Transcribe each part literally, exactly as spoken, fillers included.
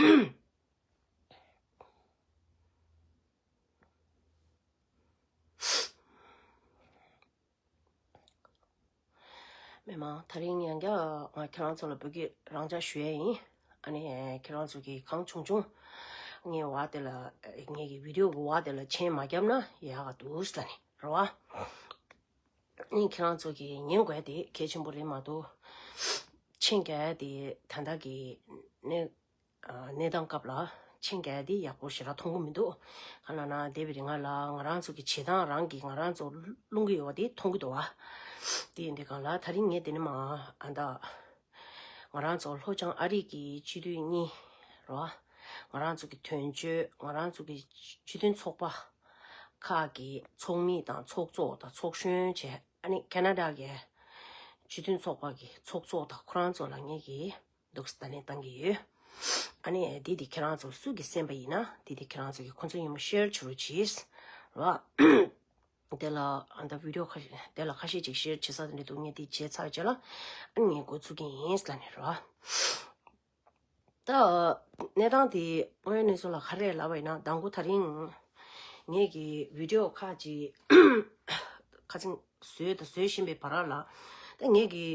མི་མང་། དེ་རིང་ཡང་བསྐྱར་ང་ཁྱེད་རང་ཚོ་ལ་བོད་སྐད་རང་འཇགས་ཞུ་ཡས་ཡིན། ཨ་ནི་ཁྱེད་རང་ཚོ་གིས་གང་བྱུང་བྱུང་ངའི་འོག་དེ་ལ། ངའི་གི་བི་ཌིའོ་གི་འོག་དེ་ལ་མཆན་མ་བརྒྱབ་ན་ཡག་ག་འདུག་ཟེར་ནས་རེད་བ། ཨ་ནི་ཁྱེད་རང་ཚོ་གིས་ཉན་དགོས་ཡ་དེ་གལ་ཆེན་པོ་རེད་མ་གཏོགས། མཆན་རྒྱག་ཡ་དེ་ད་ལྟ་གི་གནས་གནས་སྟངས་སྐབས་ལ་མཆན་རྒྱག་ཡ་དེ་ཡག་པོ་ཞེ་དྲག་མཐོང་གི་མི་འདུག་ག་ལ་ན་འདས་པའི་རིང་ལ་ང་རང་ཚོ་གི་བྱེད་སྟངས་རང་གིས་ང་རང་ཚོ་སློང་གི་ཡོད་པ་དེ་མཐོང་གི་འདུག་བ། དེ་ཡིན་དུས་གང་ལ་དེ་རིང་ངས་དེ་ནས་མ་ཨ་ད་ང་རང་ཚོ་ལྷོ་བྱང་ཨ་རི་གི་སྤྱི་འཐུས་གཉིས་རོ། ང་རང་ཚོ་གི་དོན་གཅོད། ང་རང་ཚོ་གི་སྤྱི་མཐུན་ཚོགས་པ་ཁག་གི་ཚོགས་མི་དང་ཚོགས་གཙོ་དང་ཚོགས་གཞོན་བཅས། ཨ་ནི་ཁེ་ན་ཌ་གི་སྤྱི་མཐུན་ཚོགས་པ་གི་ཚོགས་གཙོ་དང་ཁོ་རང་ཚོ་ལ་ངས་གི་འདུག་སེ་བརྡ་ལན་བཏང་གི་ཡོད། ཨ་ནི་འདི་དེ་ཁྱེད་རང་ཚོ་སུ་གིས་གསན་པ་ཡིན་ན་འདི་དེ་ཁྱེད་རང་ཚོ་གིས་ཁོ་ཚོ་མཉམ་པོ་ཤེར་བྱེད་རོགས་གྱིས། རོ། དེ་ལ་ཨ་ད་བི་ཌིའོ་ཁ་ཤས་དེ་ལ་ཁ་ཤས་ཅིག་ཤེར་བྱེད་ས་དེ་འདྲ་འདུག་ངས་དེ་བྱས་ཚར་རྗེས་ལ་ཨ་ནི་ངས་འགོ་ཚུགས་ཀྱི་ཡིན་ལབ་ནས་རོ། ད་གནས་སྟངས་དེ་དངོས་གནས་སོ་ལ་ག་རེ་ལབ་པ་ཡིན་ན་དང་པོ་དེ་རིང་ངས་ཀྱི་བི་ཌིའོ་ཁ་ཅིག་ཁ་ཚིག་བཟོས་དང་བཟོ་བཞིན་པའི་བར་ལ། ད་ངས་ཀྱི་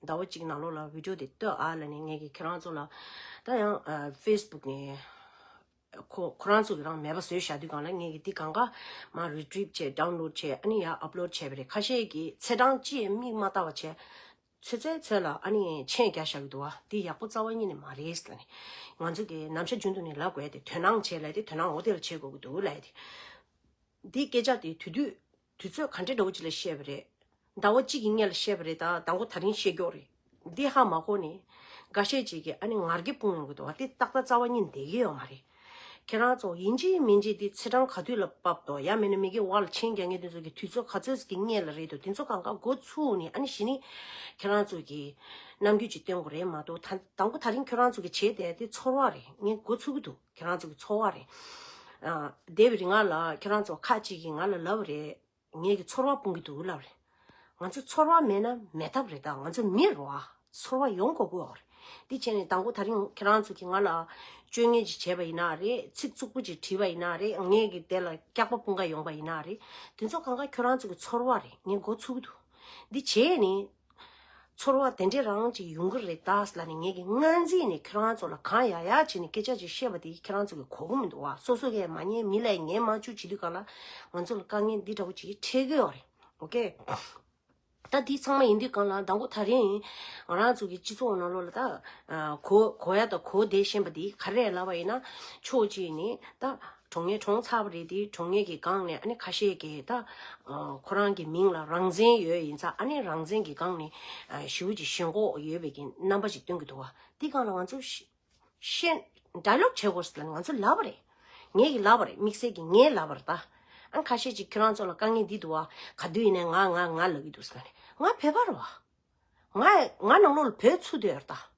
ཟླ་བ་གཅིག་ནང་ལོགས་ལ་བི་ཌིའོ་དེ་ལྟོས་ཨ་ལབ་ནས་ངས་ཀྱི་ཁྱེད་རང་ཚོ་ལ། ད་ཡང་ཨ་ཕེ་སི་བུག་ནས་ཁོ་ཁོ་རང་ཚོ་གི་རང་མེད་པ་བཟོས་བཞག་དུས་གང་ལ་ངས་ཀྱི་འདི་གང་ག་མར་རི་ཊི་རིབ་བྱས། ཌའུན་ལོཌ་བྱས། ཨ་ནི་ཡར་ཨབ་ལོཌ་བྱས་པ་རེད། ཁ་ཤས་ཀྱིས་ཚེས་གྲངས་ཅིག་མིག་མ་བལྟ་བ་བྱས། ཚོད་ཚོད་ཚོད་ལ་ཨ་ནི་མཆན་རྒྱག་བཞག་གི་འདུག་བ། འདི་ཡག་པོ་རྩ་བ་ཉིད་ནས་མ་རེད་ལབ་ནས། ང་ཚོ་གི་ནམ་ཞག་རྒྱུན་དུ་ནས་ལབ་དགོས་ཏེ་དོ་སྣང་བྱེད་ལབ་ཏེ་དོ་སྣང་འོ་དེ་ལ་བྱེད་དགོས་ཀྱི་འདུག་ལབ་ཡ་དེ། འདི་སྐད་ཆ་དེ་དུས་དུས་དུས་ཚོད་ག་འདྲ་འདྲ་བོ་ཅིག་ལ་བཤད་པ་རེད། ཟླ་བ་གཅིག་གི་སྔོན་ལ་བཤད་པ་རེད། ད་དང་པོ་དེ་རིང་བཤད་རྒྱུ་རེད། འདི་ཧ་མ་གོ་ནས་འགའ་ཤས་ཅིག་གིས་ཨ་ནི་ངར་སྐད་སྤུངས་ཡོང་གི་འདུག་བ། དེ་ཏག་ཏག་རྩ་བ་ཉིད་བསྡད་ཀྱི་ཡོད་མ་རེད། ཁྱེད་རང་ཚོ་ཡིན་གཅིག་མིན་གཅིག་དེ་ཚེས་གྲངས་ག་དུས་ལ་བབས་འདུག་ཡང་མིན་ན་མི་གི་བར་ལ་མཆན་རྒྱག་མཁན་དེ་ཚོ་གི་དུས་ཚོད་ག་ཚོད་ཀྱི་སྔོན་ལ་རེད་འདུག་དེ་ཚོ་གང་ག་འགོ་ཚུགས་ནས་ཨ་ནི་གཞི་ནས་ཁྱེད་རང་ཚོ་གི་རྣམ་འགྱུར་ཅིག་སྟོན་དགོས་རེད་མ་གཏོགས། ད་དང་པོ་དེ་རིང་ཁྱེད་རང་ཚོ་གི་བྱས་བསྡད་དེ་ཚོར་བ་རེད། ངས་འགོ་ཚུགས་ཀྱི་འདུག་ཁྱེད་རང་ཚོ་གི་ཚོར་བ་རེད། ཨ་འདས་པའི་རིང་ང་ལ་ཁྱེད་རང་ཚོ་ཁ་ཅིག་གིས་ང་ལ་ལབ་པ་རེད། ངེད་ཀྱི་ཚོར་བ་སྤུངས་ཀྱི་འདུག་ལབ་རེད། ང་ཚོ་ཚོར་བ་མེད་ན་མེད་ཐབས་རེད། ད་ང་ཚོ་མི་རེད་བ། ཚོར་བ་ཡོང་དགོས་ཀྱི་ཡོད་རེད། འདི་བྱས་ནས་དང་པོ་དེ་རིང་ཁྱེད་རང་ཚོ་གིས་ང་ལ་སྤྱོད་ངན་ཅིག་བྱས་པ་ཡིན་ན་རེད། ཚིག་རྩུབ་པོ་ཅིག་བྲིས་པ་ཡིན་ན་རེད། ངེད་ཀྱི་དེ་ལ་སྐྱག་པ་སྤུངས་ག་ཡོང་པ་ཡིན་ན་རེད། དེ་ཚོ་གང་ག་ཁྱེད་རང་ཚོ་གི་ཚོར་བ་རེད། ངས་འགོ་ཚུགས་ཀྱི་འདུག་འདི་བྱས་ནས་ཚོར་བ་དེ་འདྲས་རང་ཅིག་ཡོང་གི་རེད་ད་ཟེར་ལབ་ནས་ངེད་ཀྱི་སྔ་འཛིན་ནས་ཁྱེད་རང་ཚོ་ལ་གང་ཡག་ཡག་བྱས་ནས་སྐད་ཆ་ཅིག་བཤད་པ་དེ་ཁྱེད་རང་ཚོ་གི་གོ་གི་མི་འདུག་བ། སོ་སོ་གས་མ་ཉན་མི་ལ་ཉན་མ་བཅུག་བྱེད་དུས་ག་ལ་ང་ཚོ་ལ་དཀའ་ངལ་འདི་འདྲ་བོ་ཅིག་འཕྲད་ཀྱི་ཡོད་རེད། ཨོ་ཀེ། ད་འདི་ཚང་མ་ཡིན་དུས་གང་ལ་དང་པོ་དེ་རིང་ང་རང་ཚོ་གི་སྤྱི་ཚོགས་ནང་ལོགས་ལ་ད་གོ་གོ་ཡ་དང་གོ་བསྡད་བཞིན་པ་འདི་ག་རེ་ལབ་པ་ཡིན་ན། ཕྱོགས་གཅིག་ནས་ད་གྲོངས་མཁན་གྲོངས་ཚར་བ་རེད་དེ། གྲོངས་མཁན་གྱི་སྒང་ནས་ཨ་ནི་ཁ་ཤས་ཀྱིས་ད་ཁོ་རང་གི་མིང་ལ་རང་བཙན་ཡོད་ཡིན་ཙང་། ཨ་ནི་རང་བཙན་གྱི་སྒང་ནས་ཞེ་པོ་ཅིག་ཞེན་ཁོག་ཡོད་པའི་གི་རྣམ་པ་ཅིག་སྟོན་གྱི་འདུག་བ། འདི་སྒང་ལ་ང་ཚོ་ཤེས་ཌའི་ལོག་བྱེད་དགོས་ཟེར་ལབ་ནས་ང་ཚོ་ལབ་པ་རེད། ངེད་ཀྱིས་ལབ་པ་རེད། དམིགས་བསལ་གྱིས་ངས་ལབ་པ་རེད་ད། ཨ་ཁ་ཤས་ཅིག་ཁྱོད་རང་ཚོ་ལ་དཀའ་ངལ་འདི་འདུག་བ། ག་དུས་ཡིན་ནའི་ང་ང་ང་ལབ་ཀྱི་འདུག་ཟེར་ནས། ང་བོད་པ་རེད་བ། ང་ང་ནང་ལོགས་ལ་བོད་ཚུད་བསྡད་ཡོད་རེད་ད།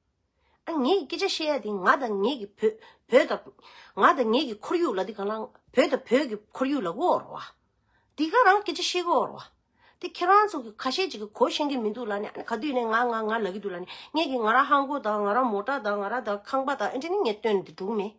ཨ་ངས་སྐད་ཆ་བཤད་ཡ་དེ་ང་དང་ངེད་ཀྱི་བོད་བོད་དང་། ང་དང་ངེད་ཀྱི་ཁོར་ཡུག་ལབ་དུས་གང་ལ་བོད་དང་བོད་ཀྱི་ཁོར་ཡུག་ལབ་ཀྱི་ཡོད་རེད་བ། འདི་ག་རང་སྐད་ཆ་བཤད་ཀྱི་ཡོད་རེད་བ། དེ་ཁྱེད་རང་ཚོ་གི་ཁ་ཤས་ཅིག་གིས་གོ་ཤེས་ཀྱི་མི་འདུག་ལབ་ནས། ཨ་ནི་ག་དུས་ནས་ང་ང་ང་ལབ་ཀྱི་འདུག་ལབ་ནས། ངེད་ཀྱིས་ང་རང་ཧང་གོ་དང་ང་རང་མོ་ཊ་དང་ང་རང་དང་ཁང་པ་དང་ཨེ་འདྲ་ནི་ངས་སྟོན་ནས་འདུག་མེད།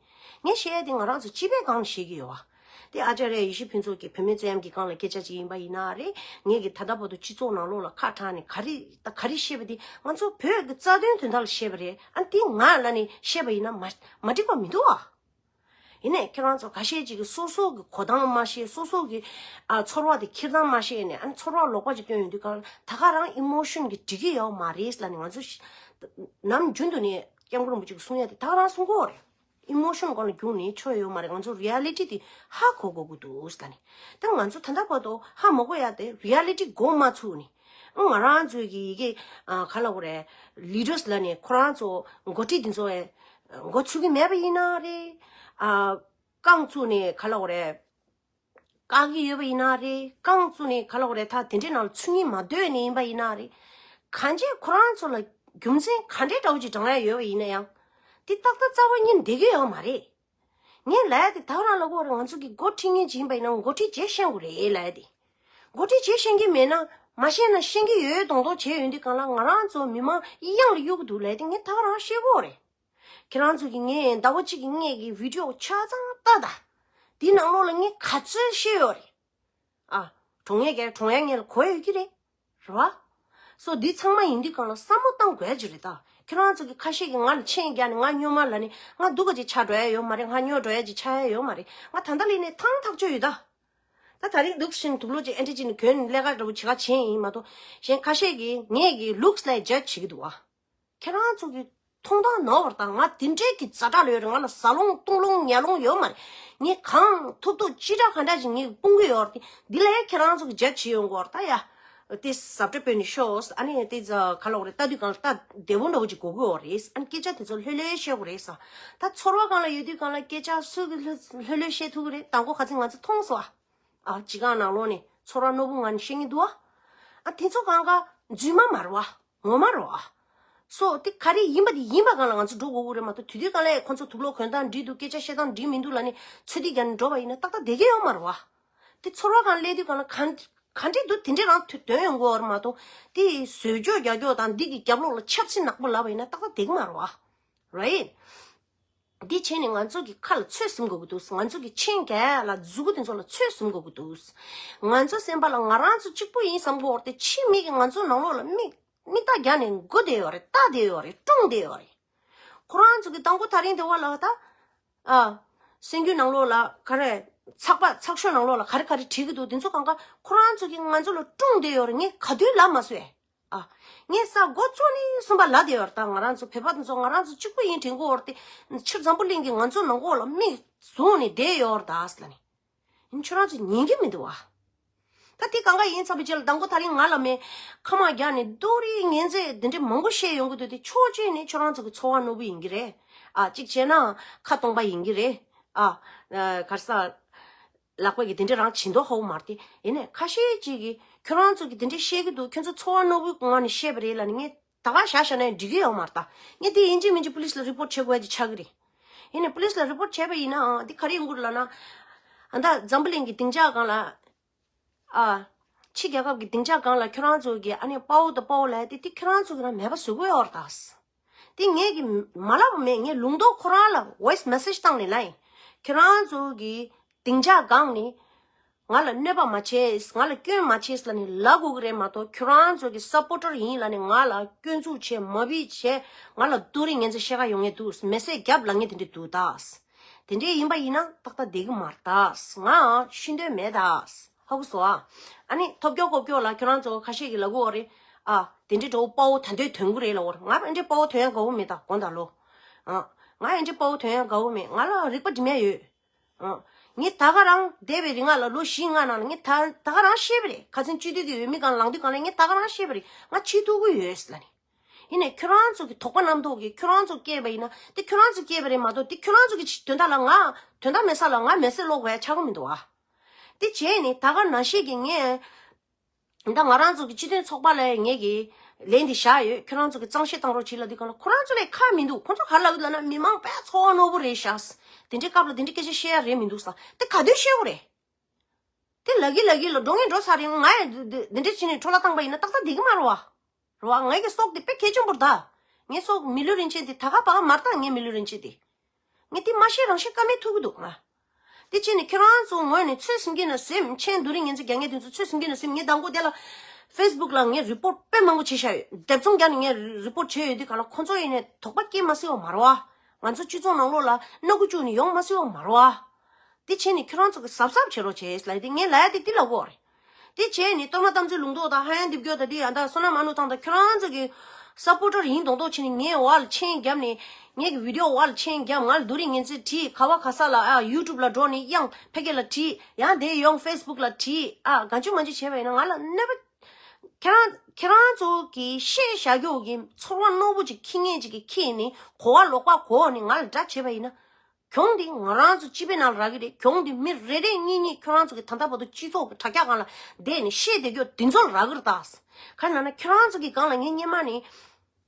ངས་བཤད་ཡ་དེ་ང་རང་ཚོ་སྤྱི་པའི་སྒང་ནས་བཤད་ཀྱི་ཡོད་བ། དེ་ཨ་ཅཱརྱ་ཡེ་ཤེས་ཕུན་ཚོགས་ཀྱིས་བུད་མེད་བཙན་གཡེམ་གྱི་སྒང་ལ་སྐད་ཆ་ཅིག་ཡིན་པ་ཡིན་ན་རེད། ངེད་ཀྱིས་ད་ལྟ་བར་དུ་སྤྱི་ཚོགས་ནང་ལོགས་ལ་ཁ་གྲགས་ནས་ག་རེ་ད་ག་རེ་བཤད་པ་དེ་ང་ཚོ་བོད་ཀྱི་རྩ་དོན་དོན་དག་ལ་བཤད་པ་རེད། ཨ་འདི་ང་ལབ་ནས་བཤད་པ་ཡིན་ན་མ་མ་འགྲིག་པ་མི་འདུག་ཨ། ཡིན་ནའི་ཁྱེད་རང་ཚོ་ཁ་ཤས་ཅིག་གིས་སོ་སོ་གི་གོ་སྟངས་མ་ཤེས། སོ་སོ་གི་ཨ་ཚོར་བ་དེ་འཁྱེར་སྟངས་མ་ཤེས་ནས། ཨ་ནི་ཚོར་བ་ལོག་པ་ཅིག་སྟོན་ཡོང་དུས་གང་ལ་ད་ག་རང་ཨི་མོ་ཤོན་གྱིས་འགྲིག་གི་ཡོད་མ་རེད་ལབ་ནས། ང་ཚོ་ནམ་རྒྱུན་དུ་ནས་སྐྱབས་མགོན་རིན་པོ་ཆེ་གིས་གསུང་ཡ་དེ་ད་ག་རང་གསུང་གི་ཡོད་རེད། ཨི་མོ་ཤོན་སྒང་ལ་རྒྱུགས་ནས་ཆོ་ཡོད་མ་རེད། ང་ཚོ་རི་ཡ་ལི་ཊི་དེ་ཧ་གོ་དགོས་ཀྱི་འདུག་ཟེར་ནས། ད་ང་ཚོ་ད་ལྟ་བར་དུ་ཧ་མ་གོ་ཡ་དེ་རི་ཡ་ལི་ཊི་གོ་མ་ཚུགས་ནས། ང་རང་ཚོའི་གི་ཡི་གེ་ཨ་ག་ལབ་དགོས་རེད། ལི་ཌར་སི་ལབ་ནས་ཁོ་རང་ཚོ་འགོ་ཁྲིད་དེ་ཚོ་ཨེ་འགོ་ཚུགས་ཀྱི་མེད་པ་ཡིན་ན་རེད། ཨ་རྐང་བཙུགས་ནས་ག་ལབ་དགོས་རེད། བཀག་གི་ཡོད་པ་ཡིན་ན་རེད། རྐང་བཙུགས་ནས་ག་ལབ་དགོས་རེད། ད་དེ་འདྲའི་ནང་ལ་ཚུད་ཀྱི་མ་འདོད་ནས་ཡིན་པ་ཡིན་ན་རེད། གང་ཅི་ཁོ་རང་ཚོ་ལ་རྒྱུ་མཚན་ག་འདྲའི་འདྲ་བོ་ཅིག་བགྲང་ཡ་ཡོད་པ་ཡིན་ན་ཡང་། དེ་ཏག་ཏག་རྩ་བ་ཉིད་བསྡད་ཀྱི་ཡོད་མ་རེད། ངས་ལབ་ཡ་དེ་ད་ག་རང་ལབ་དགོས་རེད། ང་ཚོ་གི་འགོ་ཁྲིད་མཁན་ཅིག་ཡིན་པ་ཡིན་ན་འགོ་ཁྲིད་བྱས་ཤེས་དགོས་རེད་ལབ་ཡ་དེ། འགོ་ཁྲིད་བྱས་ཤེས་ཀྱི་མེད་ན། མ་ཤེས་ན་ཤེས་ཀྱི་ཡོད་མདོག་མདོག་བྱས་ཡོང་དུས་གང་ལ་ང་རང་ཚོ་མི་མང་གཡང་ལ་གཡུག་གི་འདུག་ལབ་ཡ་དེ་ངས་ད་ག་རང་བཤད་དགོས་རེད། ཁྱེད་རང་ཚོ་གི་ངས་ཟླ་བ་གཅིག་གི་སྔས་ཀྱི་བི་ཌི་ཡོ་ཆ་ཚང་ལྟ་ད། འདི་ནང་ལོགས་ལ་ངས་ག་ཚོད་བཤད་ཡོད་རེད། ཨ། གྲོང་ཡ་ག་གྲོང་ཡ་ངས་ལ་གོ་ཡོད་ཀྱི་རེད། རེད་བ། སོ་འདི་ཚང་མ་ཡིན་དུས་གང་ལ་བསམ་བློ་བཏང་དགོས་ཀྱི་རེད་ད། ཁྱེད་རང་ཚོ་གི་ཁ་ཤས་ཀྱིས་ང་ལ་མཆན་རྒྱག་ནས་ང་སྨྱོ་མ་ལབ་ནས་ང་སྡུག་ག་ཅིག་ཆགས་འགྲོ་ཡ་ཡོད་མ་རེད། ང་སྨྱོ་འགྲོ་ཡ་ཅིག་ཆགས་ཡ་ཡོད་མ་རེད། ང་ད་ལྟ་ལ་ཡིན་ནས་ཐང་ཐག་ཆོད་ཡོད་ད། ད་ད་རིང་འདུག་བཞིན་དུག་ལོག་ཅིག་ཨེ་འདྲ་ཅིག་ནས་གྱོན་ནས་ལས་ཀ་འདྲ་པོ་བྱེད་ག་བྱས་ཡིན་མ་གཏོགས། གཞན་ཁ་ཤས་ཀྱིས་ངས་ཀྱི་ལུགས་ལ་ཇ་ཇི་བྱེད་ཀྱི་འདུག་བ། ཁྱེད་རང་ཚོ་གི་མཐོང་སྟངས་ནོར་བ་དང་། ང་དེ་འདྲའི་གི་ཛ་དྲག་ལ་ཡོད་རེད། ང་ལ་ཟ་ལོང་བཏུང་ལོང་ཉལ་ལོང་ཡོད་མ་རེད། ངས་གང་ཐུབ་ཐུབ་ཅི་དྲག་གང་དྲག་ཅིག་ངས་སྤུངས་གི་ཡོད་རེད། འདི་ལ་ཡ་ཁྱེད་རང་ཚོ་གི་ཇ་ཇི་ཡོང་གི་ཡོད་རེད་ད་ཡ། དེ་ཟབ་སྤྲོས་སྤེལ་ནས་ཤོག་ཨ་ནི་དེ་ཛ་ག་ལོག་རེད། ལྟ་དུས་གང་ལ་ལྟ་བདེ་པོ་འདྲ་པོ་ཅིག་དགོས་ཀྱི་ཡོད་རེད། ཨ་ནི་སྐད་ཆ་དེ་ཚོ་ལྷོད་ལྷོད་བཤད་དགོས་རེད་ས། ད་ཚོར་བ་གང་ལ་ཡོད་དུས་གང་ལ་སྐད་ཆ་སུ་གི་ལྷོད་ལྷོད་བཤད་ཐུབ་ཀྱི་རེད། དང་པོ་ཁ་ཚིག་ང་ཚོ་མཐོང་སོང་ཨ། ཨ། སྤྱི་ཁང་ནང་ལོགས་ནས་ཚོར་བ་རྣོ་པོ་ངང་ནས་བཤད་ཀྱི་འདུག་ཨ། ཨ། དེ་ཚོ་གང་ག་རྫུན་མ་མ་རེད་བ། ངོ་མ་རེད་བ། སོ་དེ་ག་རེ་ཡིན་པ་དེ་ཡིན་པ་གང་ལ་ང་ཚོ་འགྲོ་དགོས་ཀྱི་རེད་མ་གཏོགས། དུས་དུས་གང་ལ་ཁོ་ཚོ་དུག་ལོག་གྱོན་སྟངས་འགྲིག་འདུག་སྐད་ཆ་བཤད་སྟངས་འགྲིག་མི་འདུག་ལབ་ནས་ཚོད་ལྟ་རྒྱག་ནས་འགྲོ་བ་ཡིན་ན་ཏག་ཏག་བསྡད་ཀྱི་ཡོད་མ་རེད་བ། དེ་ཚོར་བ་གང་སླེབས་དུས་གང་ལ་ག་ག་འདྲས་འདུག་དེ་འདྲས་རང་དོན་ཡོང་གི་ཡོད་རེད་མ་གཏོགས། དེ་བཟོས་བཅོས་རྒྱག་རྒྱུ་དང་འདི་གི་རྒྱབ་ལོགས་ལ་ཆབ་སྲིད་ནག་པོ་ལབ་པ་ཡིན་ན་ཏག་ཏག་བསྡད་ཀྱི་མ་རེད་བ། རའིཊ། འདི་བྱས་ནས་ང་ཚོ་གི་ཁ་ལ་ཚོད་ཟིན་དགོས་ཀྱི་འདུག་ང་ཚོ་གི་མཆན་རྒྱག་ཡ་ལ་མཛུ་གུ་དེ་ཚོ་ལ་ཚོད་ཟིན་དགོས་ཀྱི་འདུག་ང་ཚོ་སེམས་པ་ལ་ང་རང་ཚོ་གཅིག་པུ་ཡིན་བསམ་གྱི་ཡོད་རེད་དེ། ཕྱི་མི་གིས་ང་ཚོ་ནང་ལོགས་ལ་མིག་མིག་ལྟ་རྒྱག་ནས་སྒུག་བསྡད་ཡོད་རེད། ལྟ་བསྡད་ཡོད་རེད། སྲུང་བསྡད་ཡོད་རེད། ཁོ་རང་ཚོ་གི་དང་པོ་ད་རིང་དེ་བ་ལ་ད། ཨ། སེམས་རྒྱུད་ནང་ལོགས་ལ་ག་རེ། ཚགས་པར་ཚགས་ཤོག་ནང་ལོགས་ལ་ག་རེ་ག་རེ་བྲིས་ཀྱི་འདུག་དེ་ཚོ་གང་ག་ཁོ་རང་ཚོ་གིས་ང་ཚོ་ལ་སྲུང་བསྡད་ཡོད་རེད། ངས་ག་དུས་ལབ་མ་སོང་ཨེ། ཨ། ངས་ས་འགོ་བཙུགས་ནས་གསུམ་པ་ལབ་བསྡད་ཡོད་རེད། ད་ང་རང་ཚོ་བོད་པ་དེ་ཚོ་ང་རང་ཚོ་གཅིག་པུ་ཡིན་དྲན་གྱི་ཡོད་རེད་དེ། ཕྱིར་འཛམ་བུ་གླིང་གིས་ང་ཚོ་ནང་ལོགས་ལ་མིག་བཟུང་ནས་བསྡད་ཡོད་རེད་ད་ཟེར་ལབ་ནས། ཁྱོད་རང་ཚོ་ཉན་གྱི་མི་འདུག་ཨ། ད་དེ་གང་ག་ཡིན་ཚར་བའི་རྗེས་ལ་དང་པོ་ད་རིང་ང་ལ་མེད་ཁ་མ་རྒྱག་ནས་རྡོ་རིང་ངན་ཚད་དེ་འདྲས་མང་པོ་བཤད་ཡོང་གི་འདུག་དེ་ཕྱོགས་གཅིག་ནས་ཁྱོད་རང་ཚོ་གི་ཚོར་བ་རྣོ་པོ་ཡིན་གྱི་རེད། ཨ། གཅིག་བྱས་ན་ཁ་སྟོང་པ་ཡིན་གྱི་རེད། ཨ། ག་རེ་ཟ། ལག་པ་གིས་དེ་འདྲས་རང་བྱེད་མདོག་ཧ་གོ་མ་རེད་དེ། ཡིན་ནའི་ཁ་ཤས་ཅིག་གིས་ཁྱོད་རང་ཚོ་གིས་དེ་འདྲས་བཤད་ཀྱི་འདུག་ཁྱོད་ཚོ་ཚོར་བ་རྣོ་པོའི་ངང་ནས་བཤད་པ་རེད་ལབ་ནས་ངས་ད་ག་བཞག་བཞག་ན་འགྲིག་གི་ཡོད་མ་རེད་ད། ངས་དེ་ཡིན་གཅིག་མིན་གཅིག་པུ་ལིས་ལ་རི་པོར་ཊི་བྱེད་དགོས་ཡ་ཅིག་ཆགས་ཀྱི་རེད། ཡིན་ནའི་པུ་ལིས་ལ་རི་པོར་ཊི་བྱས་པ་ཡིན་ནའང་དེ་ག་རེ་ཡོང་གི་རེད་ལབ་ན། ཨ། ད་འཛམ་བུ་གླིང་གི་སྡིངས་ཆ་སྒང་ལ། ཨ། ཕྱི་རྒྱལ་ཁབ་ཀྱི་སྡིངས་ཆ་སྒང་ལ་ཁྱོད་རང་ཚོ་གིས་ཨ་ནི་དཔའ་བོ་དང་དཔའ་བོ་ལབ་ཡ་དེ་དེ་ཁྱོད་རང་ཚོ་གིས་རང་མེད་པ་བཟོ་གི་ཡོད་རེད་ད། དེ་ངས་ཀྱིས་མ་ལབ་པ་མེད། ངས་ལུང་རྟོགས་ཁོ་རང་ལ་ཝོ་ཡིས་མེ་སེ་ཇི་བཏང་ནས་ལབ་ཡིན། ཁྱོད་རང་ཚོ་གི་སྡིངས་ཆ་སྒང་ནས་ང་ལ་གནོད་པ་མ་བྱེད། ང་ལ་སྐྱོན་མ་བྱེད་ལབ་ནས་ལབ་དགོས་ཀྱི་རེད་མ་གཏོགས། ཁྱོད་རང་ཚོ་གི་སབ་པོར་ཊར་ཡིན་ལབ་ནས་ང་ལ་སྐྱོན་འཛུགས་བྱས། མ་བི་བྱས། ང་ལ་རྡོ་རིང་ངན་ཚད་བཤད་ག་ཡོང་ངེས་འདུག་མེ་སེ་ཇི་རྒྱབ་ལབ་ངེས་དེ་འདྲས་འདུག་ད། དེ་འདྲས་ཡིན་པ་ཡིན་ན་ཏག་ཏག་བསྡད་ཀྱི་མ་རེད་ད། ང་ཤི་འདོད་མེད་ད། ཧ་གོ་སོང་ཨ། ཨ་ནི་ཐོབ་སྐྱོ་ཀོབ་སྐྱོ་ལ་ཁྱོད་རང་ཚོ་ཁ་ཤས་ཀྱིས་ལབ་ཀྱི་ཡོད་རེད། ཨ། དེ་འདྲས་འདྲ་བོ་དཔའ་བོ་ད་འདོད་དོན་གྱི་རེད་ལབ་ཀྱི་ཡོད་རེད། ང་དེ་འདྲས་དཔའ་བོ་དོན་ཡ་དགའ་བོ་མེད་ད་དགོངས་དག་ལོ། ཨ། ང་དེ་འདྲས་དཔའ་བོ་དོན་ཡ་དགའ་བོ་མེད། ང་ལ་རིག་པ་སྒྲིམ་ཡ་ཡོད། ཨ། ངས་ད་ག་རང་འདས་པའི་རིང་ལ་ལོ་བཞི་ལྔ་ནང་ལ་ངས་ད་ད་ག་རང་ཤེས་པ་རེད། ཁ་སང་སྤྱི་འཐུས་ཀྱི་འོས་མི་སྒང་ལངས་དུས་སྒང་ལ་ངས་ད་ག་རང་ཤེས་པ་རེད། ང་བྱེད་ཐུབ་ཀྱི་ཡོད་ལབ་ནས། ཡིན་ནའི་ཁྱོད་རང་ཚོ་གི་དོགས་པ་རྣམ་རྟོག་གིས་ཁྱོད་རང་ཚོ་སྐྱེས་པ་ཡིན་ན་དེ་ཁྱོད་རང་ཚོ་སྐྱེས་པ་རེད་མ་གཏོགས། དེ་ཁྱོད་རང་ཚོ་གི་དོན་དག་ལ་ང་དོན་དག་མེད་ས་ལ་ང་མེ་སེ་ཇི་སློག་དགོས་ཡ་ཆགས་ཀྱི་མི་འདུག་ཨ། དེ་བྱས་ནས་ད་ག་ནང་བཞིན་གྱི་ངས་ད་ང་རང་ཚོ་གི་སྤྱི་མཐུན་ཚོགས་པ་ལ་ངས་ཀྱི་ལན་འདི་བཞག་ཡོད། ཁྱོད་རང་ཚོ་གི་གཙང་བཤེར་བཏང་རོགས་བྱེད་ལབ་དུས་སྒང་ལ་ཁོ་རང་ཚོ་ལ་ཁག་མི་འདུག་ཁོ་ཚོ་ག་རེ་ལབ་ཀྱི་ལབ་ན། མི་མང་དཔེ་ཚོར་བ་རྣོ་པོ་རེད་ཤག་དེ་འདྲའི་སྐབས་ལ་དེ་འདྲའི་སྐད་ཆ་བཤད་ཡ་རེད་མི་འདུག་ས། དེ་ག་དུས་བཤད་དགོས་རེད། དེ་ལབ་ཀྱི་ལབ་ཀྱི་ལ་འགྲོ་ངེས་འགྲོ་ཚར་རེད། ང་ཡང་འདི་འདི་འདྲ་བྱས་ནས་འཕྲོ་བརླག་བཏང་པ་ཡིན་ན་ཏག་ཏག་བསྡད་ཀྱི་མ་རེད་བ། རེད་བ། ངའི་གི་སྲོག་དེ་དཔེ་གལ་ཆེན་པོ་རེད་ད། ངའི་སྲོག་མི་ལུས་རིན་ཆེན་དེ་ད་ག་པ་ག་མ་རེད་ད། ངའི་མི་ལུས་རིན་ཆེན་དེ། ངས་དེ་མ་ཤེས་རང་ཤེས་ཀ་མེད་ཐུག་གི་འདུག་ང་། དེ་བྱས་ནས་ཁྱོད་རང་ཚོ་ངོས་ནས་ཚོད་ཟིན་གྱི་ན་ཟིན། མཆན་རྡོ་རིང་ངན་ཚད་རྒྱག་མཁན་དེ་ཚོ་ཚོད་ཟིན་གྱི་ན་ཟིན། ངས་དང་པོ་དེ་ལ་ཕེ་སི་བུག་ལ་ངས་རི་པོར་ཊི་དཔེ་མང་པོ་བྱས་བཞག་ཡོད། སྡེབ་ཚོང་རྒྱག་ནས་ངས་རི་པོར་ཊི་བྱས་ཡོད་དུས་སྒང་ལ་ཁོ་ཚོ་ཡིན་ནས་དོགས་པ་སྐྱེ་མ་སྲིད་པ་མ་རེད་བ། ང་ཚོ་སྤྱི་ཚོགས་ནང་ལོགས་ལ་སྣ་ཁུག་བཅུག་ནས་ཡོང་མ་སྲིད་པ་མ་རེད་བ། དེ་བྱས་ནས་ཁྱོད་རང་ཚོ་གི་གཟབ་གཟབ་བྱེད་རོགས་བྱས་ལབ་དེ་ངས་ལབ་ཡ་དེ་འདི་ལབ་དགོས་རེད། དེ་བྱས་ནས་གཏོར་མ་དམ་ཚིག་ལུང་རྟོགས་དང་ཧ་ཡང་རྡེབ་སྐྱོར་དང་དེ་ཡང་དག་བསོད་ནམས་ཨ་ནུ་ཐང་དང་ཁྱོད་རང་ཚོ་གི་སབ་པོར་ཊར་ཡིན་མདོག་མདོག་བྱས་ནས་ངའི་འོག་ལ་མཆན་བརྒྱབ་ནས། ངའི་གི་བི་ཌི་ཡོ་འོག་ལ་མཆན་བརྒྱབ། ང་ལ་རྡོ་རིང་ངན་ཚད་བྲིས། ག་བ་ག་ས་ལ་ཨ་ཡུ་ཊུབ་ལ་འགྲོ་ནས་དབྱངས་ཕལ་སྐད་ལ་བྲིས། ཡང་དེ་ཡོང་ཕེ་སི་བུག་ལ་བྲིས། ཨ། གང་བྱུང་མང་བྱུང་བྱས་པ་ཡིན་ན་ང་ལ་གནོད་པ། ཁྱེད་རང་ཁྱེད་རང་ཚོ་གི་བཤད་བཞག་རྒྱུ་གི་ཚོར་བ་རྣོ་པོ་ཅིག་འཁྱེར་མཁན་ཅིག་གིས་འཁྱེར་ནས་གོ་བ་ལོག་པ་གོ་ནས་ང་ལ་དགྲ་བྱས་པ་ཡིན་ན། གྱོང་འདི་ང་རང་ཚོ་སྤྱི་པའི་ནང་ལ་རག་གི་རེད། གྱོང་འདི་མི་རེ་རེ་གཉིས་གཉིས་ཁྱོད་རང་ཚོ་གི་ད་ལྟ་བར་དུ་སྤྱི་ཚོགས་ཀྱི་དྲ་རྒྱ་སྒང་ལ་བསྡད་ནས་བཤད་བསྡད་རྒྱུ་འདི་ཚོ་ལ་རག་གི་རེད་ད། ག་རེ་ལབ་ན་ཁྱོད་རང་ཚོ་གི་སྒང་ལ་ངས་སྔོན་མ་ནས་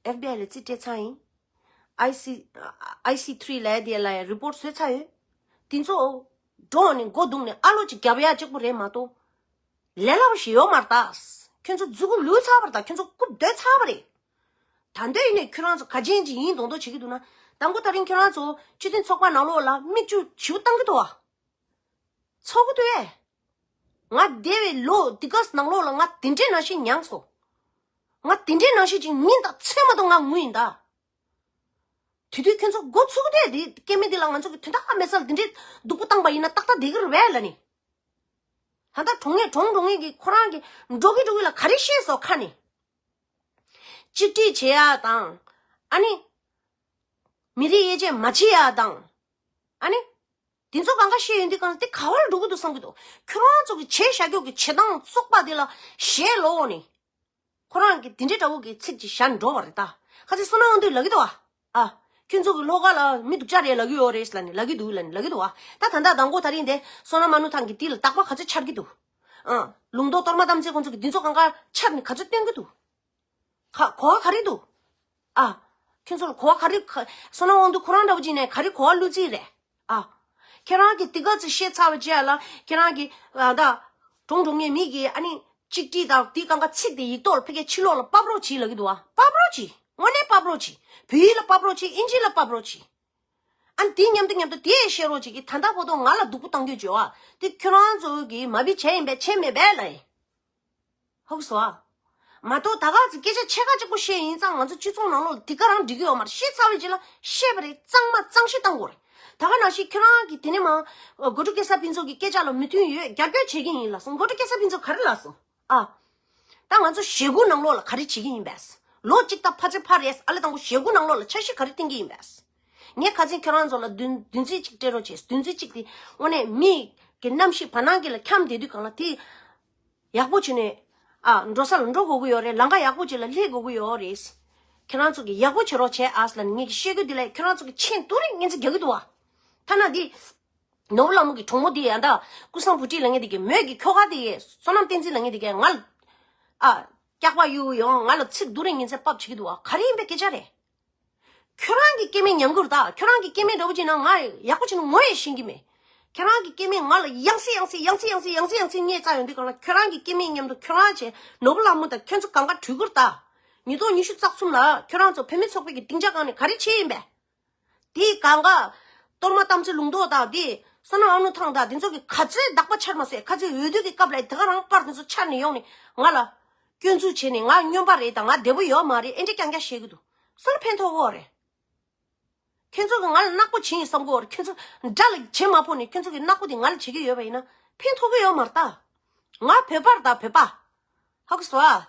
ཨེཕ་བི་ཨའི་ལ་རྩིས་སྤྲད་ཚར་ཡིན། ཨའི་སི་ཨའི་སི་ཐི་རི་ལབ་ཡ་དེ་ལ་ཡང་རི་པོར་ཊི་བཟོས་ཚར་ཡོད། འདི་ཚོ་འགྲོ་ནས་མགོ་བརྡུངས་ནས་ཨ་ལོ་ཅིག་རྒྱབ་ཡ་གཅིག་པོ་རེད་མ་གཏོགས། ལས་སླ་པོ་ཞིག་ཡོད་མ་རེད་ད། ཁྱོད་ཚོ་མཛུ་གུ་ལུས་ཚར་བ་རེད་ད། ཁྱོད་ཚོ་རྐུབ་རྡོལ་ཚར་བ་རེད། ད་འདོད་ཡིན་ནས་ཁྱོད་རང་ཚོ་ག་ཅན་ཅིག་ཡིན་མདོག་མདོག་བྱེད་ཀྱི་འདུག་ན། ད་ དང་པོ་དེ་རིང་ཁྱེད་རང་ཚོ་སྤྱི་མཐུན་ཚོགས་པ་ནང་ལོགས་ལ་མིག་ཆུ་བྱིའུ་བཏང་གི་འདུག་བ། ཚོགས་ཀྱི་འདུག་ཨེ། ང་འདས་པའི་ལོ་འདི་ག་ནང་ལོགས་ལ་ང་དེ་འདྲའི་ནང་བཞིན་མྱངས་སོང་། ང་དེ་འདྲའི་ནང་བཞིན་ཅིག་ཉིན་དང་མཚན་མ་དང་ང་ངུ་ཡིན་ད། དེ་དུས་ཁྱོད་ཚོ་འགོ་ཚུགས་དེ་དེ་སྐྱེ་དམན་དེ་ལ་ང་ཚོ་གི་དོན་དག་མེད་ས་ལ་དེ་འདྲའི་སྡུག་པོ་བཏང་པ་ཡིན་ན་ཏག་ཏག་བསྡད་ཀྱི་རེད་པས་ལབ་ནི། ད་ལྟ་གྲོངས་ངེས་གྲོངས་གྲོངས་ངེས་ཀྱི་ཁོ་རང་གི་འགྲོ་གི་འགྲོ་གི་ལ་ག་རེ་བཤད་སོང་ཁ་ནས། གཅིག་སྒྲིལ་བྱེད་ཡ་དང་། ཨ་ནི། མི་རིགས་དབྱེ་འབྱེད་མ་བྱེད་ཡ་དང་། ཨ་ནི། དེ་ཚོ་གང་ག་བཤད་ཡོང་དུས་གང་ལ་དེ་ག་བར་འགྲོ་གི་འདུག་བསམ་གི་འདུག་ཁྱོད་རང་ཚོ་གི་བྱས་བཞག་རྒྱུ་གི་བྱེད་སྟངས་བཙོག་པ་དེ་ལ་ཞེད་ལོག་ནས། ཁོ་རང་གི་དེ་འདྲའི་འདྲ་བོ་གི་ཚིག་ཅིག་བཞག་འགྲོ་བ་རེད་ད། ཁ་ཚིག་བསོད་ནམས་དབང་འདུས་ལབ་གི་འདུག་བ། ཨ། ཁྱོད་ཚོ་གི་ལྷོ་ཁ་ལ་མི་སྡུག་ཅག་རེད་ལབ་གི་ཡོད་རེད་ལབ་ནས་ལབ་གི་འདུག་ལབ་ནས་ལབ་གི་འདུག་བ། ད་ད་ལྟ་དང་པོ་དེ་རིང་དེ་བསོད་ནམས་ཨ་ནུ་ཐང་གི་དེ་ལ་དག་པ་ག་ཚོད་འཆར་གི་འདུག་ཨ། ལུང་རྟོགས་གཏོར་མ་དམ་ཚིག་ཁོང་ཚོ་གི་འདི་ཚོ་གང་ག་འཆར་ནས་ག་ཚོད་སྟོན་གི་འདུག་ག་གོ་བ་ག་རེ་འདུག་ཨ། ཁྱོད་ཚོ་ལ་གོ་བ་ག་རེ་ག་བསོད་ནམས་དབང་འདུས་ཁོ་རང་འདྲ་བོ་ཅིག་ནས་ག་རེ་གོ་བ་བླུག་རྩིས་རེད། ཨ། ཁྱེད་རང་གིས་དེ་ག་ཚོད་བཤད་ཚར་བ་བྱས་ལ་ཁྱེད་རང་གིས་ཨ་ད་གྲོངས་གྲོངས་ངེས་མི་གི་ཨ་ནི་གཅིག་སྒྲིལ་དང་དེ་གང་ག་ཚིག་དེ་ཡིག་ཐོག་ལ་ཕ་གིའི་ཕྱི་ལོགས་ལ་ཕབ་རོགས་གྱིས་ལབ་གི་འདུག་ཨ། ཕབ་རོགས་གྱིས། དངོས་གནས་ཕབ་རོགས་གྱིས། བོད་ཡིག་ལ་ཕབ་རོགས་གྱིས། ཨིན་ཇི་ལ་ཕབ་རོགས་གྱིས། ཨ་ནི་དེ་མཉམ་དུ་མཉམ་དུ་དེ་བཤད་རོགས་གྱིས་གི་ད་ལྟ་བར་དུ་ང་ལ་སྡུག་པོ་བཏང་རྒྱུ་བྱེད་བ་དེ་ཁྱོད་རང་ཚོ་གིས་མ་བི་བྱས་ཡིན་པས་བྱས་མེད་པས་ལབ་ཡིན། ཧོག་སོ། མ་གཏོགས་ད་ག་ཚོད་སྐད་ཆ་ཕྱེད་ཀ་གཅིག་པོ་བཤད་ཡིན་ཙང་ང་ཚོ་སྤྱི་ཚོགས་ནང་ལོགས་ལ་དེ་ག་རང་འགྲིག་གི་ཡོད་མ་རེད། བཤད་ཚར་བའི་རྗེས་ལ་བཤད་པ་རེད་གཙང་མ་གཙང་བཤད་བཏང་དགོས་རེད། ད་ག་ནང་བཞིན་ཁྱོད་རང་གིས་དེ་ནས་མ། སྒོ་ཕྲུག་སྐལ་བཟང་ཕུན་ཚོགས་ཀྱི་སྐད་ཆ་ལ་མོས་མཐུན་ཡོད་རྒྱབ་སྐྱོར་བྱེད་ཀྱི་ཡིན་ལབ་སོང་། སྒོ་ཕྲུག་སྐལ་བཟང་ཕུན་ཚོགས་ག་རེ་ལབ་སོང་། ཨ། ད་ང་ཚོ་ཞེ་དགུ་ནང་ལོགས་ལ་ག་རེ་བྱེད་ཀྱི་ཡིན་པས། ལོ་གཅིག་དང་ཕལ་ཆེར་ཕར་རེད། ཨ་ལེ་དང་པོ་ཞེ་དགུ་ནང་ལོགས་ལ་འཆར་གཞི་ག་རེ་བཏིང་གི་ཡིན་པས། ངས་ཁ་སང་ཁྱོད་རང་ཚོ་ལ་བདུན་བདུན་ཚིགས་གཅིག་སྤྲད་རོགས་བྱས། བདུན་ཚིགས་གཅིག་དེ་དངོས་གནས་མི་གི་རྣམ་ཤེས་བར་སྣང་གི་ལ་འཁྱམས་བསྡད་དུས་གང་ལ་དེ་ཡག་པོ་བྱས་ནས། ཨ། འགྲོ་ས་ལ་འགྲོ་དགོས་ཀྱི་ཡོད་རེད། ལམ་ཁ་ཡག་པོ་ཅིག་ལ་སླེབས་དགོས་ཀྱི་ཡོད་རེད། ཁྱེད་རང་ཚོ་གིས་ཡག་པོ་བྱེད་རོགས་བྱས་ཨ་ལབ་ནས་ངས་ཀྱི་བཤད་རྒྱུ་འདི་ལས་ཁྱེད་རང་ཚོ་གིས་མཆན་ཏུ་རིང་ངན་ཚིག་རྒྱག་གི་འདུག་བ། ཐ་ན་འདི། ནོར་བུ་ལྷ་མོ་གི་གྲོགས་མོ་དེ་ཡ་ད་ཀུན་བཟང་བུ་ཁྲིད་ལབ་མཁན་དེ་གས་མོས་ཀྱི་ཁྱོ་ག་དེ་གས་བསོད་ནམས་བསྟན་འཛིན་ལབ་མཁན་དེ་གས་ང་ལ། ཨ། སྐྱག་པ་གཡུག་ཡོང་ང་ལ་ཚིག་སྡུག་རིང་ངན་ཚིག་ཕབ་བྱེད་ཀྱི་འདུག་བ། ག་རེ་ཡིན་པའི་སྐད་ཆ་རེད། ཁྱོད་རང་གི་སྐྱེ་དམན་ཉམས་མགུར་ད་ཁྱོད་རང་གི་སྐྱེ་དམན་འདྲ་བོ་ཅིག་ན་ང་ཡག་པོ་བྱས་ནས་ངོ་ཡང་ཤེས་ཀྱི་མེད། ཁྱོད་རང་གི་སྐྱེ་དམན་ང་ལ་ཡང་སེ་ཡང་སེ་ཡང་སེ་ཡང་སེ་ཡང་སེ་ཡང་སེ་བརྙས་ཚར་ཡོང་དུས་གང་ལ་ཁྱོད་རང་གི་སྐྱེ་དམན་མཉམ་དུ་ཁྱོད་རང་བྱས་ནོར་བུ་ལྷ་མོ་དང་ཁྱོད་ཚོ་གང་ག་གྲོས་བསྡུར་ད། ཉིས་སྟོང་ཉི་ཤུ་རྩ་གསུམ་ལ་ཁྱོད་རང་ཚོ་བུད་མེད་ཚོགས་པའི་གི་སྡིངས་ཆ་སྒང་ནས་ག་རེ་བྱས་ཡིན་པས། དེའི་སྒང་ག་གཏོར་མ་དམ་ཚིག་ལུང་རྟོགས་དང་དེ་བསོད་ནམས་ཨ་ནུ་ཐང་དང་དེ་ཚོ་གི་ག་ཚོད་དག་པ་འཆར་མ་ཟད་ཁ་ཚོད་འོས་བསྡུ་གི་སྐབས་ལ་དེ་ག་རང་པར་དེ་ཚོ་འཆར་ནས་ཡོང་ནས་ང་ལ་སྐྱོན་འཛུགས་བྱས་ནས་ང་སྨྱོན་པ་རེད་དང་ང་བདེ་པོ་ཡོད་མ་རེད་ཨེ་འདྲ་རྐྱང་རྐྱང་བཤད་གི་འདུག་སུ་ལ་ཕན་ཐོགས་གི་ཡོད་རེད། ཁྱོད་ཚོ་གི་ང་ལ་ནག་པོ་བྱིན་ཡིན་བསམ་གི་ཡོད་རེད། ཁྱོད་ཚོ་དགྲ་ལ་བྱེད་མ་ཕོག་ནས་ཁྱོད་ཚོ་གི་ནག་པོ་དེ་ང་ལ་བྱེད་ཀྱི་ཡོད་པ་ཡིན་ན་ཕན་ཐོགས་གི་ཡོད་མ་རེད་ད། ང་བོད་པ་རེད་ད་བོད་པ། ཧ་གོ་སོང་ཨ།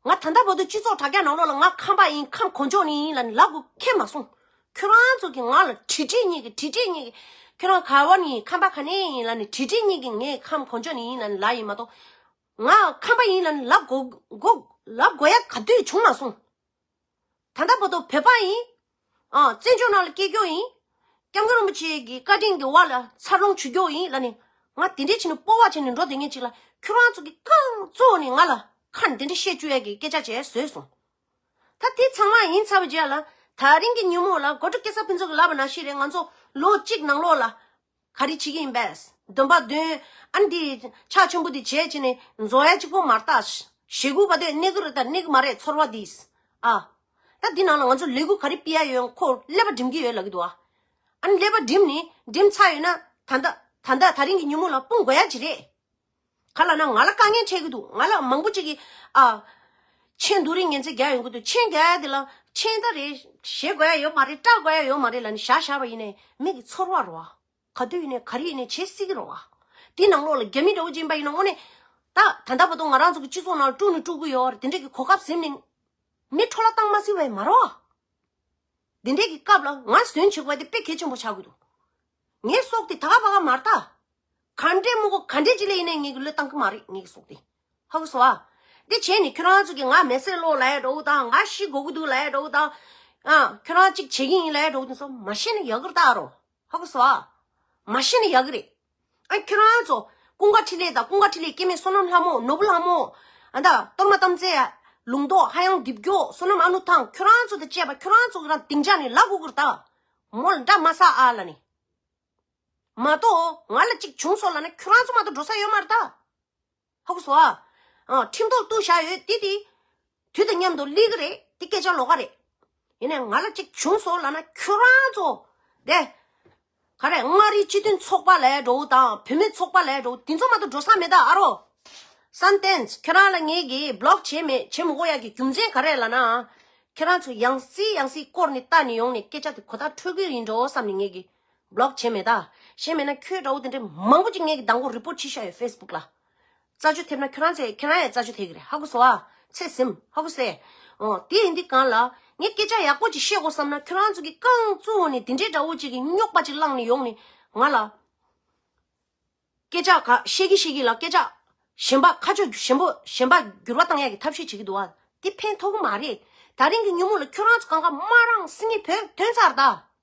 ང་ད་ལྟ་བར་དུ་སྤྱི་ཚོགས་དྲ་རྒྱ་ནང་ལོགས་ལ་ང་ཁམས་པ་ཡིན་ཁམས་གོ་འཇོག་ནི་ཡིན་ལབ་ནས་ལབ་དགོས་ཁེལ་མ་སོང་། ཁྱོད་རང་ཚོ་གིས་ང་ལ་དྲི་དྲི་གཉིས་ཀྱིས་དྲི་དྲི་གཉིས་ཀྱིས་ཁྱོད་རང་ག་བ་ནས་ཡིན་ཁམས་པ་ག་ནས་ཡིན་ལབ་ནས་དྲི་དྲི་གཉིས་ཀྱིས་ངས་ཁམས་གོ་འཇོག་ནི་ཡིན་ལབ་ནས་ལབ་ཡིན་མ་གཏོགས། ང་ཁམས་པ་ཡིན་ལབ་ནས་ལབ་དགོས་དགོས་ལབ་དགོས་ཡ་ག་དུས་བྱུང་མ་སོང་། ད་ལྟ་བར་དུ་བོད་པ་ཡིན། ཨ། བཙན་བྱོལ་ནང་ལ་སྐྱེས་རྒྱུ་ཡིན། སྐྱབས་མགོན་རིན་པོ་ཆེ་གི་བཀའ་དྲིན་གྱི་དབང་ལ་འཚར་ལོངས་བྱུང་རྒྱུ་ཡིན་ལབ་ནས་ང་དེ་འདྲས་བྱས་ནས་སྤོབས་པ་བྱས་ནས་འགྲོ་བསྡད་མཁན་ཅིག་ལ་ཁྱོད་རང་ཚོ་གིས་རྐང་བཙུགས་ནས་ང་ལ་ཁ་འདི་འདྲས་བཤད་བཅུག་ཡ་གི་སྐད་ཆ་བྱས་བཟོས་སོང་། ད་དེ་ཚང་མ་ཡིན་ཚར་བའི་རྗེས་ལ་ད་རིང་གི་ཉིན་མོ་ལ་སྒོ་ཕྲུག་སྐལ་བཟང་ཕུན་ཚོགས་ཀྱིས་ལབ་པ་ནང་བཞིན་རེད། ང་ཚོ་ལོ་གཅིག་ནང་ལོགས་ལ་ག་རེ་བྱེད་ཀྱི་ཡིན་པས། འདོན་པ་འདོན། ཨ་ནི་འདི་ཕྱག་ཆེན་པོ་འདི་བྱས་བྱས་ནས་རྫོགས་ཡ་གཅིག་པོ་མ་རེད་ད། ཞེ་དགུ་བར་དུ་གནས་ཀྱི་རེད་ད་གནས་ཀྱི་མ་རེད་ཚོར་བ་འདི། ཨ། ད་འདི་ནང་ལ་ང་ཚོ་ལས་འགུལ་ག་རེ་སྤེལ་ཡ་ཡོད་ཁོ་ཀླད་པ་འགྲིམ་གྱི་ཡོད་ལབ་ཀྱི་འདུག་ཨ། ཨ་ནི་ཀླད་པ་འགྲིམ་ནི་འགྲིམ་ཚར་ཡོད་ན་ད་ལྟ་ད་ལྟ་ད་རིང་གི་ཉིན་མོ་ལ་སྤུངས་དགོས་ཡ་ཅིག་རེད། ག་ལབ་ན་ང་ལ་དཀའ་ངལ་འཕྲད་ཀྱི་འདུག་ང་ལ་མང་པོ་ཅིག་གིས་ཨ། མཆན་སྡུག་རིང་ངན་ཚིག་རྒྱག་ཡོང་གི་འདུག་མཆན་རྒྱག་ཡ་དེ་ལ་མཆན་ད་རེད་བཞེས་དགོས་ཡ་ཡོད་མ་རེད་སྐྲག་དགོས་ཡ་ཡོད་མ་རེད་ལབ་ནས་བཞག་བཞག་པ་ཡིན་ནའི་མི་གི་ཚོར་བ་རེད་བ། ག་དུས་ཡིན་ནའི་ག་རེ་ཡིན་ནའི་བྱེད་སྲིད་ཀྱི་རེད་བ། དེའི་ནང་ལོགས་ལ་རྒྱ་མི་འདྲ་བོ་ཅིག་ཡིན་པ་ཡིན་ན་དངོས་གནས། ད་ད་ལྟ་བར་དུ་ང་རང་ཚོ་གི་སྤྱི་ཚོགས་ནང་ལ་དཀྲུག་ནས་དཀྲུག་གི་ཡོད་རེད། དེ་འདྲས་ཀྱི་གོ་སྐབས་ཟིན་ནས་མི་འཕྲོ་བརླག་བཏང་མ་སྲིད་པ་ཡིན་མ་རེད་བ། འདི་འདྲས་ཀྱི་སྐབས་ལ་ང་ཟོན་བྱེད་དགོས་དེ་དཔེ་གལ་ཆེན་པོ་ཆགས་ཀྱི་འདུག་ངའི་སྲོག་དེ་ད་ག་པ་ག་མ་རེད་ད། ག་འདྲས་མོ་གོ་ག་འདྲས་ཅིག་ལ་ཡིན་ནའི་ངས་ཀྱི་བློས་བཏང་གི་མ་རེད་ངས་ཀྱི་སྲོག་དེ། ཧ་གོ་སོང་ཨ། འདི་བྱས་ནས་ཁྱོད་རང་ཚོ་གིས་ང་མེ་སྲེག་གློག་ལབ་ཡ་འདྲ་བོ་དང་ང་ཤི་དགོས་ཀྱི་འདུག་ལབ་ཡ་འདྲ་བོ་དང་། ཨ། ཁྱོད་རང་གཅིག་བྱེད་ཀྱི་ཡིན་ལབ་ཡ་འདྲ་བོ་དེ་ཚོ་མ་བཤད་ན་ཡག་གི་རེད་ད་རོ། ཧ་གོ་སོང་ཨ། མ་བཤད་ན་ཡག་གི་རེད། ཨ་ཁྱོད་རང་ཚོ་ཀུན་དགའ་འཕྲིན་ལས་དང་ཀུན་དགའ་འཕྲིན་ལས་སྐྱེ་དམན་བསོད་ནམས་ལྷ་མོ་ནོར་བུ་ལྷ་མོ། ཨ་ད་གཏོར་མ་དམ་རྩེ་ལུང་རྟོགས་ཧ་ཡང་རྡིབ་སྐྱོ་བསོད་ནམས་ཨ་ནུ་ཐང་ཁྱོད་རང་ཚོ་དང་བཅས་པ་ཁྱོད་རང་ཚོ་གི་རང་སྡིངས་ཆ་ནས་ལབ་དགོས་ཀྱི་རེད་ད། མོ་ལ་འདྲ་མ་ཟ་ཨ་ལ་ནི། མ་གཏོགས་ང་ལ་གཅིག་བྱུང་སོང་ལབ་ན་ཁྱོད་རང་ཚོ་མ་གཏོགས་འགྲོ་ས་ཡོད་མ་རེད་ད། ཧ་གོ་སོང་ཨ། ཨ་ཁྲིམས་ཐོག་གཏུགས་བཞག་ཡོད་དེ་དེ། དུས་དང་མཉམ་དུ་སླེབས་ཀྱི་རེད་དེ་སྐད་ཆ་ལོགས་ཀ་རེད། ཡིན་ནའི་ང་ལ་གཅིག་བྱུང་སོང་ལབ་ན་ཁྱོད་རང་ཚོ་དེ། ག་རེ་མངའ་རིས་སྤྱི་མཐུན་ཚོགས་པ་ལ་འགྲོ་དང་བུད་མེད་ཚོགས་པ་ལ་འགྲོ་དེ་ཚོ་མ་གཏོགས་འགྲོ་ས་མེད་ད་ཨ་རོ། སན་ཏན་ཁྱོད་རང་ལ་ངས་གི་བློག་བྱས་མེད་བྱེད་མི་དགོས་ཡག་གི་རྒྱུ་མཚན་ག་རེ་ལབ་ན། ཁྱོད་རང་ཚོ་ཡང་སྲིད་ཡང་སྲིད་སྐོར་ནས་ལྟ་ནས་ཡོང་ནས་སྐད་ཆ་དེ་གོ་ཐག་འཁྲུལ་གི་ཡིན་འགྲོ་བསམ་ནས་ངས་གི་བློག་བྱས་མེད་ད། བྱས་མེད་ན་ཁྱོད་འདྲ་བོ་དེ་འདྲའི་མང་པོ་ཅིག་ངས་གི་མདང་དགོང་རི་པོར་ཊི་བྲིས་ཤག་ཡོད་ཕེ་སི་བུག་ལ། རྩ་ཆུ་ཐེབས་ན་ཁྱོད་རང་ཚོས་ཁྱོད་རང་ཡང་རྩ་ཆུ་ཐེབས་ཀྱི་རེད། ཧ་གོ་སོང་ཨ། ཚེ་ཟིན་ཧ་གོ་སོང་། འོ་དེ་ཡིན་དུས་གང་ལ་ངས་སྐད་ཆ་ཡག་པོ་ཅིག་བཤད་དགོས་བསམ་ན་ཁྱོད་རང་ཚོ་གི་རྐང་བཙུགས་ནས་དེ་འདྲའི་འདྲ་བོ་ཅིག་གི་རྙོག་པ་ཅིག་བསླངས་ནས་ཡོང་ནས་ང་ལ་སྐད་ཆ་ག་བཤད་ཀྱི་བཤད་ཀྱི་ལ་སྐད་ཆ་གཞན་པ་ཁ་ཕྱོགས་གཞན་པོ་གཞན་པ་འགྱུར་བ་བཏང་ཡག་གི་ཐབས་ཤེས་བྱེད་ཀྱི་འདུག་ཨ། དེ་ཕན་ཐོགས་ཀྱི་མ་རེད། ད་རིང་གི་ཉིན་མོ་ལ་ཁྱོད་རང་ཚོ་གང་ག་མ་རང་སེང་གེ་བོད་ཐོན་ཚར་ད།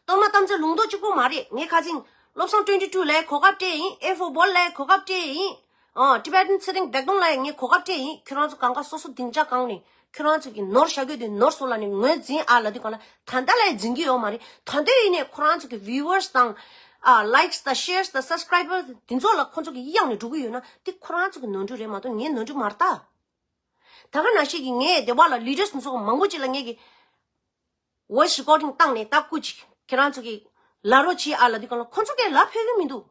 གཏོར་མ་གཏམ་ཚེ་ལུང་རྟོགས་གཅིག་པོ་མ་རེད། ངས་ཁ་སང་བློ་བཟང་twenty two ལ་གོ་སྐབས་སྤྲད་ཡིན། A for Bold ལ་གོ་སྐབས་སྤྲད་ཡིན། ཨ་Tibetan Sitting Back Down ལ་ངས་གོ་སྐབས་སྤྲད་ཡིན། ཁྱོད་རང་ཚོ་གང་ག་སོ་སོ་སྡིངས་ཆ་གང་ནས་ཁྱོད་རང་ཚོ་གི་ནོར་བཞག་གི་དུས་ནོར་སོང་ལ་ནས་ངོས་འཛིན་ཨ་ལ་དུས་གང་ལ་ད་ལྟ་ལ་འཛིན་གི་ཡོད་མ་རེད། ད་ལྟ་ཡིན་ནས་ཁོ་རང་ཚོ་གི་viewers དང་ཨ་likes དང་shares དང་subscribers དེ་ཚོ་ལ་ཁོ་ཚོ་གི་གཡང་ནས་འགྲོ་གི་ཡོད་ན་དེ་ཁོ་རང་ཚོ་གི་ནོར་འཁྲུལ་རེད་མ་གཏོགས་ངའི་ནོར་འཁྲུལ་མ་རེད་ད། ད་ག་ནང་བཞིན་གི་ངས་སྡེ་བ་ལ་leaders དེ་ཚོ་མང་པོ་ཅིག་ལ་ངས་གི་voice recording བཏང་ནས་ད་སྐུ་ཅིག་ཁྱེད་རང་ཚོ་གི་ལ་རོ་ཆི་ཨ་ལ་དུས་གང་ལ་ཁོ་ཚོ་གས་ལབ་ཕོད་གི་མི་འདུག་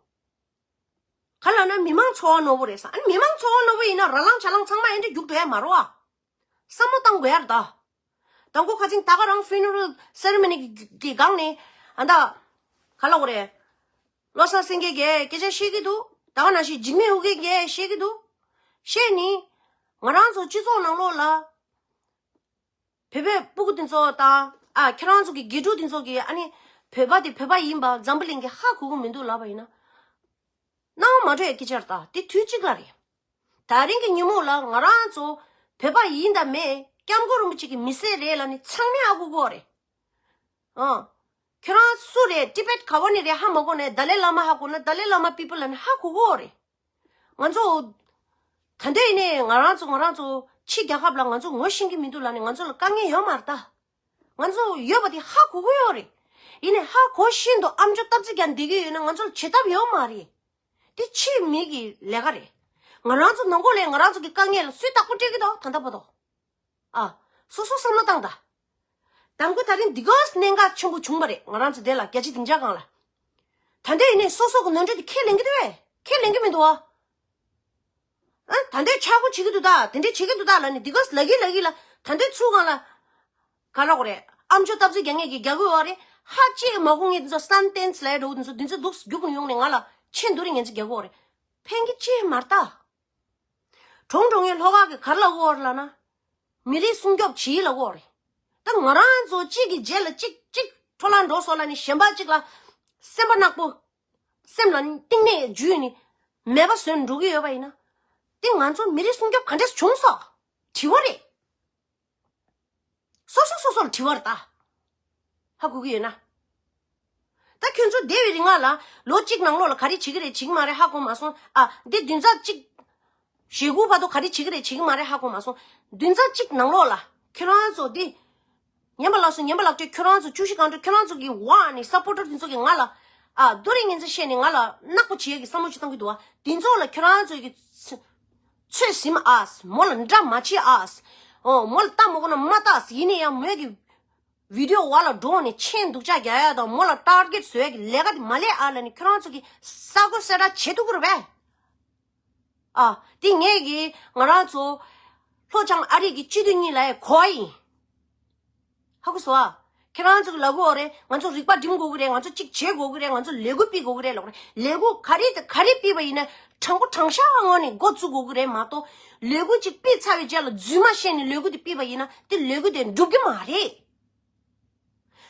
ག་ལ་ན་མི་མང་ཚོར་བ་ནོར་བོ་རེད་ས། ཨ་ནི་མི་མང་ཚོར་བ་ནོར་བོ་ཡིན་ན་ར་ལང་ཆ་ལང་ཚང་མ་ཨེ་འདྲ་རྒྱུག་འགྲོ་ཡ་མ་རོ་ཨ། བསམ་བློ་བཏང་དགོས་ཡ་རེད་ད། དང་པོ་ཁ་སང་ད་ག་རང་funeral ceremony གི་གི་སྒང་ནས་ཨ་ད་ག་ལ་འོ་རེད། བློ་བཟང་སེང་གེ་གས་སྐད་ཆ་བཤད་ཀྱི་འདུག་ད་ག་ནང་བཞིན་འཇིགས་མེད་ཨུ་རྒྱན་གས་བཤད་ཀྱི་འདུག་བཤད་ནི་ང་རང་ཚོ་སྤྱི་ཚོགས་ནང་ལོགས་ལ། བོད་པའི་སྤུ་གུ་དེ་ཚོ་དང་ཨ་ཁྱེད་རང་ཚོ་གི་དགེ་ཕྲུག་དེ་ཚོ་གི་ཨ་ནི་བོད་པ་དེ་བོད་པ་ཡིན་པ་འཛམ་བུ་གླིང་གི་ཧ་གོ་གི་མི་འདུག་ལབ་པ་ཡིན་ན། སྣང་བ་མ་འགྲོ་ཡ་སྐད་ཆ་རེད་ད། དེ་དུས་གཅིག་ལ་རེད། ད་རིང་གི་ཉིན་མོ་ལ་ང་རང་ཚོ་བོད་པ་ཡིན་དང་མེད་སྐྱབས་མགོན་རིན་པོ་ཆེ་གི་མི་སེར་རེད་ལ་ནི་ཚང་མས་ཧ་གོ་གི་ཡོད་རེད། ཨ། ཁྱེད་རང་སུ་རེད། ཊི་བེཊ་ག་བ་ནས་རེད་ཧ་མ་གོ་ནས་ཏཱ་ལའི་བླ་མ་ཧ་གོ་ན་ཏཱ་ལའི་བླ་མ་people ལ་ནི་ཧ་གོ་གི་ཡོད་རེད། ང་ཚོ་ད་ལྟ་ཡིན་ནའི་ང་རང་ཚོ་ང་རང་ཚོ་ཕྱི་རྒྱལ་ཁབ་ལ་ང་ཚོ་ངོ་ཤེས་ཀྱི་མི་འདུག་ལབ་ནས་ང་ཚོ་ལ་དཀའ་ངལ་ཡོད་མ་རེད་ད། ང་ཚོ་ཡོད་པ་དེ་ཧ་གོ་གི་ཡོད་རེད། ཡིན་ནའི་ཧ་གོ་བཞིན་དུ་ཨམ་ཅོག་སྟབས་རྩེ་རྒྱག་བསྡད་ཀྱི་ཡོད་ན་ང་ཚོ་ལ་བྱེད་ཐབས་ཡོད་མ་རེད། དེ་ཕྱིའི་མི་གི་ལས་ཀ་རེད། ང་རང་ཚོ་ནང་ཁུལ་ལ་ང་རང་ཚོ་གི་དཀའ་ངལ་ལ་སུས་བདག་པོ་སྤྲད་ཀྱི་འདུག་ད་ལྟ་བར་དུ། ཨ། སོ་སོ་བསམ་བློ་བཏང་ད། དང་པོ་ད་རིང་འདི་ག་གནད་འགག་ཆེན་པོ་བྱུང་བ་རེད། ང་རང་ཚོ་དེ་ལ་རྒྱལ་སྤྱིའི་སྡིངས་ཆ་སྒང་ལ། ད་ལྟ་ཡིན་ནའི་སོ་སོ་གི་ནོར་འཁྲུལ་དེ་ཁས་ལེན་གྱི་འདུག་བས། ཁས་ལེན་གྱི་མི་འདུག་བ། ཨ། ད་ལྟ་ཆག་སྒོ་བྱེད་ཀྱི་འདུག་ད། དེ་འདྲས་བྱེད་ཀྱི་འདུག་ད་ལབ་ནས་འདི་ག་ལབ་ཀྱི་ལབ་ཀྱི་ལ་ད་ལྟའི་ཚུལ་སྒང་ལ། ག་ལ་གོ་རེད། ཨམ་ཅོག་སྟབས་རྩེ་རྒྱག་མཁན་གྱི་རྒྱག་གི་ཡོད་རེད། ཧ་ཅིག་མ་གོ་མཁན་འདི་ཚོ་སན་ཏན་སི་ལབ་འགྲོ་འདི་ཚོ་འདི་ཚོ་འདུག་རྒྱུག་ནས་ཡོང་ནས་ང་ལ་ཆེ་འདུག་རེ་ངན་ཚོ་རྒྱག་གི་ཡོད་རེད། ཕན་གྱི་ཅི་མ་རེད་ད། གྲོང་གྲོང་ངེད་ལྷོ་ཁ་གི་ག་རེ་ལབ་ཀྱི་ཡོད་རེད་ལབ་ན། མི་རིགས་སྲུང་སྐྱོབ་བྱེད་ལབ་ཀྱི་ཡོད་རེད། ད་ང་རང་ཚོ་གཅིག་གི་རྗེས་ལ་གཅིག་གཅིག་འཕྲོ་བརླག་འགྲོ་སོང་ལབ་ནས་གཞན་པ་གཅིག་ལ་སེམས་པ་ནག་པོ། སེམས་ལ་གཏིང་ནས་འཇུས་ནས་མེད་པ་བཟོས་འགྲོ་གི་ཡོད་པ་ཡིན་ན། དེ་ང་ཚོ་མི་རིགས་སྲུང་སྐྱོབ་ག་འདྲས་བྱུང་སོང་། དྲི་བ་རེད། སོ་སོ་སོ་སོར་དྲི་བར་ལྟ། ཧ་གོ་གི་ཡོད་ན། ད་ཁྱོད་ཚོ་འདས་པའི་རིང་ལ་ལོ་གཅིག་ནང་ལོགས་ལ་ག་རེ་བྱེད་ཀྱི་རེད་བྱེད་ཀྱི་མ་རེད་ཧ་གོ་མ་སོང་། ཨ། འདི་བདུན་ཚར་གཅིག་ཞེ་དགུ་བར་དུ་ག་རེ་བྱེད་ཀྱི་རེད་བྱེད་ཀྱི་མ་རེད་ཧ་གོ་མ་སོང་། བདུན་ཚར་གཅིག་ནང་ལོགས་ལ་ཁྱོད་རང་ཚོ་འདི་ཉན་པ་ལགས་སོ་ཉན་པ་ལགས་ཀྱིས་ཁྱོད་རང་ཚོ་བཅུ་བཞི་སྒང་དྲུག་ཁྱོད་རང་ཚོ་གི་ཝ་ནི་སབ་པོར་ཊར་འདི་ཚོ་གིས་ང་ལ་ཨ་རྡོ་རིང་ངན་ཚ་བཤད་ནས་ང་ལ་ནག་པོ་བྱེད་ཡས་ཀྱི་བསམ་བློ་ཅིག་བཏང་གི་འདུག་བ། འདི་ཚོ་ལ་ཁྱོད་རང་ཚོ་གི་ཚོད་ཚོད་ཟིན་ཨ། མོ་ལ་འདྲ་མ་བྱེད་ཨ། ཨོ་མོ་ལ་ལྟ་མ་དགོས་ན་མ་ལྟ། ཡིན་ན་ཡང་མོས་ཀྱི་བི་ཌི་ཡོ་བ་ལ་འགྲོ་ནས་མཆན་སྡུག་ཅག་རྒྱག་ཡ་དང་མོ་ལ་ཊར་གེཊ་བཟོ་ཡ་གི་ལས་ཀ་དེ་མ་ལས་ཨ་ལ་ནི་ཁྱོད་རང་ཚོ་གི་ས་གོ་ས་གྲ་བྱེད་ཐུབ་ཀྱི་རེད་པས། ཨ། དེ་ངས་ཀྱིས་ང་རང་ཚོ་ལྷོ་བྱང་ཨ་རི་གི་སྤྱི་འཐུས་གཉིས་ལ་གོ་བ་ཡིན། ཧ་གོ་སོང་ཨ། ཁྱེད་རང་ཚོ་གི་ལབ་དགོས་རེད། ང་ཚོ་རིག་པ་སྒྲིམ་དགོས་ཀྱི་རེད། ང་ཚོ་གཅིག་བྱེད་དགོས་ཀྱི་རེད། ང་ཚོ་ལས་འགུལ་སྤེལ་དགོས་ཀྱི་རེད་ལབ་རེད། ལས་འགུལ་ག་རེ་དང་ག་རེ་སྤེལ་བ་ཡིན་ན་དྲང་པོ་དྲང་བཞག་ངང་ནས་འགོ་བཙུགས་དགོས་ཀྱི་རེད་མ་གཏོགས། ལས་འགུལ་གཅིག་སྤེལ་ཚར་བའི་རྗེས་ལ་རྫུན་མ་བཤད་ནས་ལས་འགུལ་དེ་སྤེལ་བ་ཡིན་ན་དེ་ལས་འགུལ་དེ་འགྲུབ་ཀྱི་མ་རེད།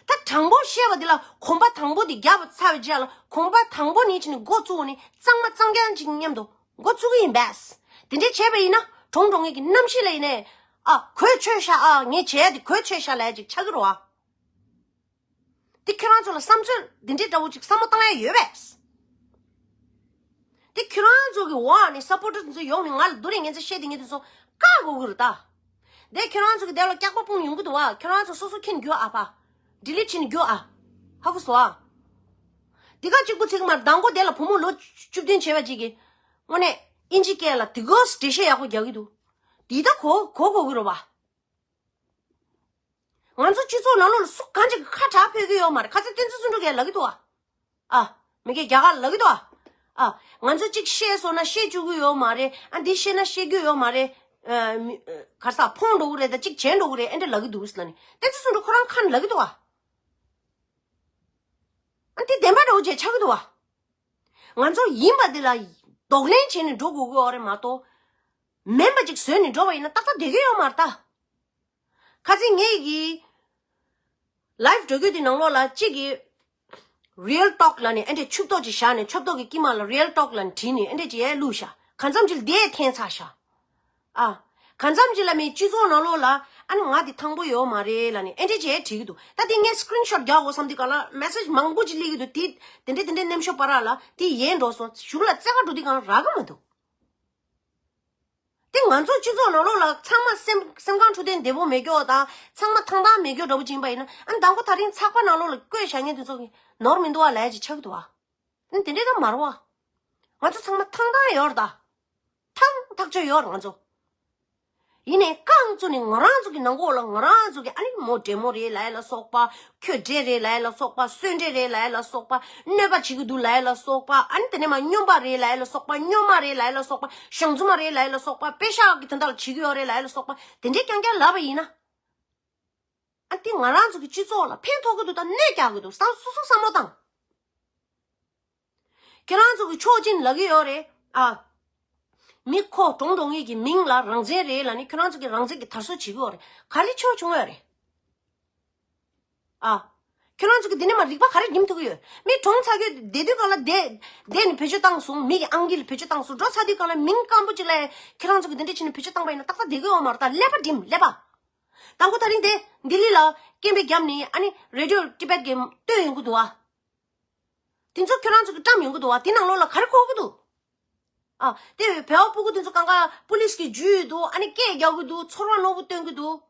ད་དྲང་པོ་བཤད་པ་འདི་ལ་གོམ་པ་དང་པོ་འདི་བརྒྱབ་ཚར་བའི་རྗེས་ལ་གོམ་པ་དང་པོ་ནས་ཕྱིན་ནས་འགོ་བཙུགས་ནས་གཙང་མ་གཙང་རྐྱང་ཅིག་མཉམ་དུ་འགོ་བཙུགས་ཀྱི་ཡིན་པས། དེ་འདྲས་བྱས་པ་ཡིན་ན་གྲོང་གྲོང་ངེད་ཀྱི་གནམ་གཤིས་ལ་ཡིན་ནའི་ཨ་གོས་ཆོད་ཤག་ཨ་ངས་བྱས་ཏེ་གོས་ཆོད་ཤག་ལབ་ཡ་ཅིག་ཆགས་ཀྱི་རེད་བ། དེ་ཁྱོད་རང་ཚོ་ལ་བསམ་ཚུལ་འདི་འདྲས་འདྲ་བོ་ཅིག་བསམ་བློ་བཏང་ཡ་ཡོད་པས། དེ་ཁྱོད་རང་ཚོ་གི་འོག་ནས་སབ་པོར་ཊར་དེ་ཚོ་ཡོང་ནས་ང་ལ་རྡོ་རིང་ངན་ཚ་བཤད་དེ་ངས་དེ་ཚོ་བཀག་དགོས་ཀྱི་རེད་ད། དེ་ཁྱོད་རང་ཚོ་གི་དེ་ལ་སྐྱག་པ་སྤུངས་ཡོང་གི་འདུག་བ། ཁྱོད་རང་ཚོ་སོ་སོ་མཁྱེན་རྒྱུ་ཨ་ཕ། ཌི་ལིཊ་བྱེད་ནས་རྒྱུ་ཨ། ཧ་གོ་སོང་ཨ། འདི་ག་གཅིག་པུ་ཚིག་མར་མདང་དགོང་དེ་ལ་བུ་མོ་ལོ་བཅུ་བདུན་བྱས་པ་ཅིག་གིས་དངོས་གནས་ཨིན་ཇི་སྐད་ལ་དེ་གོ་འགྲེལ་བཤད་ཡག་པོ་རྒྱག་གི་འདུག་འདི་ད་གོ་གོ་གོ་གི་རེད་བ། ང་ཚོ་སྤྱི་ཚོགས་ནང་ལོགས་ལ་སུ་གང་ཅིག་གི་ཁ་གྲག་ཕོད་ཀྱི་ཡོད་མ་རེད། ཁ་ཚ་བསྟན་འཛིན་བརྩོན་འགྲུས་གས་ལབ་ཀྱི་འདུག་ཨ། ཨ། མི་སྒེར་རྒྱ་གར་ལབ་ཀྱི་འདུག་ཨ། ཨ། ང་ཚོ་གཅིག་བཤད་སོང་ན་བཤད་བཅུག་གི་ཡོད་མ་རེད། ཨ། འདི་བཤད་ན་བཤད་རྒྱུ་ཡོད་མ་རེད། ཨ། མི། ཨ། ག་རེ་ཟ། ཕོངས་འགྲོ་གི་རེད། ད་གཅིག་བྱས་འགྲོ་གི་རེད། ཨེ་འདྲ་ལབ་ཀྱི་འདུག་ཟེར་ལབ་ནས་བསྟན་འཛིན་བརྩོན་འགྲུས་ཁོ་རང་ཁ་ནས་ལབ་ཀྱི་འདུག་ཨ། ཨ། འདི་བདེན་པ་འདྲ་བོ་ཅིག་ཆགས་ཀྱི་འདུག་ཨ། ང་ཚོ་ཡིན་པ་འདི་ལ་གདོང་ལེན་བྱས་ནས་འགྲོ་དགོས་ཀྱི་ཡོད་རེད་མ་གཏོགས། མིན་པ་ཅིག་བཟོས་ནས་འགྲོ་བ་ཡིན་ན་ཏག་ཏག་བསྡད་ཀྱི་ཡོད་མ་རེད་ད། ཁ་སང་ངས་ཀྱི་ལའིབ་འགྲོ་རྒྱུ་དེ་ནང་ལོགས་ལ་གཅིག་གིས་Real Talk་ལབ་ནས་ཨེ་འདྲས་ཆུབ་ཏོག་ཅིག་བཞག་ནས་ཆུབ་ཏོག་གི་དཀྱིལ་མ་ལ་Real Talk་ལབ་ནས་བྲིས་ནས་ཨེ་འདྲས་ཅིག་ཡར་བླུགས་ཤག་གང་འཚམ་ཅིག་ལ་དེ་འཐེན་ཚར་ཤག་ཨ། གང་འཚམ་ཅིག་ལ་མི་སྤྱི་ཚོགས་ནང་ལོགས་ལ་ཨ་ནི་ང་དེ་ཐང་པོ་ཡོད་མ་རེད་ལབ་ནས་ཨེ་འདྲས་ཅིག་ཡར་བྲིས་ཀྱི་འདུག་ད་དེ་ངས་screenshot་རྒྱག་དགོས་བསམ་དུས་ག་ལ་message་མང་པོ་ཅིག་སླེབས་ཀྱི་འདུག་དེ་དེ་འདྲས་དེ་འདྲས་རྣམ་ཤོག་པ་ར་ལ་དེ་ཡལ་འགྲོ་སོང་། གཞུག་ལ་བཙལ་ག་འགྲོ་དུས་གང་རག་གི་མི་འདུག་དེ་ང་ཚོ་སྤྱི་ཚོགས་ནང་ལོགས་ལ་ཚང་མ་སེམས་སེམས་ཁམས་འཕྲོད་བསྟེན་བདེ་པོ་མེད་ཀྱོག་དང་ཚང་མ་ཐང་ཐང་མེད་ཀྱོག་འདྲ་པོ་ཅིག་ཡིན་པ་ཡིན་ན། ཨ། དང་པོ་དེ་རིང་ཚགས་པར་ནང་ལོགས་ལ་བཀོད་བཞག་མཁན་དེ་ཚོ་གི་ནོར་མི་འདུག་བ་ལབ་ཡ་ཅིག་ཆགས་ཀྱི་འདུག་བ། ཨ། དེ་འདྲས་ད་མ་རེད་བ། ང་ཚོ་ཚང་མ་ཐང་ཐང་ཡོད་རེད་ད། ཐང་ཐག་ཆོད་ཡོད་རེད་ང་ཚོ། ཡིན་ནའི་རྐང་བཙུགས་ནས་ང་རང་ཚོ་གི་ནང་ཁོག་ལ་ང་རང་ཚོ་གི་ཨ་ནི་མོ་འདྲེ་མོ་རེད་ལབ་ཡ་ལ་སོགས་པ། ཁྱོད་འདྲེ་རེད་ལབ་ཡ་ལ་སོགས་པ། གསོན་འདྲེ་རེད་ལབ་ཡ་ལ་སོགས་པ། གནོད་པ་བྱེད་ཀྱི་འདུག་ལབ་ཡ་ལ་སོགས་པ། ཨ་ནི་དེ་ནས་མ་སྨྱོན་པ་རེད་ལབ་ཡ་ལ་སོགས་པ། སྨྱོན་མ་རེད་ལབ་ཡ་ལ་སོགས་པ། ཞང་ཚུ་མ་རེད་ལབ་ཡ་ལ་སོགས་པ། པེ་ཤག་གི་དོན་དག་ལ་བྱེད་ཀྱི་ཡོད་རེད་ལབ་ཡ་ལ་སོགས་པ། དེ་འདྲས་རྐྱང་རྐྱང་ལབ་པ་ཡིན་ན། ཨ། དེ་ང་རང་ཚོ་གི་སྤྱི་ཚོགས་ལ་ཕན་ཐོགས་ཀྱི་འདུག་དང་གནོད་རྒྱག་གི་འདུག་བསམ། སོ་སོ་བསམ་བློ་བཏང་། ཁྱེད་རང་ཚོ་གི་ཕྱོགས་གཅིག་ནས་ལབ་ཀྱི་ཡོད་རེད། ཨ། མི་ཁོ་གྲོངས་འགྲོ་མཁན་གྱི་མིང་ལ་རང་བཙན་རེད་ལབ་ནས་ཁྱེད་རང་ཚོ་གི་རང་བཙན་གྱི་དར་སྲོལ་བྱེད་ཀྱི་ཡོད་རེད། ག་རེ་ཆེ་བ་བྱུང་ཡོད་རེད། ཨ། ཁྱེད་རང་ཚོ་གི་འདི་ནས་མ་རིག་པ་ག་རེ་རྒྱུན་ཐུག་གི་ཡོད། མི་གྲོངས་ཚར་རྒྱུ་བསྡད་དུས་གང་ལ་བསྡད་བསྡད་ནས་བེད་སྤྱོད་བཏང་སོང་། མི་གི་ཨང་ཀི་ལ་བེད་སྤྱོད་བཏང་སོང་། འགྲོ་ཚར་དུས་གང་ལ་མིང་སྐམ་པོ་ཅིག་ལ་ཁྱེད་རང་ཚོ་གི་འདི་འདྲ་བྱས་ནས་བེད་སྤྱོད་བཏང་པ་ཡིན་ན་ཏག་ཏག་བསྡད་ཀྱི་ཡོད་མ་རེད། ད་ཀླད་པ་སྒྲིམ། ཀླད་པ། དང་པོ་དེ་རིང་དེ་ལྡི་ལི་ལ་སྐད་འབོད་བརྒྱབ་ནས་ཨ་ནི་Radio Tibet་གི་སྟོན་ཡོང་གི་འདུག་བ། དེ་ཚོ་ཁྱོད་རང་ཚོ་གི་བཀྲམ་ཡོང་གི་འདུག་བ། དེ་ནང་ལོགས་ལ་ག་རེ་གོ་གི་འདུག་ཨ། དེ་བོད་པ་སྤུ་གུ་དེ་ཚོ་གང་ག་པུ་ལིས་གིས་འཇུས་འདུག་ཨ་ནི་སྐད་རྒྱག་གི་འདུག་ཚོར་བ་རྣོ་པོ་སྟོན་གི་འདུག་